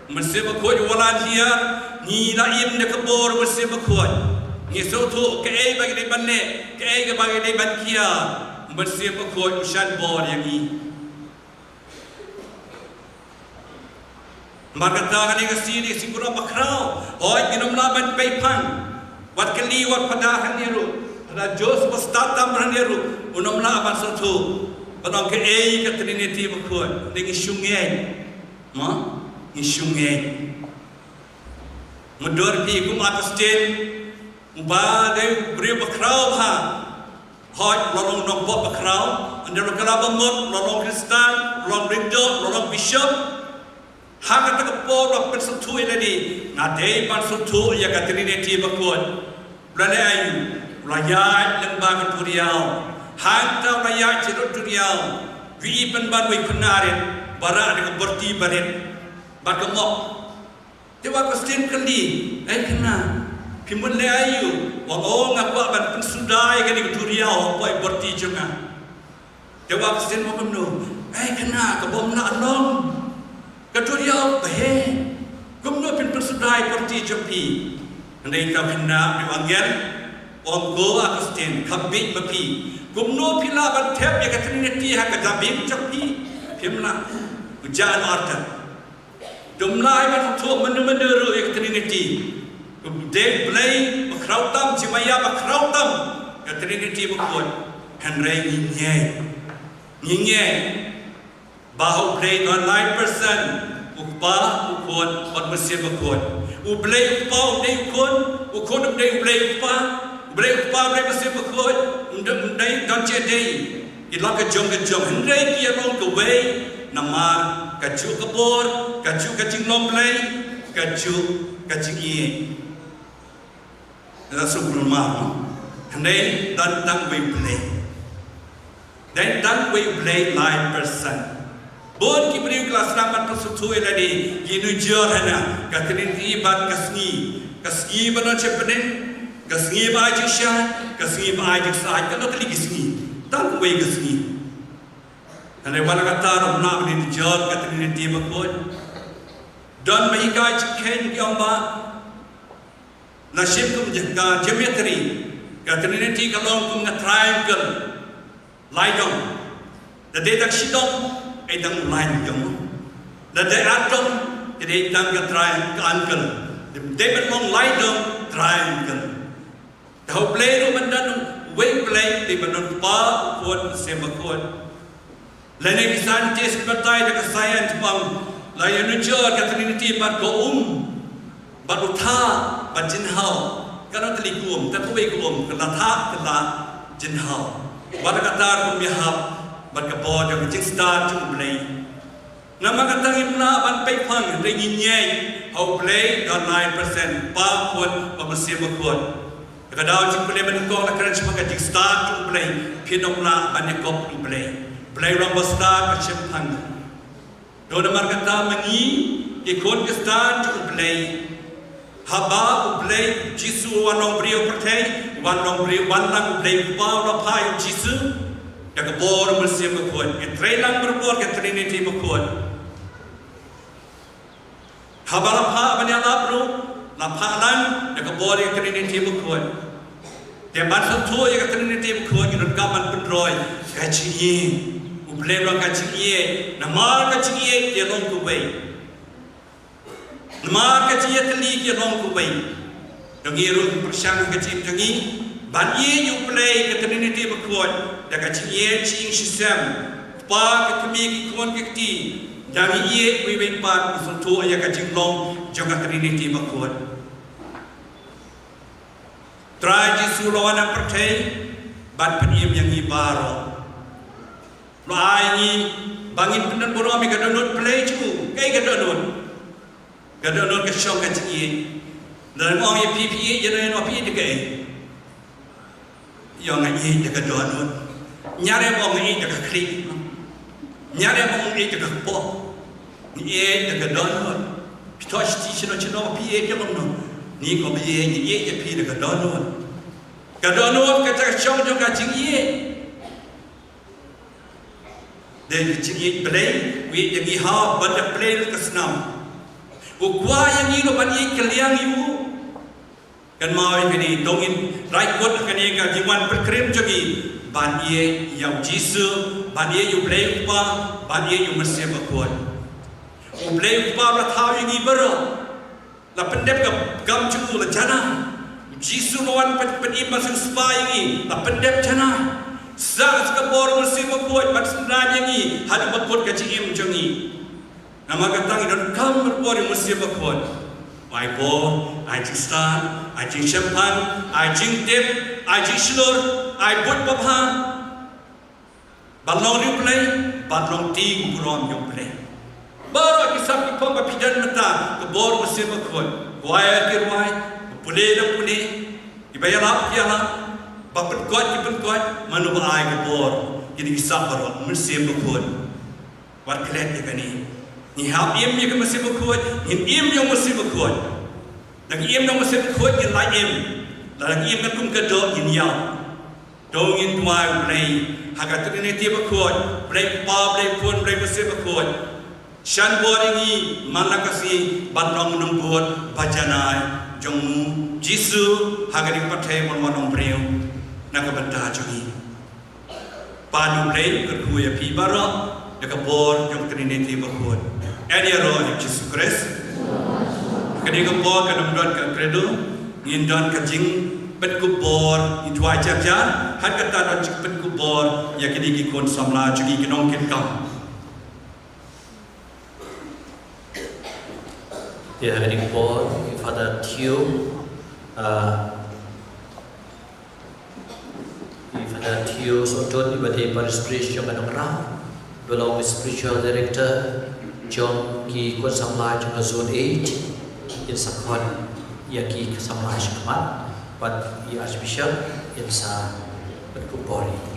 U Mynsiem Bakhuid u wallam ïa ngi, ngi la im da ka bor u Mynsiem Bakhuid. Ngi sngewthuh kaei ba ngi dei ban leh, kaei kaba ngi dei ban kiar. U Mynsiem Bakhuid u shah bor ïa ngi. Namar kata, kane ka sngi dei ka sngi kynroh bakhraw. Hooid, ngin ym lah ban peit phang. Wat kylli, wat phada hangne ruh, wat jooh, wat stad tam hangne ruh, un ym lah ban sngewthuh ban ong kaei ka Trinity Bakhuid. Dei ngi shu ngeit. Mo? Ngi shu ngeit. Mutdur phi kum Augustine, uba dei u briew bakhraw bha. Hooid, u la long nongpop bakhraw, hynrei u la kylla ba mut, u la long Khristan, u la long lyngdoh, u la long bishop. Ha kata ka por u la pynsngewthuh ïa lade, nga dei ban sngewthuh ïa ka Trinity Bakhuid. U la leh aïu? U la ïaid lyngba ka duriaw. Hangta u la ïaid sha duriaw, u ïohi pynban uwei u khynnah rit, ba rah da ka byrti barit bad ka mok. Te u Augustine u kylli, "Ei khynnah, phi mut leh aïu?" U ong, "O, nga kwah ban pynsuda ïa kane ka duriaw hapoh i byrti jong nga." Te u Augustine u ong kumno, "Ei khynnah, ka bym lah long. Ka duriaw ba heh. Kumno phin pynsuda ïa i byrti jong phi?" Hynrei ïa u khynnah, u angel u ong, "Ko Augustine, kham bieit ma phi. Kumno phi lah ban thep ïa ka Trinity ha ka jabieng jong phi? Phim lah." U jah noh artat. Te um lah ban sngewthuh mynno mynno ruh ïa ka Trinity. Ka dei Blei bakhraw tam, jingmaïa bakhraw tam, ka Trinity Bakhuid. Hynrei ngi ngeit. Ngi ngeit ba ha U Blei don lai person, U Kpa, U Khun, bad U Mynsiem Bakhuid. U Blei U Kpa um dei U Khun, U Khun um dei U Blei U Kpa, U Blei U Kpa, U Blei Mynsiem Bakhuid, um dei, um dei, don shi dei. Ki long ka jong ka jong, hynrei ki ïalong kawei, namar kajuh ka bor, kajuh ka jinglong Blei, kajuh ka jingïeit. Ngi la sngewthuh namar, no? Hynrei don tang uwei U Blei. Don tang uwei U Blei lai person. Bun ki briew ki la sdang ban pynsngewthuh ïa lade, ki nujor hana, ka Trinity bad ka sngi. Ka sngi ba don sha bneng, ka sngi ba ai jingshai, ka sngi ba ai jingsyaid, ka don tylli ki sngi. Tang uwei ka sngi. Hynrei wat la katta, ym lah ban nujor ka Trinity Bakhuid. Don ba hikai jingkheiñ ki ong ba, la shim kum ka geometry, ka Trinity ka long kum ka triangle. Lai dong. Lada dei tang shi dong, ka dei tang lai dong. Lada dei ar dong, ka dei tang ka triangle. Dei ban long lai dong, triangle. Te ha U Blei ruh ban don uwei U Blei, dei ban don Kpa, U Khun, Mynsiem Bakhuid. Lane ki scientist ki batai da ka science ba la ïanujor ka Trinity bad ka um, bad u thah, bad jingthaw. Ka don tylli ka um, tang kawei ka um, ka la thah, ka la jingthaw. Wat la katta ruh ym ïahap bad ka bor jong ka jingstad jong U Blei. Namar kata ngim lah ban peit phang, hynrei ngi ngeit ha U Blei don lai person, Kpa, Khun bad Mynsiem Bakhuid. Ka daw jingpule ba nyngkong la kren shaphang ka jingstad jong U Blei, phin ym lah ban ïakop U Blei. Blei u long ba stad ba shemphang. Te namar kata ma ngi ki khun ki stad jong U Blei, haba U Blei Jisu u wan long briew ha pyrthei, u wan long briew, wan lang U Blei Kpa u la phah ïa u Jisu da ka bor U Mynsiem Bakhuid. Ngi trei lang barabor ka Trinity Bakhuid. Haba la phah ban ïalap ruh, la phah lang da ka bor ïa ka Trinity Bakhuid. Te ban sngewthuh ïa ka Trinity Bakhuid, ngi donkam ban pynroi ka jingïeit. U Blei u long ka jingïeit, namar ka jingïeit ka long kawei. Namar ka jingïeit ka long kawei. Te ngi ruh ngi pyrshang ha ka jingim jong ngi ban ïeit ïa U Blei ka Trinity Bakhuid da ka jingïeit shi ïing shi sem, Kpa, ka Kmie, ki Khun ki Kti. Da ngi ïeit uwei uwei pat, ngi sngewthuh ïa ka jinglong jong ka Trinity Bakhuid. Trai Jisu u la wan ha pyrthei ban pynim ïa ngi baroh. U la ai ngi ba ngin pyndonburom ïa ka dohnud Blei jong u. Kaei ka dohnud? Ka dohnud ka shong ka jingïeit. Lada nga ong ïa phi, phi ïeit ïa no ïa no, phi ïeit ïa kaei? Ïa, nga ïeit ïa ka dohnud. Ñiar ïa ba ong nga ïeit ïa ka khlieh. Ñiar ïa ba ong nga ïeit ïa ka kpoh. Nga ïeit ïa ka dohnud. Phi Thoh shi shnong shnong phi ïeit ïa kumno? Ngi kumba ïeit ngi ïeit ïa phi da ka dohnud. Ka dohnud kata ka shong jong ka jingïeit. Dei ka jingïeit Blei, u ïeit ïa ngi ha ban da pynleit ka snam. U kwah ïa ngi ruh ban ïeit kylliang ïa u. Kynmaw ïa kane, to ngin rai kut ha kane ka jingwan pynkhreh jong ngi ban ïeit ïa u Jisu, ban ïeit ïa u Blei u Kpa, ban ïeit ïa u Mynsiem Bakhuid. U Blei u Kpa u la thaw ïa ngi baroh. La pyndep ka kam jong u, la janai. U Jisu u la wan pyn-, pynim ban sngewspah ïa ngi, la pyndep, janai. Sa ka bor u Mynsiem Bakhuid ban synran ïa ngi haduh ba kut ka jingim jong ngi. Namar kata ngi donkam ban bor ïa u Mynsiem Bakhuid. Ai bor, ai jingstad, ai jingshemphang, ai jingtip, ai jingshlur, ai buit babha. Ban long riew Blei, ban long team burom ïa u Blei. Baroh ki sap ki phong ba phi don mynta, ka bor u Mynsiem Bakhuid. Kwah ki rwai, ba pule da pule, kiba ïalap ki ïalap, ba pynkhuid ki pynkhuid, mano ba ai ka bor, kine ki sap baroh u Mynsiem Bakhuid. Wat klet ïa kane. Ngi hap im ïa ka Mynsiem Bakhuid, ngin im ïa u Mynsiem Bakhuid. Da ngi im ïa u Mynsiem Bakhuid ngin lah im. Lada ngi im katkum ka doh ngin ïap. To ngin duwai u Blei ha ka Trinity bakhuid, Blei Kpa, Blei Khun, Blei Mynsiem Bakhuid. Shan bor ïa ngi man la ka sngi ban long nongbud ba janai jong u Jisu ha kane ka pyrthei ban wan long briew na ka bynta jong ngi. Pan u Blei u kyrkhu ïa phi baroh da ka bor jong Trinity bakhuid. Yn ïaroh ïa u Jisu Khrist. Kane ka por kan ym don ka Credo, ngin don ka jingpynkupbor, ngi duwai jar jar, ha kata don jingpynkupbor ïa kine ki khun samla jong ngi, ki nongkitkam. Ïa kane ka por, i Father Theo, ah, i Father Theo Sohtun, iba dei Parish Priest jong ka Nongrah, ba long i Spiritual Director jong ki khun samla jong ka Zone eight, in sa khot ïa ki samla sha khmat, bad i Archbishop in sa pynkup bor ïa ki.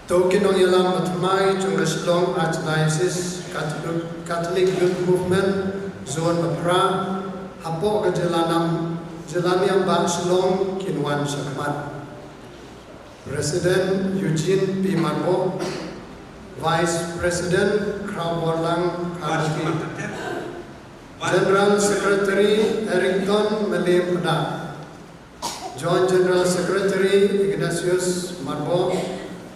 To ki nongïalam ba thymmai jong ka Shillong Archdiocese Catholic, Catholic Youth Movement Zone ba phra, hapoh ka jylla nam, jylla niam ba Shillong kin wan sha khmat. President Eugene P Marbouh, Vice President Khrawborlang Kharmati, General Secretary Errington Mele Pynah, Joint General Secretary Ignatius Marbouh,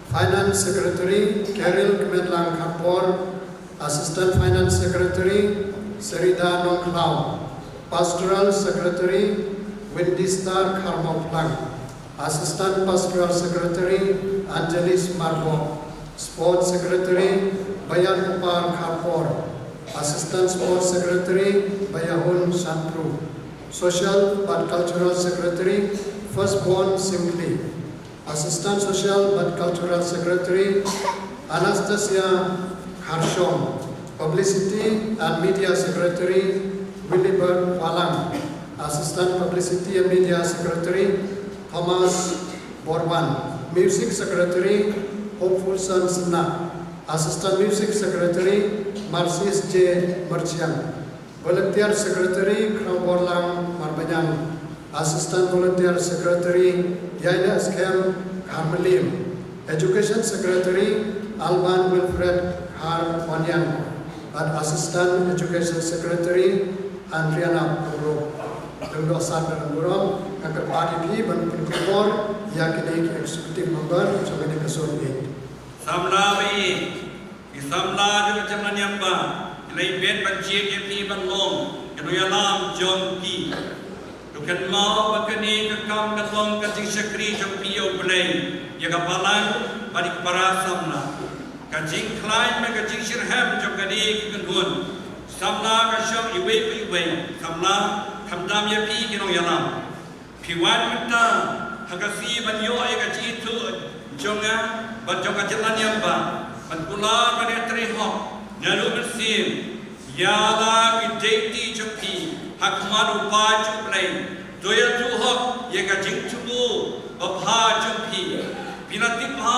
Finance Secretary Carol Kmetlang Kharpor, Assistant Finance Secretary Serida Nongkhlaw, Pastoral Secretary Windy Star Kharmawphlang, Assistant Pastoral Secretary Angelis Marbouh, Sports Secretary Bayan Upar Kharpor, Assistant Sports Secretary Bayahun Santru, Social bad Cultural Secretary Firstborn Singkli, Assistant Social bad Cultural Secretary Anastasia Kharshong, Publicity and Media Secretary Willibert Walang, Assistant Publicity and Media Secretary Thomas Borban, Music Secretary Hopefulson Synnah, Assistant Music Secretary Marcis J Marchiang, Volunteer Secretary Khrawborlang Marbaniang, Assistant Volunteer Secretary Yaineh Skhem Kharmylliam, Education Secretary Alban Wilfred Kharmoniang, bad Assistant Education Secretary Andriana Puruk. Lyngdoh san da burom, nga kyrpad ïa phi ban pynkup bor ïa kine ki executive member jong kane ka zone eight. Samla ba ïeit, ki samla jong ka jylla niam ba, ki la ïeit ban jied ïa phi ban long ki nongïalam jong phi. To kynmaw ba kane ka kam ka long ka jingshakri jong phi ïa U Blei, ïa ka balang bad ïa ki para samla. Ka jingkhlaiñ bad ka jingshitrhem jong kane ka kynhun samla ka shong iwei pa iwei, samla, khamtam ïa phi ki nongïalam. Phi wan mynta ha ka sngi ban ïoh ïa ka jingithuh jong nga bad jong ka jylla niam ba, ban kular bad ïatrei hok naduh mynsiem ïa la ki deiti jong phi ha khmat U Blei. To ïathuh hok ïa ka jingthmu babha jong phi. Phi la tip bha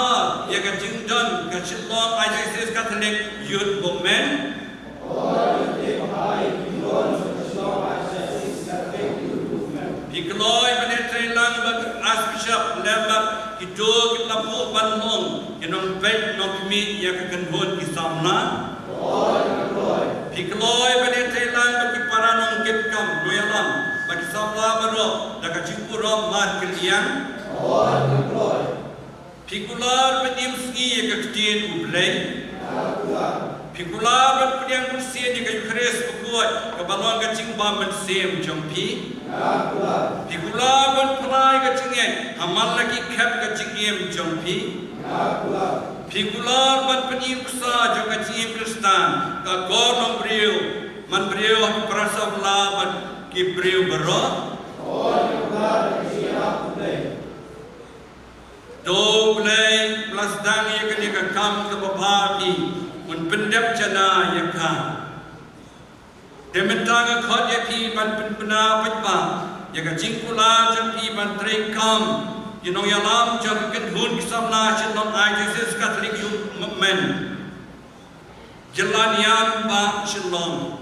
ïa ka jingdon ka Shillong Archdiocese Catholic Youth Movement. Phi kloi ban ïatrei lang bad Archbishop lem bad kito kiba la buh ban long ki nongpeit nongkhmih ïa ka kynhun ki samla. Phi kloi ban ïatrei lang bad ki para nongkit kam, nongïalam bad ki samla baroh da ka jingburom markylliang. Phi kular ban ïohi ïa ka ktien U Blei. Phi kular ban pdiang bunsien ïa ka Eukharist bakhuid kaba long ka jingbym mynsiem jong phi. Phi kular ban phla ïa ka jingngeit ha man la ki khep ka jingim jong phi. Phi kular ban pyni nuksa jong ka jingim Khristan, ka kor nongbriew, man briew ha ki para samla bad ki briew baroh. To U Blei, ba la sdang ïa kane ka kam kaba bha, phi un pyndep jana ïa ka. Te mynta nga khot ïa phi ban pynbna paidbah ïa ka jingkular jong phi ban trei kam ki nongïalam jong ka kynhun ki samla Shillong Archdiocese Catholic Youth Movement, Jylla Niam Bah Shillong.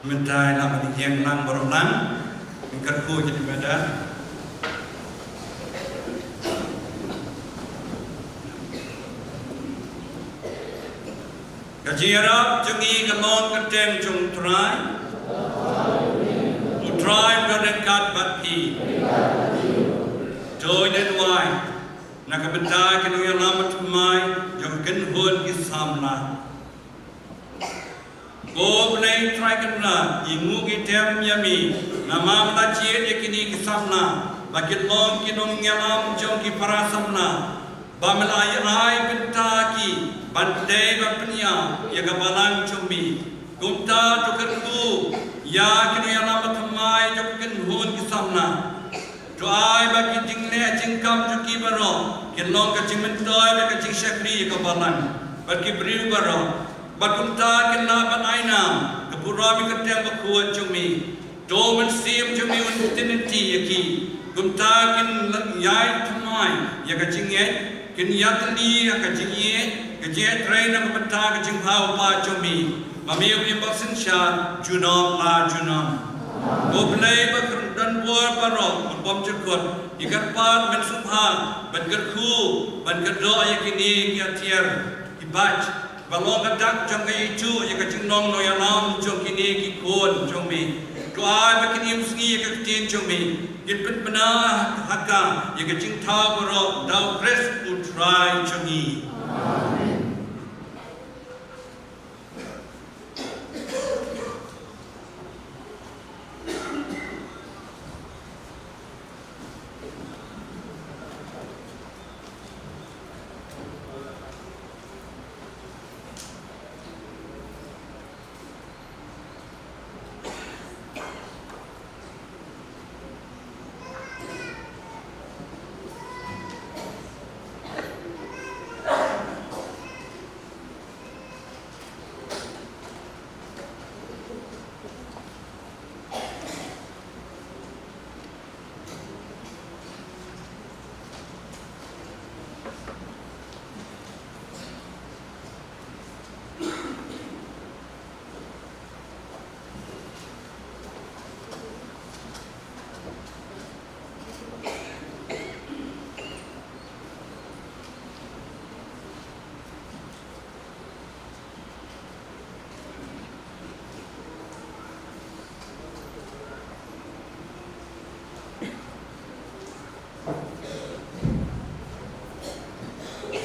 Mynta ïa la ban ïeng lang baroh lang. Ngin kyrkhu ïa ki madan. Ka jingïarap jong ngi ka long kyrteng jong U Trai. U Trai un don ryngkat bad phi. To ngin ïa duwai na ka bynta ki nongïalam thymmai jong ka kynhun ki samla. Ko Blei Trai Kynrad, ngi nguh ngi tem ïa me namar ba la jied ïa kine ki samla ba kin long ki nongïalam jong ki para samla, ba me la ai bynta ki ban tei ban pynïap ïa ka balang jong me. Kumta to kyrkhu ïa ki nongïalam thymmai jong ka kynhun ki samla. To ai ba ki jingleh jingkam jong ki baroh kin long ka jingmyntoi bad ka jingshakri ïa ka balang bad ki briew baroh. Bad kumta kin lah ban ai nam ka burom ïa ka kyrteng bakhuid jong me. To u Mynsiem jong me un ktien lynti ïa ki. Kumta kin ïai thymmai ïa ka jingngeit, kin ïatylli ïa ka jingïeit, ka jingïatrei na ka bynta ka jingbha u Kpa jong me, ba me u im bad synshar junom la junom. Ko Blei ba kyrdan bor baroh, ba bym jukut, ngi kyrpad men sngewbha ban kyrkhu, ban kyrdoh ïa kine ki atiar, ki badge ba long ka dak jong ka ïeit ïa ka jinglong nongïalam jong kine ki khun jong me. To ai ba kin ïohi ïa ka ktien jong me, kin pynbna ha ka ïa ka jingthaw baroh da U Khrist U Trai jong ngi.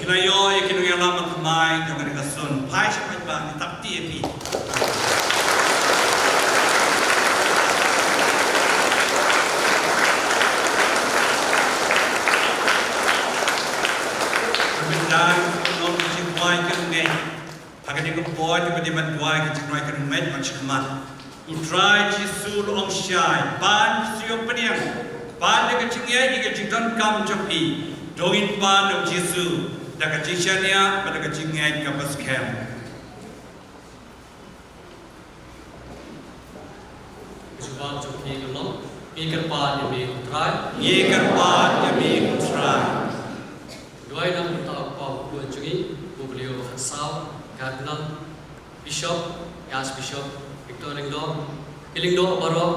Nga ïoh ïa ki nongïalam ba thymmai jong kane ka shnong. Phai sha phi ba ngi tap ti ïa phi. Ka bynta ka long ka jingduwai ka ngeit. Ha kane ka por, kaba dei ban duwai ka jingduwai ka ngeit ban sha khmat. U Trai Jisu u la ong shai, pan shu ïoh pdiang, pan da ka jingngeit ïa ka jingdonkam jong phi. To ngin pan, U Jisu, da ka jingshaniah bad da ka jingngeit kaba skhem. Ka jubab jong phi ka long, ngi kyrpad ïa me ko Trai. Ngi kyrpad ïa me ko Trai. Duwai na ka bynta u Kpa u Khun jong ngi, u Blei u Khatsaw, Cardinal, Bishop, Archbishop Victor Lyngdoh, ki lyngdoh baroh,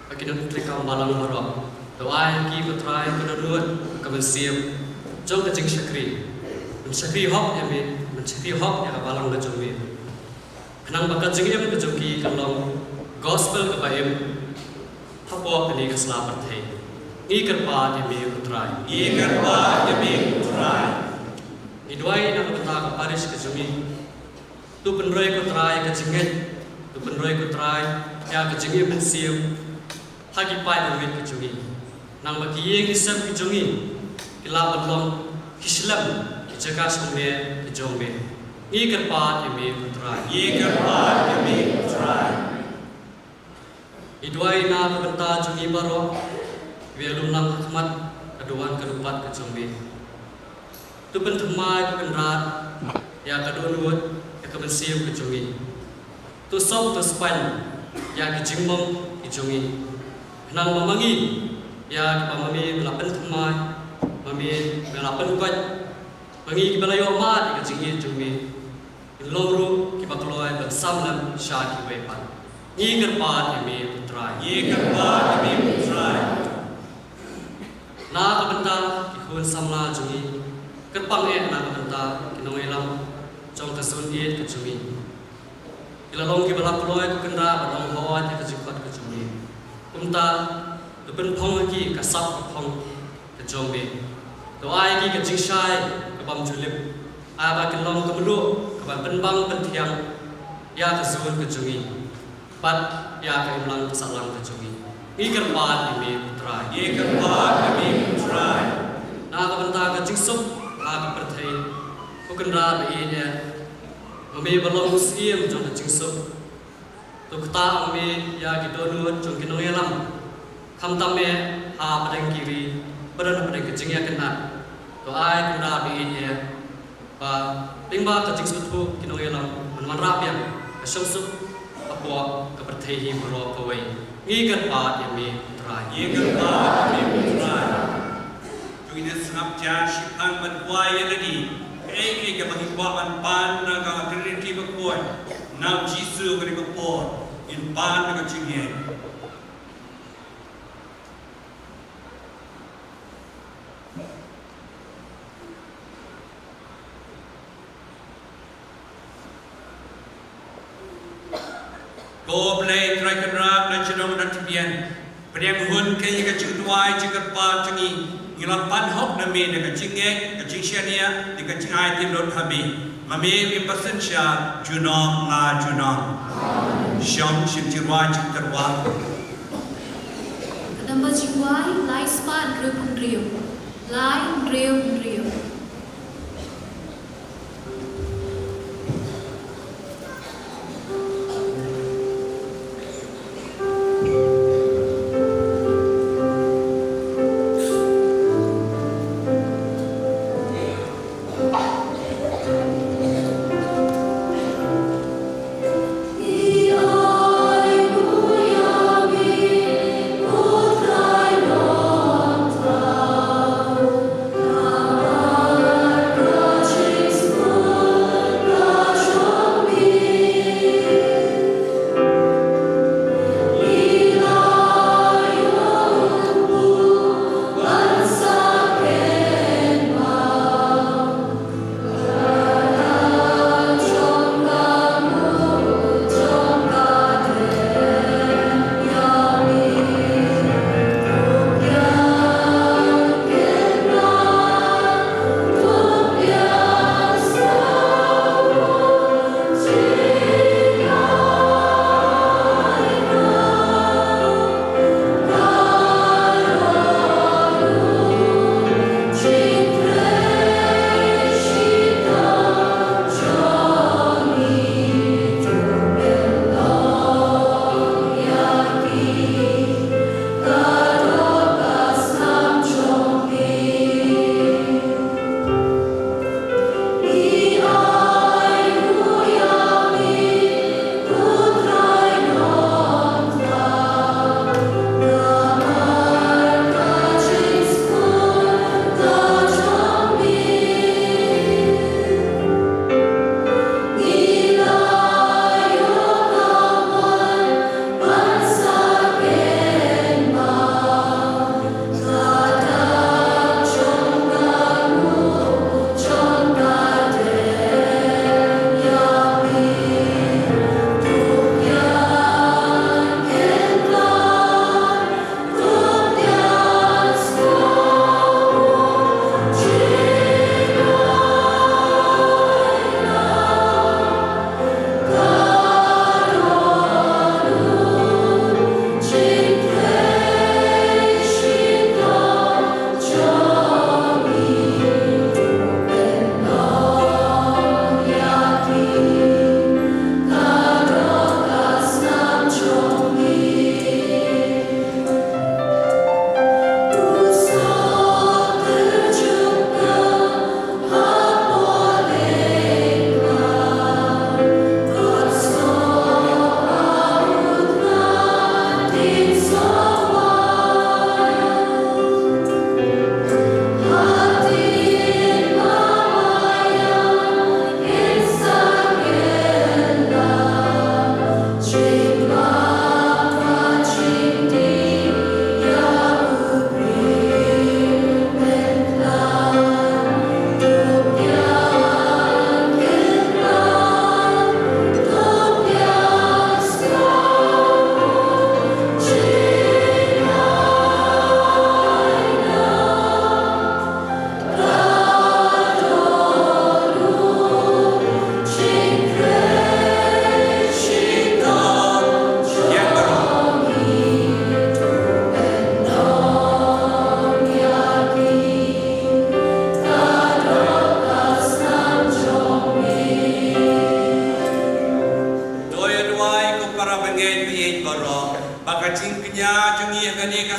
bad ki nongtrei kam balang baroh. To ai ïa ki ko Trai ka dohnud, ka mynsiem jong ka jingshakri. Ban shakri hok ïa me, ban shakri hok ïa ka balang ka jong me. Khnang ba ka jingim ka jong ki kan long gospel kaba im hapoh kane ka sla pyrthei. Ngi kyrpad ïa me ko Trai. Ngi kyrpad ïa me ko Trai. Ngi duwai na ka bynta ka parish ka jong ngi. To pynroi ko Trai ka jingngeit, to pynroi ko Trai ïa ka jingim mynsiem ha ki paid bangeit ki jong ngi. Nang ba ki ïing ki sem ki jong ngi ki lah ban long ki shlem, ki jaka shongneh ki jong me. Ngi kyrpad ïa me ko Trai. Ngi kyrpad ïa me ko Trai. Ngi duwai na ka bynta jong ngi baroh, kiba ïalum lang ha khmat ka duwan ka dupat ka jong me. To pynthymmai ko Kynrad ïa ka dohnud, ïa ka mynsiem ka jong ngi. To sop to spaiñ ïa ki jingmong ki jong ngi. Khnang ba ma ngi, ïa kiba ma me me la pynthymmai, ma me me la pynkoit, ma ngi kiba la ïoh mad ïa ka jingïeit jong me, ngin long ruh kiba kloi ban sam lem sha kiwei pat. Ngi kyrpad ïa me ko Trai. Ngi kyrpad ïa me ko Trai. Na ka bynta ki khun samla jong ngi, kyrpang eh na ka bynta ki nongïalam jong ka zone eight ka jong ngi. Ki la long kiba la kloi ko Kynrad ban ong hooid ïa ka jingkhot ka jong me. Kumta, to pynphong ïa ki ka sap ka phong ka jong me. To ai ïa ki ka jingshai ka bym ju lip. Ai ba kin long ka mluh ka ban pynbang pynthiang ïa ka zone ka jong ngi bad ïa ka imlang ka sahlang ka jong ngi. Ngi kyrpad ïa me ko Trai. Ngi kyrpad ïa me ko Trai. Na ka bynta ka jingsuk ha ka pyrthei, ko Kynrad ba ïeit eh, ma me ba long u syiem jong ka jingsuk. To ktah ma me ïa ki dohnud jong ki nongïalam, khamtam eh ha pdeng ki ri, pdeng pdeng ka jingïakynad. To ai Kynrad ba ïeit eh, ba lyngba ka jingsngewthuh ki nongïalam, ban wanrah biang ka shongsuk hapoh ka pyrthei hi baroh kawei. Ngi kyrpad ïa me ko Trai. Ngi kyrpad ïa me ko Trai. To ngin ïa sngap jar shiphang ban kwah ïa lade, kaei kaei kaba ngi kwah ban pan na ka Trinity bakhuid, na U Jisu ha kane ka por, ngin pan na ka jingïeit. Ko Blei Trai Kynrad na jong ngi na tbian, pdiang hun ka ïa ka jingduwai jingkyrpad jong ngi, ngi la pan hok na me da ka jingngeit, ka jingshaniah, da ka jingaiti lut ha me. Ma me me pynsynshar junom la junom. Shong shim jingrwai jingtyrwa. Ka damba jingduwai lai spah hynriew hynriew. Lai hynriew hynriew.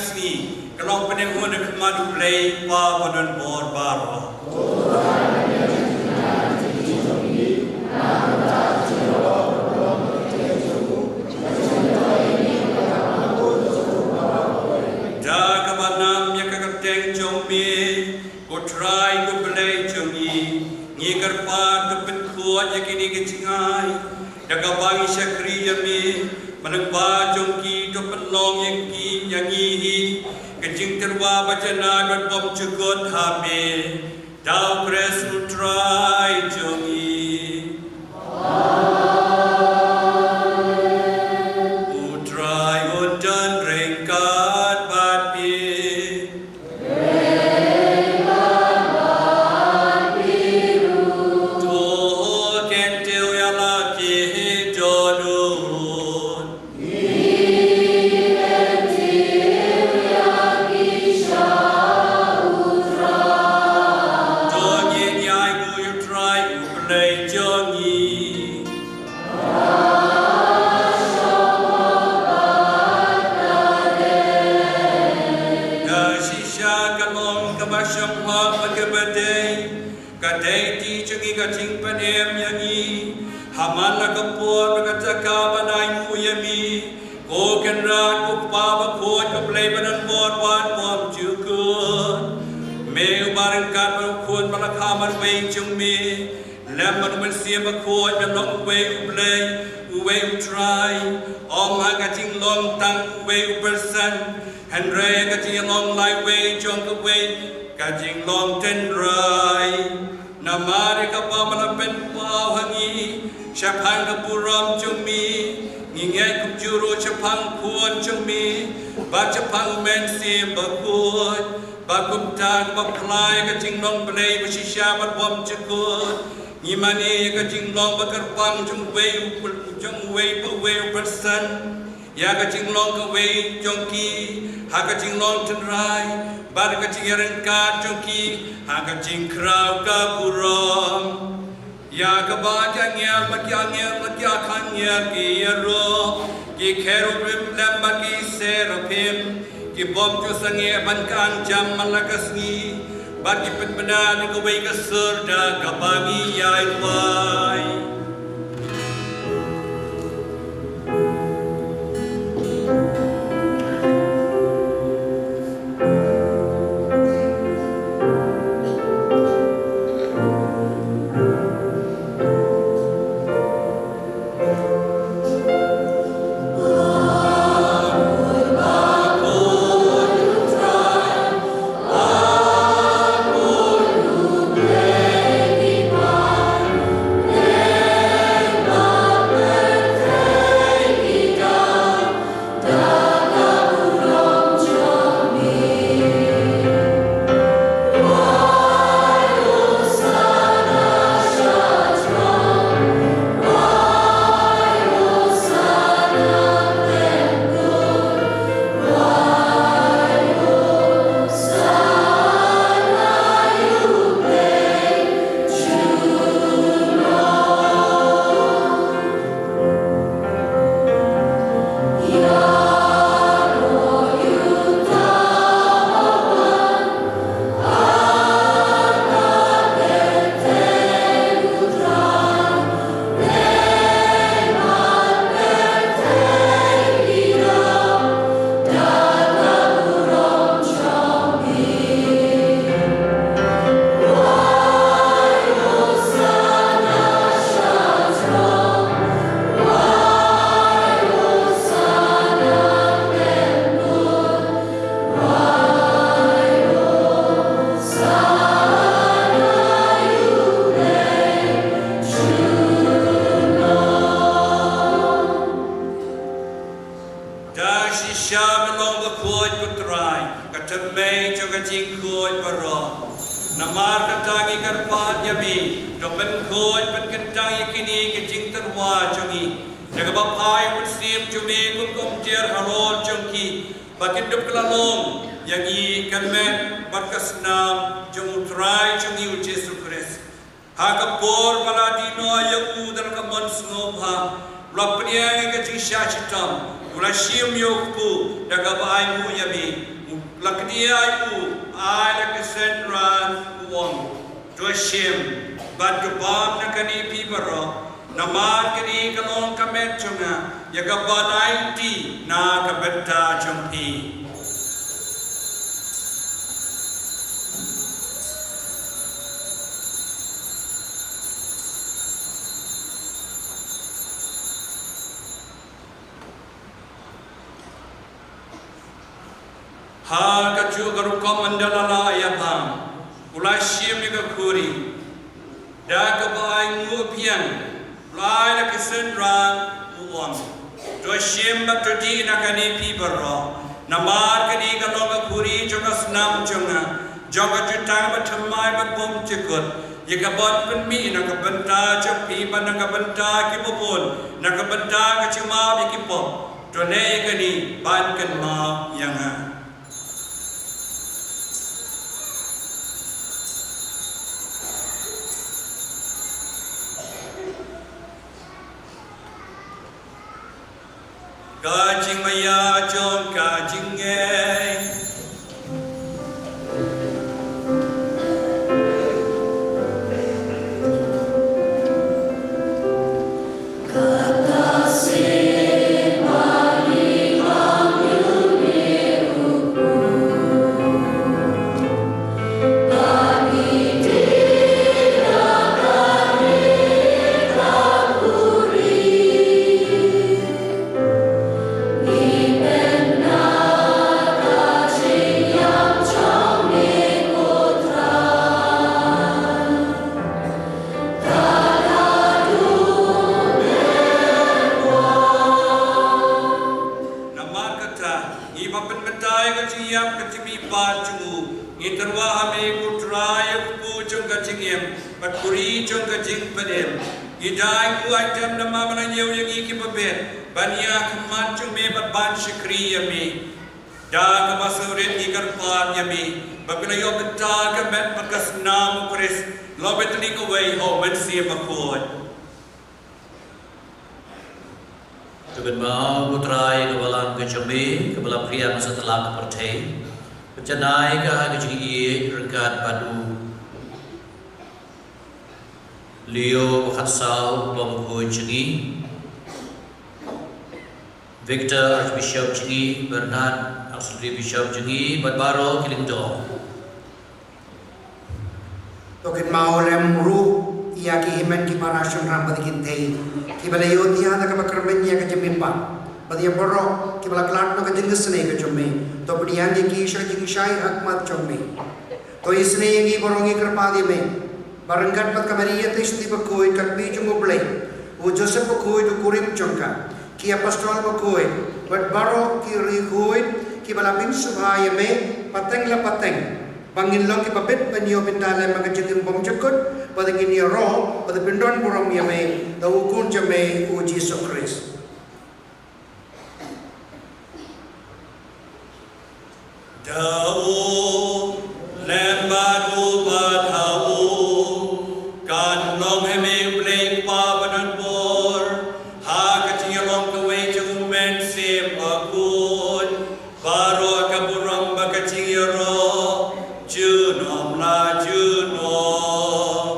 sngi ka long pyneng hun ha khmat U Blei Kpa ba don bor baroh. Da kaba nam ïa ka kyrteng jong me, ko Trai ko Blei jong ngi, ngi kyrpad to pynkhuid ïa kine ki jingai da kaba ngi shakri ïa me, ba lyngba jong ki to pynlong ïa ki ïa ngi hi ka jingtyrwa ba janai bad bymjukut ha me. Da U Khrist U Trai jong ngi. U Trai un don ryngkat bad phi. To kyntiew ïa la ki dohnud. To ngin ïai buh ïa U Trai U Blei jong ngi. Ka shisha ka long kaba shongwang bad kaba dei, ka dei ti jong ngi ka jingpynim ïa ngi ha man la ka por bad kata kaba ngi ainguh ïa me, ko Kynrad, ko Kpa bakhuid, ko Blei ba don bor bad bymjukut. Me uba ryngkat bad U Khun ba la kha marwei jong me, lem bad U Mynsiem Bakhuid ban long uwei U Blei, uwei U Trai, ym ha ka jinglong tang uwei u person, hynrei ha ka jinglong laiwei jong kawei ka jinglong tynrai. Namar ïa kaba me la pynpaw ha ngi shaphang ka burom jong me, ngi ngeit kumjuh ruh shaphang U Khun jong me bad shaphang U Mynsiem Bakhuid, ba kumta kaba pynlong ïa ka jinglong Blei ba shisha bad bymjukut. Ngi mane ïa ka jinglong ba kyrpang jong uwei u, jong uwei pa uwei u person, ïa ka jinglong kawei jong ki ha ka jinglong tynrai, bad ka jingïaryngkat jong ki ha ka jingkhraw ka burom. Ïa kaba ki angel bad ki angel bad ki archangel ki ïaroh, ki kherubim lem bad ki seraphim, ki bym ju sangeh ban khang jam man la ka sngi, bad ki pynbna da kawei ka sur da kaba ngi ïai duwai. Da shisha me long bakhuid, ko Trai, ka tyrmai jong ka jingkhuid baroh. Namar kata ngi kyrpad ïa me, to pynkhuid pynkyntang ïa kine ki jingtyrwa jong ngi da kaba phai U Mynsiem jong me kum ka umjer halor jong ki, ba kin dup kylla long ïa ngi ka met bad ka snam jong U Trai jong ngi U Jisu Khrist. Ha ka por ba la die noh ïa u da ka mon sngewbha, u la pdiang ïa ka jingshah shitom, u la shim ïa u kpu da kaba ainguh ïa me, La kdiah ïa u, ai la ki synran, u ong: To shim bad to bam na kane phi baroh, namar kane ka long ka met jong nga, ïa kaba ngan aiti na ka bynta jong phi. Ha kajuh ka rukom ynda la lah ïa bam, u la shim ïa ka khuri, da kaba ainguh biang, u la ai la ki synran, u ong: To shim bad to dih na kane phi baroh, namar kane ka long ka khuri jong ka snam jong nga, jong ka jutang bathymmai bad bymjukut, ïa kaban pynmih na ka bynta jong phi bad na ka bynta kiba bun, na ka bynta ka jingmap ïa ki pop. To leh ïa kane ban kynmaw ïa nga. Ka jingmaïa jong ka jingngeit. Namar kata, ngi ba pynmynta ïa ka jingïap ka jingmihpat jong u, ngi tyrwa ha me ko Trai, ïa u kpu jong ka jingim bad khuri jong ka jingpynim. Ngi dei ko ai tem namar ba la ñiew ïa ngi kiba bit ban ïakhmat jong me bad ban shakri ïa me. Da kaba sngewrit ngi kyrpad ïa me ba phi la ïoh bynta ka met bad ka snam u Khrist, la bit ïa kawei ha u Mynsiem Bakhuid. To kynmaw ko Trai ka balang ka jong me kaba la phriang satlak ka pyrthei. Pynjanai ka ha ka jingïeit ryngkat bad u Leo ba khatsaw, u Bakhuid jong ngi, Victor, Archbishop jong ngi, Bernard, Auxiliary Bishop jong ngi, bad baroh ki lyngdoh. To kynmaw lem ruh ïa ki hynmen ki para shynrang bad ki kynthei kiba la ïoh thiah da kaba kyrmen ïa ka jingmihpat, bad ïa baroh kiba la khlad na ka jingisynei ka jong me. To pynïaid ïa ki sha ka jingshai ha khmat jong me. To isynei ïa ngi baroh, ngi kyrpad ïa me ba ryngkat bad ka Maria Theisotti Bakhuid, ka Kmie jong U Blei, u Joseph Bakhuid u kurim jong ka, ki apostol bakhuid bad baroh ki riewkhuid kiba la pynsngewbha ïa me pateng la pateng, ba ngin long kiba bit ban ïoh bynta lem ha ka jingim bymjukut, bad ngin ïaroh bad pyndonburom ïa me da u Khun jong me u Jisu Khrist. Da u, lem bad u, bad ha u, kan long ha me U Blei Kpa badonbor, ha ka jingïalong kawei jong U Mynsiem Bakhuid, baroh ka burom bad ka jingïaroh junom la junom.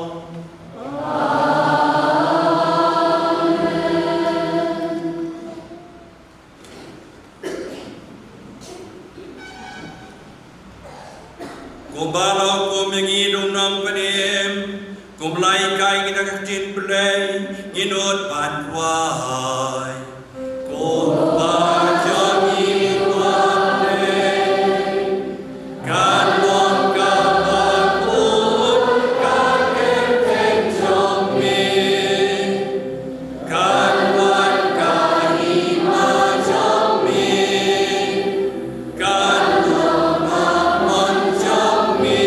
Kumba la hukum ïa ngi da u nongpynim, kumba la hikai ïa ngi da ka ktien Blei, ngin nud ban duwai. Ko Kpa jong ngi uba ha bneng, kan long kaba khuid ka kyrteng jong me. Kan wan ka hima jong me, kan long ka mon jong me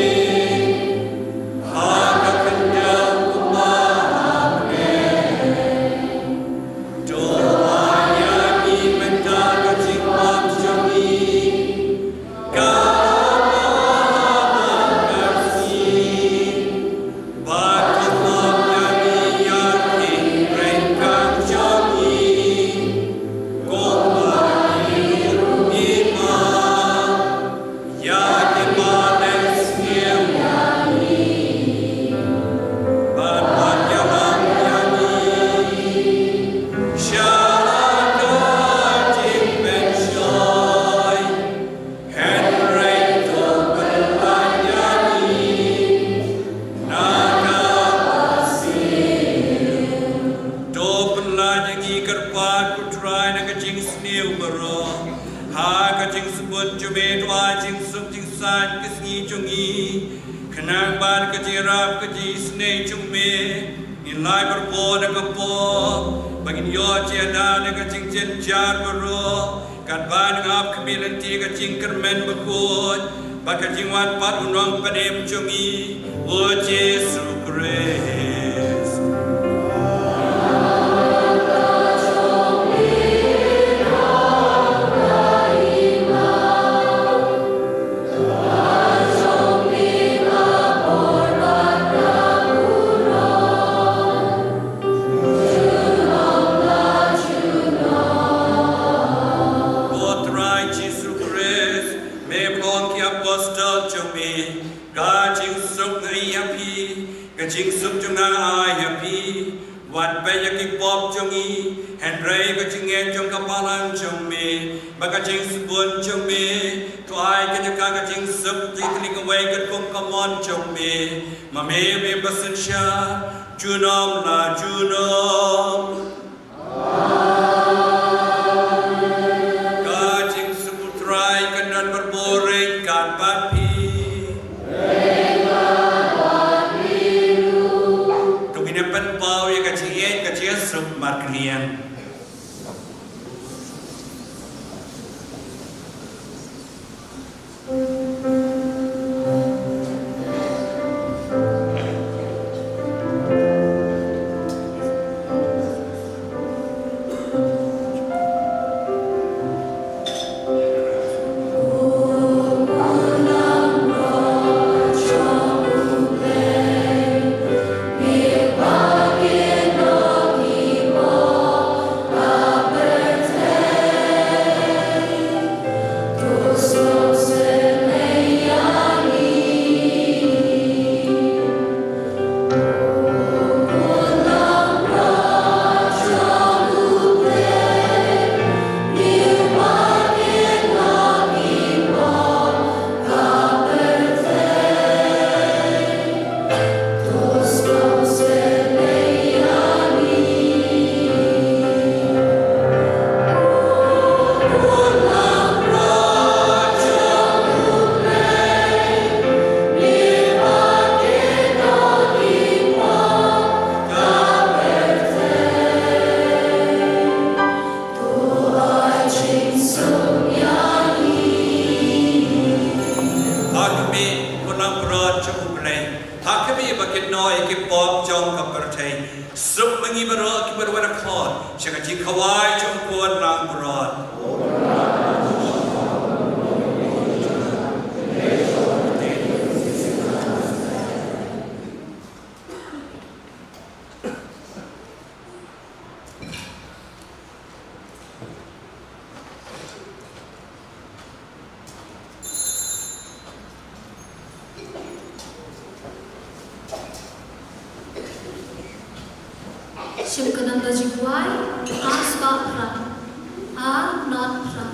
ha ka khyndew kumba ha bneng. To ai ïa ngi mynta ka Ïarap ka jingisynei jong me, ngin lai barabor na ka pop, ba ngin ïoh jingïada na ka jingjynjar baroh, katba ngi ap khmih lynti ka jingkyrmen bakhuid bad ka jingwan pat u Nongpynim jong ngi, u Jisu Khrist. Ko Trai Jisu Khrist, me ba ong ki apostol jong me, ka jingsuk nga ai ha phi, ka jingsuk jong nga nga ai ha phi. Wat peit ïa ki pop jong ngi, hynrei ka jingngeit jong ka balang jong me bad ka jingsbun jong me. To ai ka jaka ka jingsuk ïa kawei ka kum ka mon jong me. Ma me me ba synshar junom la junom. Ka jingsuk u Trai kan don barabor ryngkat bad phi. To ngin ïa pynpaw ïa ka jingïeit ka jingsuk markylliang. Ha khmih, ko nongbrot jong U Blei. Ha khmih ba kin noh ïa ki pop jong ka pyrthei. Suk ma ngi baroh kiba wan khot sha ka jingkhawai jong u nongbrot. Shim ka nang da jingkwai, ar spah phra, ar nod phra.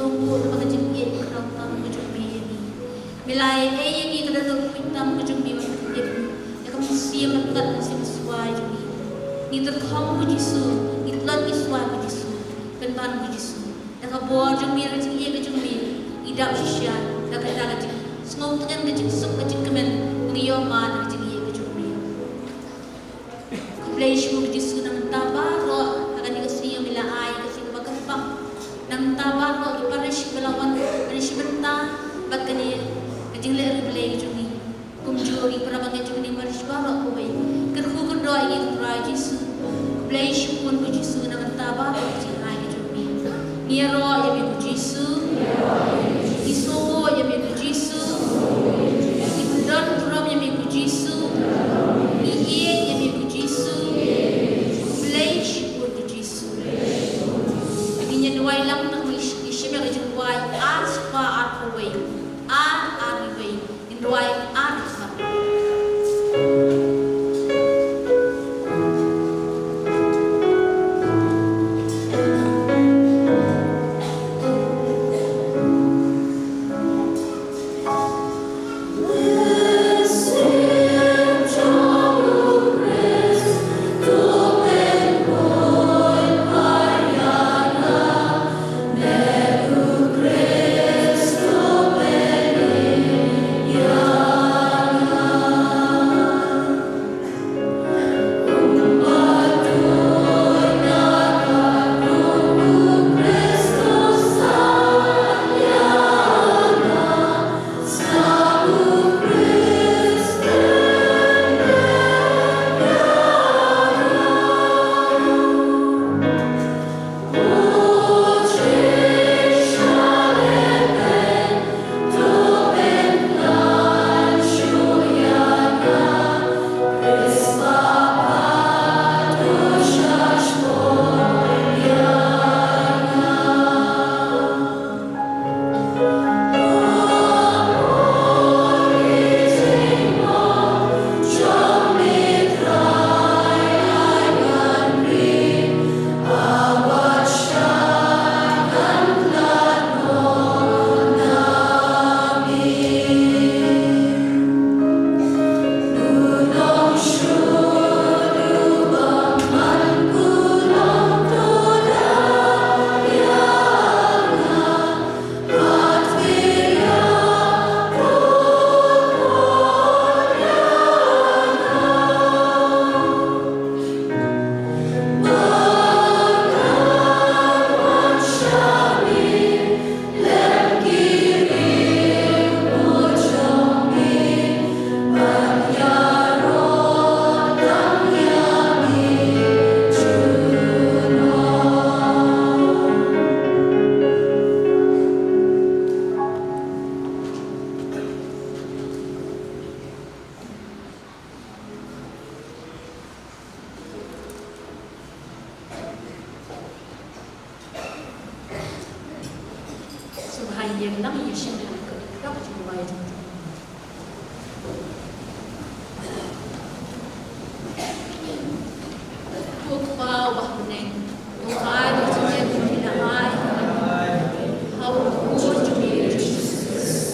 Ko, namar ka jingïeit kaba khraw tam ka jong me ïa ngi. Me la ïa ei ïa ngi ka dohnud kaba khraw tam ka jong me ban pyndep ïa ka mynsiem ryngkat ka mynsiem shuwa jong ngi. Ngi tyrkhong ko Jisu, ngi tlot ngi shuwa ko Jisu, pynban ko Jisu. Da ka bor jong me, da ka jingïeit ka jong me, ngi dap shisha da kata ka jingsngewthuh, ka jingsuk, ka jingkmen ba ngi ïoh ma da ka jingïeit ka jong me. Khublei shibun ko Jisu, na ka bynta baroh ha kane ka sngi me la ai ka sngi kaba kyrpang. Na ka bynta baroh ki parish kiba la wan ban ïashim bynta bad kane ka jingleh riewblei jong ngi. Kumjuh ngi para bangeit jong kane ka parish baroh kawei. Kyrkhu kyrdoh ïa ngi ko Trai Jisu. Khublei shibun ko Jisu, na ka bynta baroh ka jingai ka jong me. Ngi ïaroh ïa me ko Jisu. Ngi sngewnguh ïa me ko Jisu. Ngi pyndonkam ïa me ko Jisu. Ngi ïeit ïa me ko Jisu. Khublei shibun ko Jisu. Ngin ïa duwai lang tang, ngi shim ïa ka jingduwai ar spah arphew wei. Ar ar wei. Ngin duwai ar spah. Sngewbha ïeng lang, ïa sngewbha ïa ka jingduwai jong ngi. Ko Kpa uba ha bneng, to ai ba ka jingim jong ngi la ai ha u khun jong me Jisu Khrist.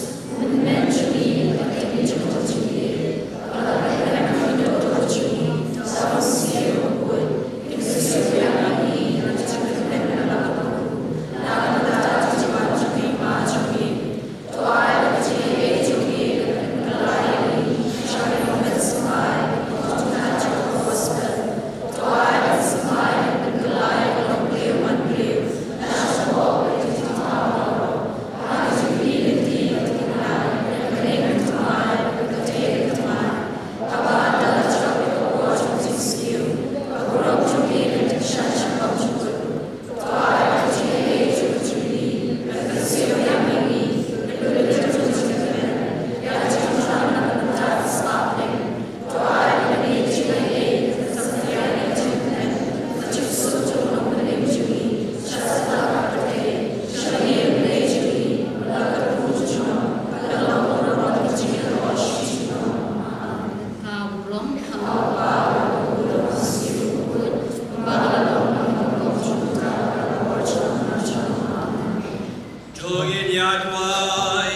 Ïa duwai.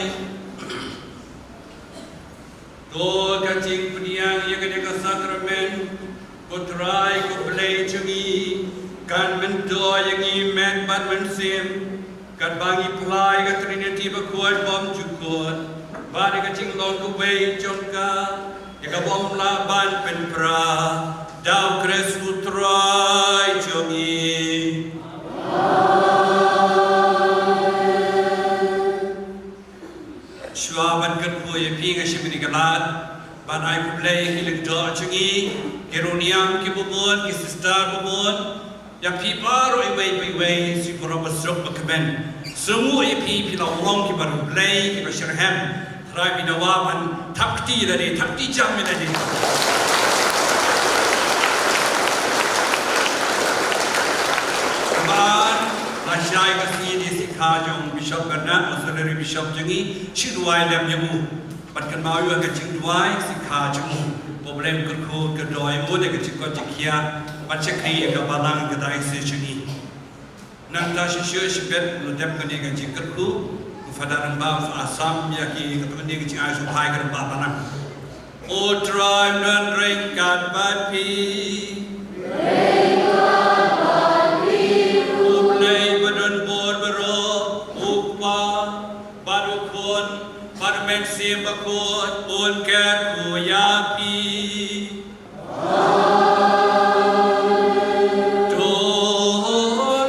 To ka jingpdiang ïa kane ka sakramen, ko Trai ko Blei jong ngi, kan myntoi ïa ngi met bad mynsiem, katba ngi phla ïa ka Trinity bakhuid bymjukut bad ïa ka jinglong kawei jong ka, ïa kaba ym lah ban pynpra, da U Khrist U Trai jong ngi. Shuwa ban kyrkhu ïa phi, nga shim kane ka lad ban ai khublei ïa ki lyngdoh jong ngi, ki rangniam kiba bun, ki sister ba bun, ïa phi baroh iwei pa iwei, shi baroh ba suk ba kmen. Sngewbha ïa phi, phi la long kiba riewblei, kiba shitrhem. Trai, phi dawa ban thap kti lade, thap kti jam ïa lade. Kaba ar, lashai ka sngi dei sikha jong Bishop Bernard, Auxiliary Bishop jong ngi, shu duwai lem ïa u. Bad kynmaw ïa ka jingduwai sikha jong u. Ba U Blei un kyrkhu kyrdoh ïa u da ka jingkoit jingkhiah, bad shakri ïa ka balang ka diocese jong ngi. Nangta shisha shibit ngi dep kane ka jingkyrkhu, u Father Rangbah u sa sam ïa ki, katto katne ki jingai sngewbha ka Rangbah Balang. U Trai un don ryngkat bad phi. U Blei ba don bor baroh, u Kpa, bad u Khun, bad u Mynsiem Bakhuid, un kyrkhu ïa phi. To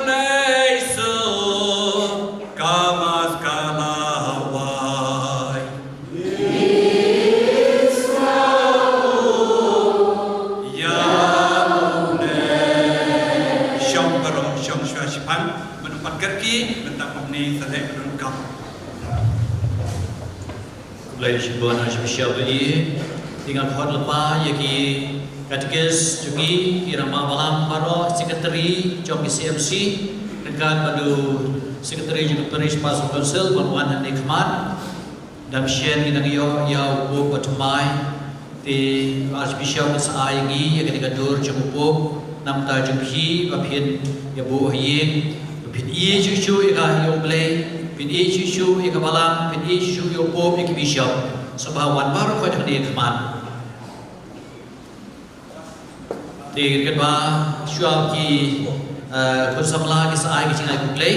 leit suk ka Mass ka la wai. Ïa u ne. Shong baroh, shong shuwa shiphang, mynta pat kyrkieh, mynta pat ne, sa leh mynta kam. Khublei shibun Archbishop ba ïeit. Te nga khot lypa ïa ki katekis jong ngi, ki rangbah balang baroh, secretary jong ki C M C, ryngkat bad u secretary jong ka Parish Pastoral Council ban wan hangne khmat. Dang shen ngi dang ïoh ïa u Pope ba thymmai. Te Archbishop sa ai ïa ngi ïa kane ka dur jong u Pope, na ka bynta jong phi ba phin ïa buh ha ïing, ba phin ïeit shuh shuh ïa ka, ïa U Blei, phin ïeit shuh shuh ïa ka balang, phin ïeit shuh shuh ïa u Pope, ïa ki bishop. Sngewbha wan baroh khoit hangne khmat. Te katba shuwa ki, eh, khun samla ki sa ai ki jingai khublei,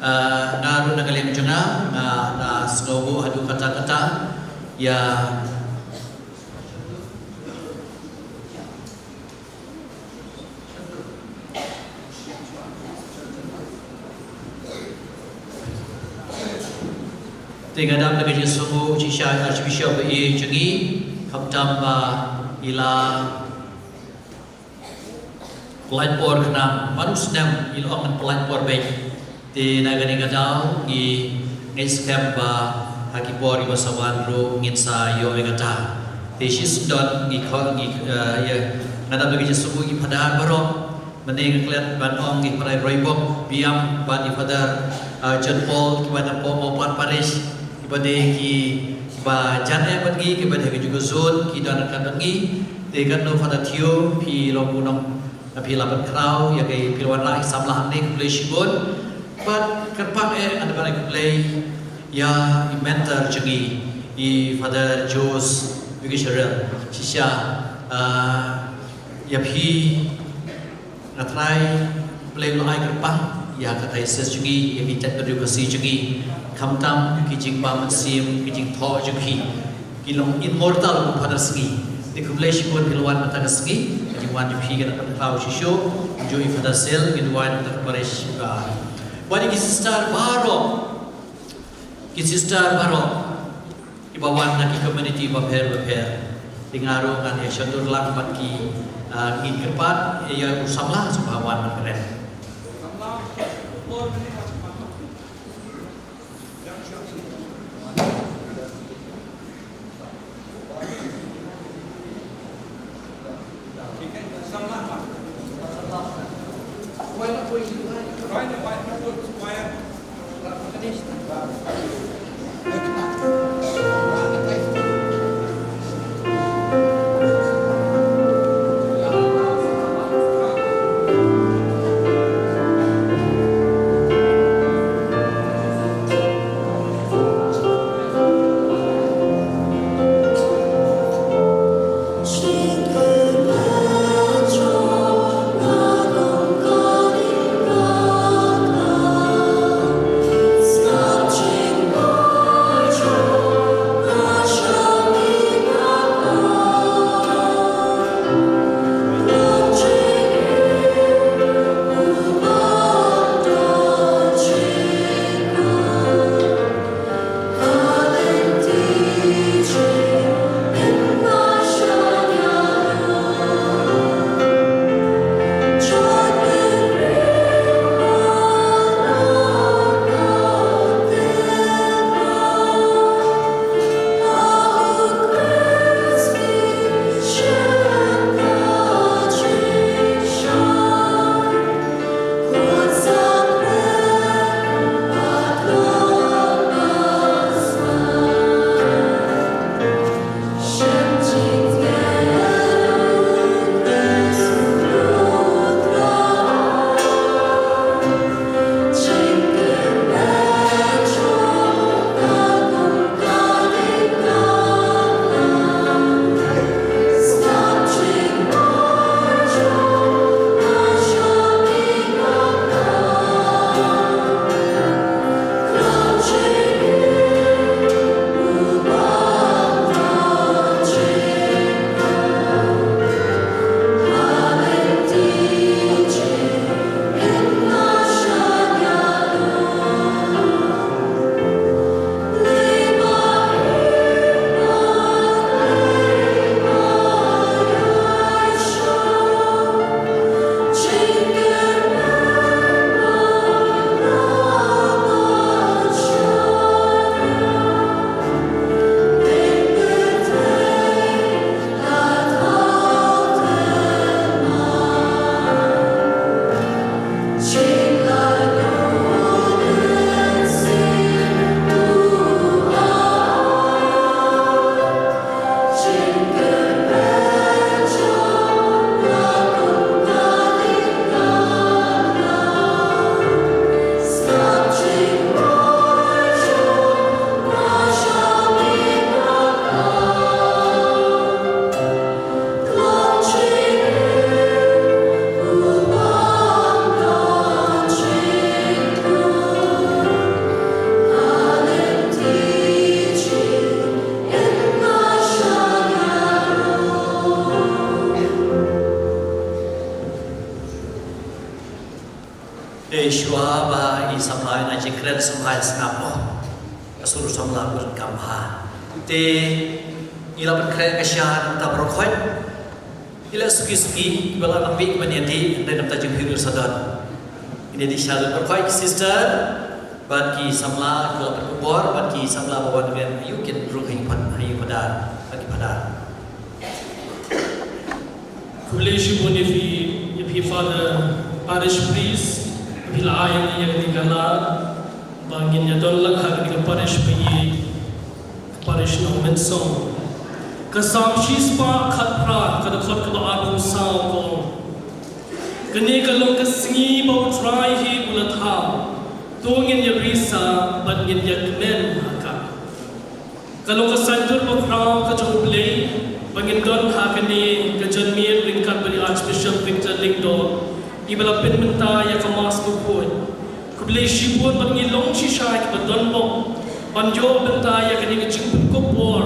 eh, nga ruh na ka liang jong nga, nga, nga sngewbha haduh katta katta ïa Te nga dap da ka jingsngewnguh shisha ïa Archbishop ba ïeit jong ngi, khamtam ba i la pyllait por khnang, bad u snem i la ong ngan pyllait por beit. Te na kane ka daw ngi ngeit skhem ba ha ki por kiba sa wan ruh ngin sa ïoh ïa kata. Te shisyndon ngi khot ngi, eh, ïa, nga dap da ka jingsngewnguh ïa ki phadar baroh. Mynne nga klet ban ong ïa i Phadar Roybok Biam bad i Phadar, ah, John Paul kiba na Port Maubrat Parish, kiba dei ki, kiba jan eh bad ngi, kiba dei ha kajuh ka zone, ki don ryngkat bad ngi. Te katno Phadar Theo, phi long u nong, phi la pynkhraw ïa ki, phi la wanrah ïa ki samla hangne, khublei shibun. Bad kyrpang eh ngan ai khublei ïa i mentor jong ngi, i Phadar Jose Vicacherel. Shisha, ah, ïa phi, nga trai, Blei un ai kyrpang ïa ka diocese jong ngi, ïa ki jaitbynriew Khasi jong ngi, khamtam ki jingbam mynsiem, ki jingthoh jong phi ki long immortal kum Phadar Sngi. Te khublei shibun phi la wan mynta ka sngi, ka jingwan jong phi ka dang pynkhraw shuh shuh. Jong i Phadar Sil, ngi duwai na ka bynta ka parish ka. Bad ïa ki sister baroh, ki sister baroh kiba wan na ki community bapher bapher. Te nga ruh ngan ïa shon dur lang bad ki, ah, ngin kyrpad ïa u samla sngewbha wan ban kren. I samla ïa na jingkren samla ïa sngap mo. Ka sur samla bun kam ha. Te i la pynkren ka sha nang ta baroh khoit. I la suki suki, i ba la nang bik ban ïa di, nang ta jingpyrir sadar. Ine di sha baroh khoit ki sister, bad ki samla, ki la pynkupbor, bad ki samla ba wan wen, ïa kin rung ha ïing pat, ha ïing padar, bad ki padar. Khublei shibun ïa phi, ïa phi Father Parish Priest, ïa phi la ai ïa ngi ïa kane ka lad, ba ngin ïa don lang ha kane ka parish ba ïeit, ka parish Nongmensong. Ka Salm shispah khatphra, ka dkhot kaba arphew saw ka ong. Kane ka long ka sngi ba U Trai hi u la thaw. To ngin ïa risa, bad ngin ïa kmen ha ka. Ka long ka saiñdur bakhraw ka jong U Blei, ba ngin don ha kane ka janmiet ryngkat bad i Archbishop Victor Lyngdoh, i ba la pynmynta ïa ka Mass bakhuid. Khublei shibun bad ngi long shisha kiba don bok ban ïoh bynta ïa kane ka jingpynkupbor,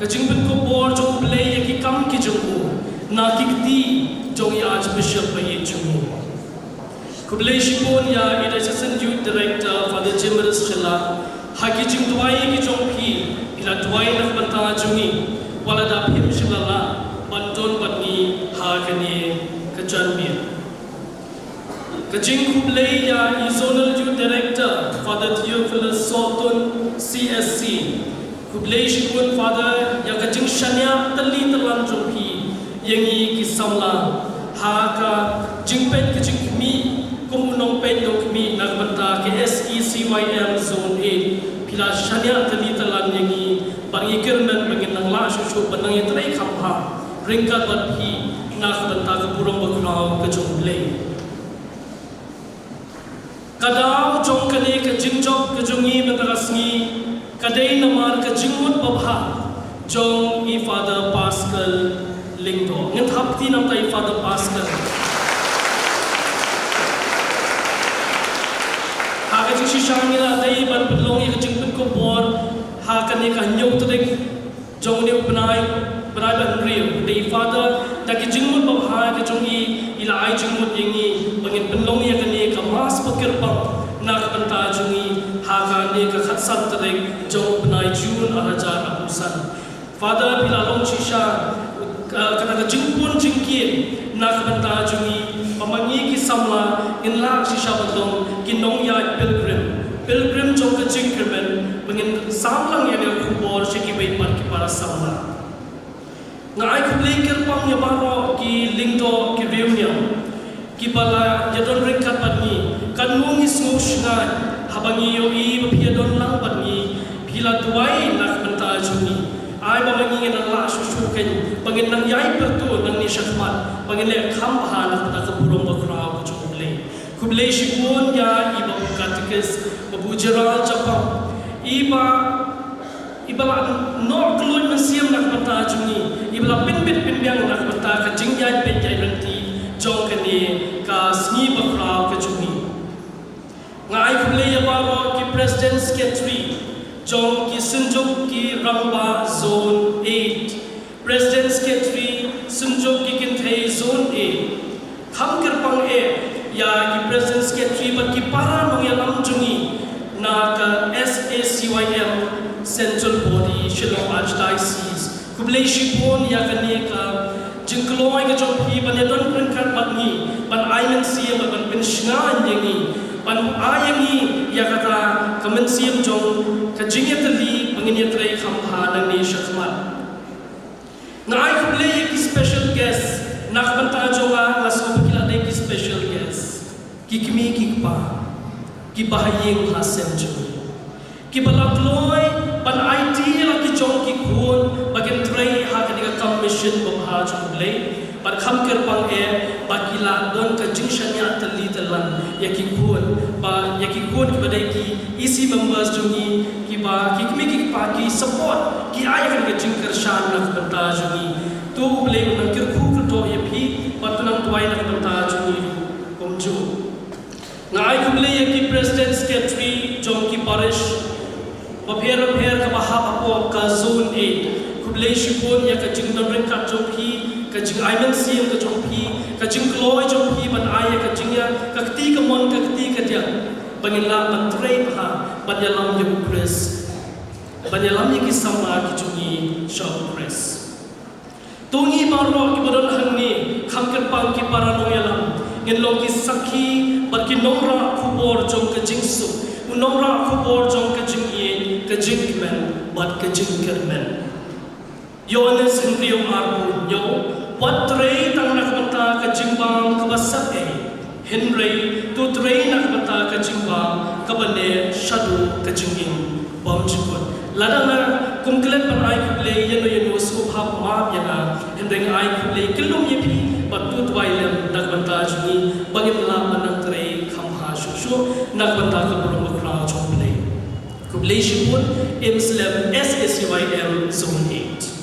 ka jingpynkupbor jong U Blei ïa ki kam ki jong u, na ki kti jong i Archbishop ba ïeit jong u. Khublei shibun ïa i Diocesan Youth Director Father Jimaris Shylla, ha ki jingduwai ki jong phi, phi la duwai na ka bynta jong ngi, wat la da phim shym la lah ban don bad ngi ha kane ka janmiet. Ka jingkhublei ïa i Zonal Youth Director Father Theophilus Sohtun C S C. Khublei shibun Father ïa ka jingshaniah tylli tylan jong phi ïa ngi ki samla ha ka jingpeit ka jingkhmih kum u nongpeit nongkhmih na ka bynta ka S E C Y M Zone eight. Phi la shaniah tylli tylan ïa ngi bad ngi kyrmen ba ngin nang lah shuh shuh ban nang ïatrei kham bha ryngkat bad phi na ka bynta ka burom bakhraw ka jong U Blei. Ka daw jong kane ka jingjop ka jong ngi mynta ka sngi ka dei namar ka jingmut babha jong i Father Pascal Lyngdoh. Ngin thap kti namar i Father Pascal. Ha ka jingshisha ngi la dei ban pynlong ïa ka jingpynkupbor ha kane ka hynñiew tarik jong une u bnai, bnai ba hynriew. Te i Father, da ki jingmut babha ka jong i, i la ai jingmut ïa ngi ba ngin pynlong ïa kane ka Mass bakyrpang na ka bynta jong ngi ha kane ka khatsan tarik jong u bnai June arhajar arphew san. Father, phi la long shisha, uh, kata ka jingpun jingkiew na ka bynta jong ngi, ba ma ngi ki samla ngin lah shisha ban long ki nongïaid pilgrim. Pilgrim jong ka jingkyrmen, ba ngin sam lang ïa ka khubor sha kiwei pat ki para samla. Nga ai khublei kyrpang ïa baroh ki Lyngdoh ki riewniam kiba la ïadon ryngkat bad ngi. Katno ngi sngewshngaiñ haba ngi ïohi ba phi ïadon lang bad ngi, phi la duwai na ka bynta jong ngi. Ai ba ma ngi ngin nang lah shuh shuh kein ba ngin nang ïai pyrto nangne shakhmat, ba ngin leh kham bha na ka bynta ka burom bakhraw ka jong U Blei. Khublei shibun ïa i Babu Katekist, Babu Gerald Japang, i ba, i ba la noh kylluid mynsiem na ka bynta jong ngi, i ba la pynbit pynbiang na ka bynta ka jingïaid peit ïaid lynti jong kane ka sngi bakhraw ka jong ngi. Nga ai khublei ïa baroh ki President Secretary jong ki synjuk ki rangbah Zone eight, President Secretary synjuk ki kynthei Zone eight. Kham kyrpang eh ïa ki President Secretary bad ki para nongïalam jong ngi na ka S A C Y M Central Body Shillong Archdiocese. Khublei shibun ïa kane ka jingkloi ka jong phi ban ïadon ryngkat bad ngi, ban ai mynsiem bad ban pynshngaiñ ïa ngi, ban ai ïa ngi ïa kata ka mynsiem jong ka jingïatylli ba ngin ïatrei kham bha nangne shakhmat. Nga ai khublei ïa ki special guest na ka bynta jong nga, nga sngew ba ki la dei ki special guest. Ki kmie ki kpa, ki bahaïing hasem jong ngi, kiba la kloi ban aiti ïa la ki jong ki khun ba kin trei ha kane ka kam mission babha jong U Blei. Bad kham kyrpang eh ba ki la don ka jingshaniah tylli tylan ïa ki khun, ba ïa ki khun kiba dei ki E C members jong ngi, kiba ki kmie ki kpa ki support, ki ai ïa kane ka jingkyrshan na ka bynta jong ngi. To U Blei un nang kyrkhu kyrdoh ïa phi bad to nang duwai na ka bynta jong ngi kumjuh. Nga ai khublei ïa ki President Secretary jong ki parish bapher bapher kaba hap hapoh ka Zone eight. Khublei shibun ïa ka jingdon ryngkat jong phi, ka jingai mynsiem ka jong phi, ka jingkloi jong phi ban ai ïa ka jingïa, ka kti kamon, ka kti kadiang. Ba ngin lah ban trei bha ban ïalam ïa u Khrist, ban ïalam ïa ki samla ki jong ngi sha u Khrist. To ngi baroh kiba don hangne, kham kyrpang ki para nongïalam, ngin long ki sakhi bad ki nongrah khubor jong ka jingsuk, u nongrah khubor jong ka jingïeit, ka jingkmen bad ka jingkyrmen. Ïoannis hynriew arphew hynñiew, wat trei tang na ka bynta ka jingbam kaba sah ei, hynrei to trei na ka bynta ka jingbam kaba neh shaduh ka jingim bymjukut. Lada nga kum klet ban ai khublei ïano ïano, sngewbha map ïa nga, hynrei nga ai khublei kyllum ïa phi bad to duwai lem na ka bynta jong ngi ba ngin lah ban nang trei kham bha shuh shuh na ka bynta ka burom bakhraw jong U Blei. Khublei shibun. Im slem, S A C Y M Zone eight.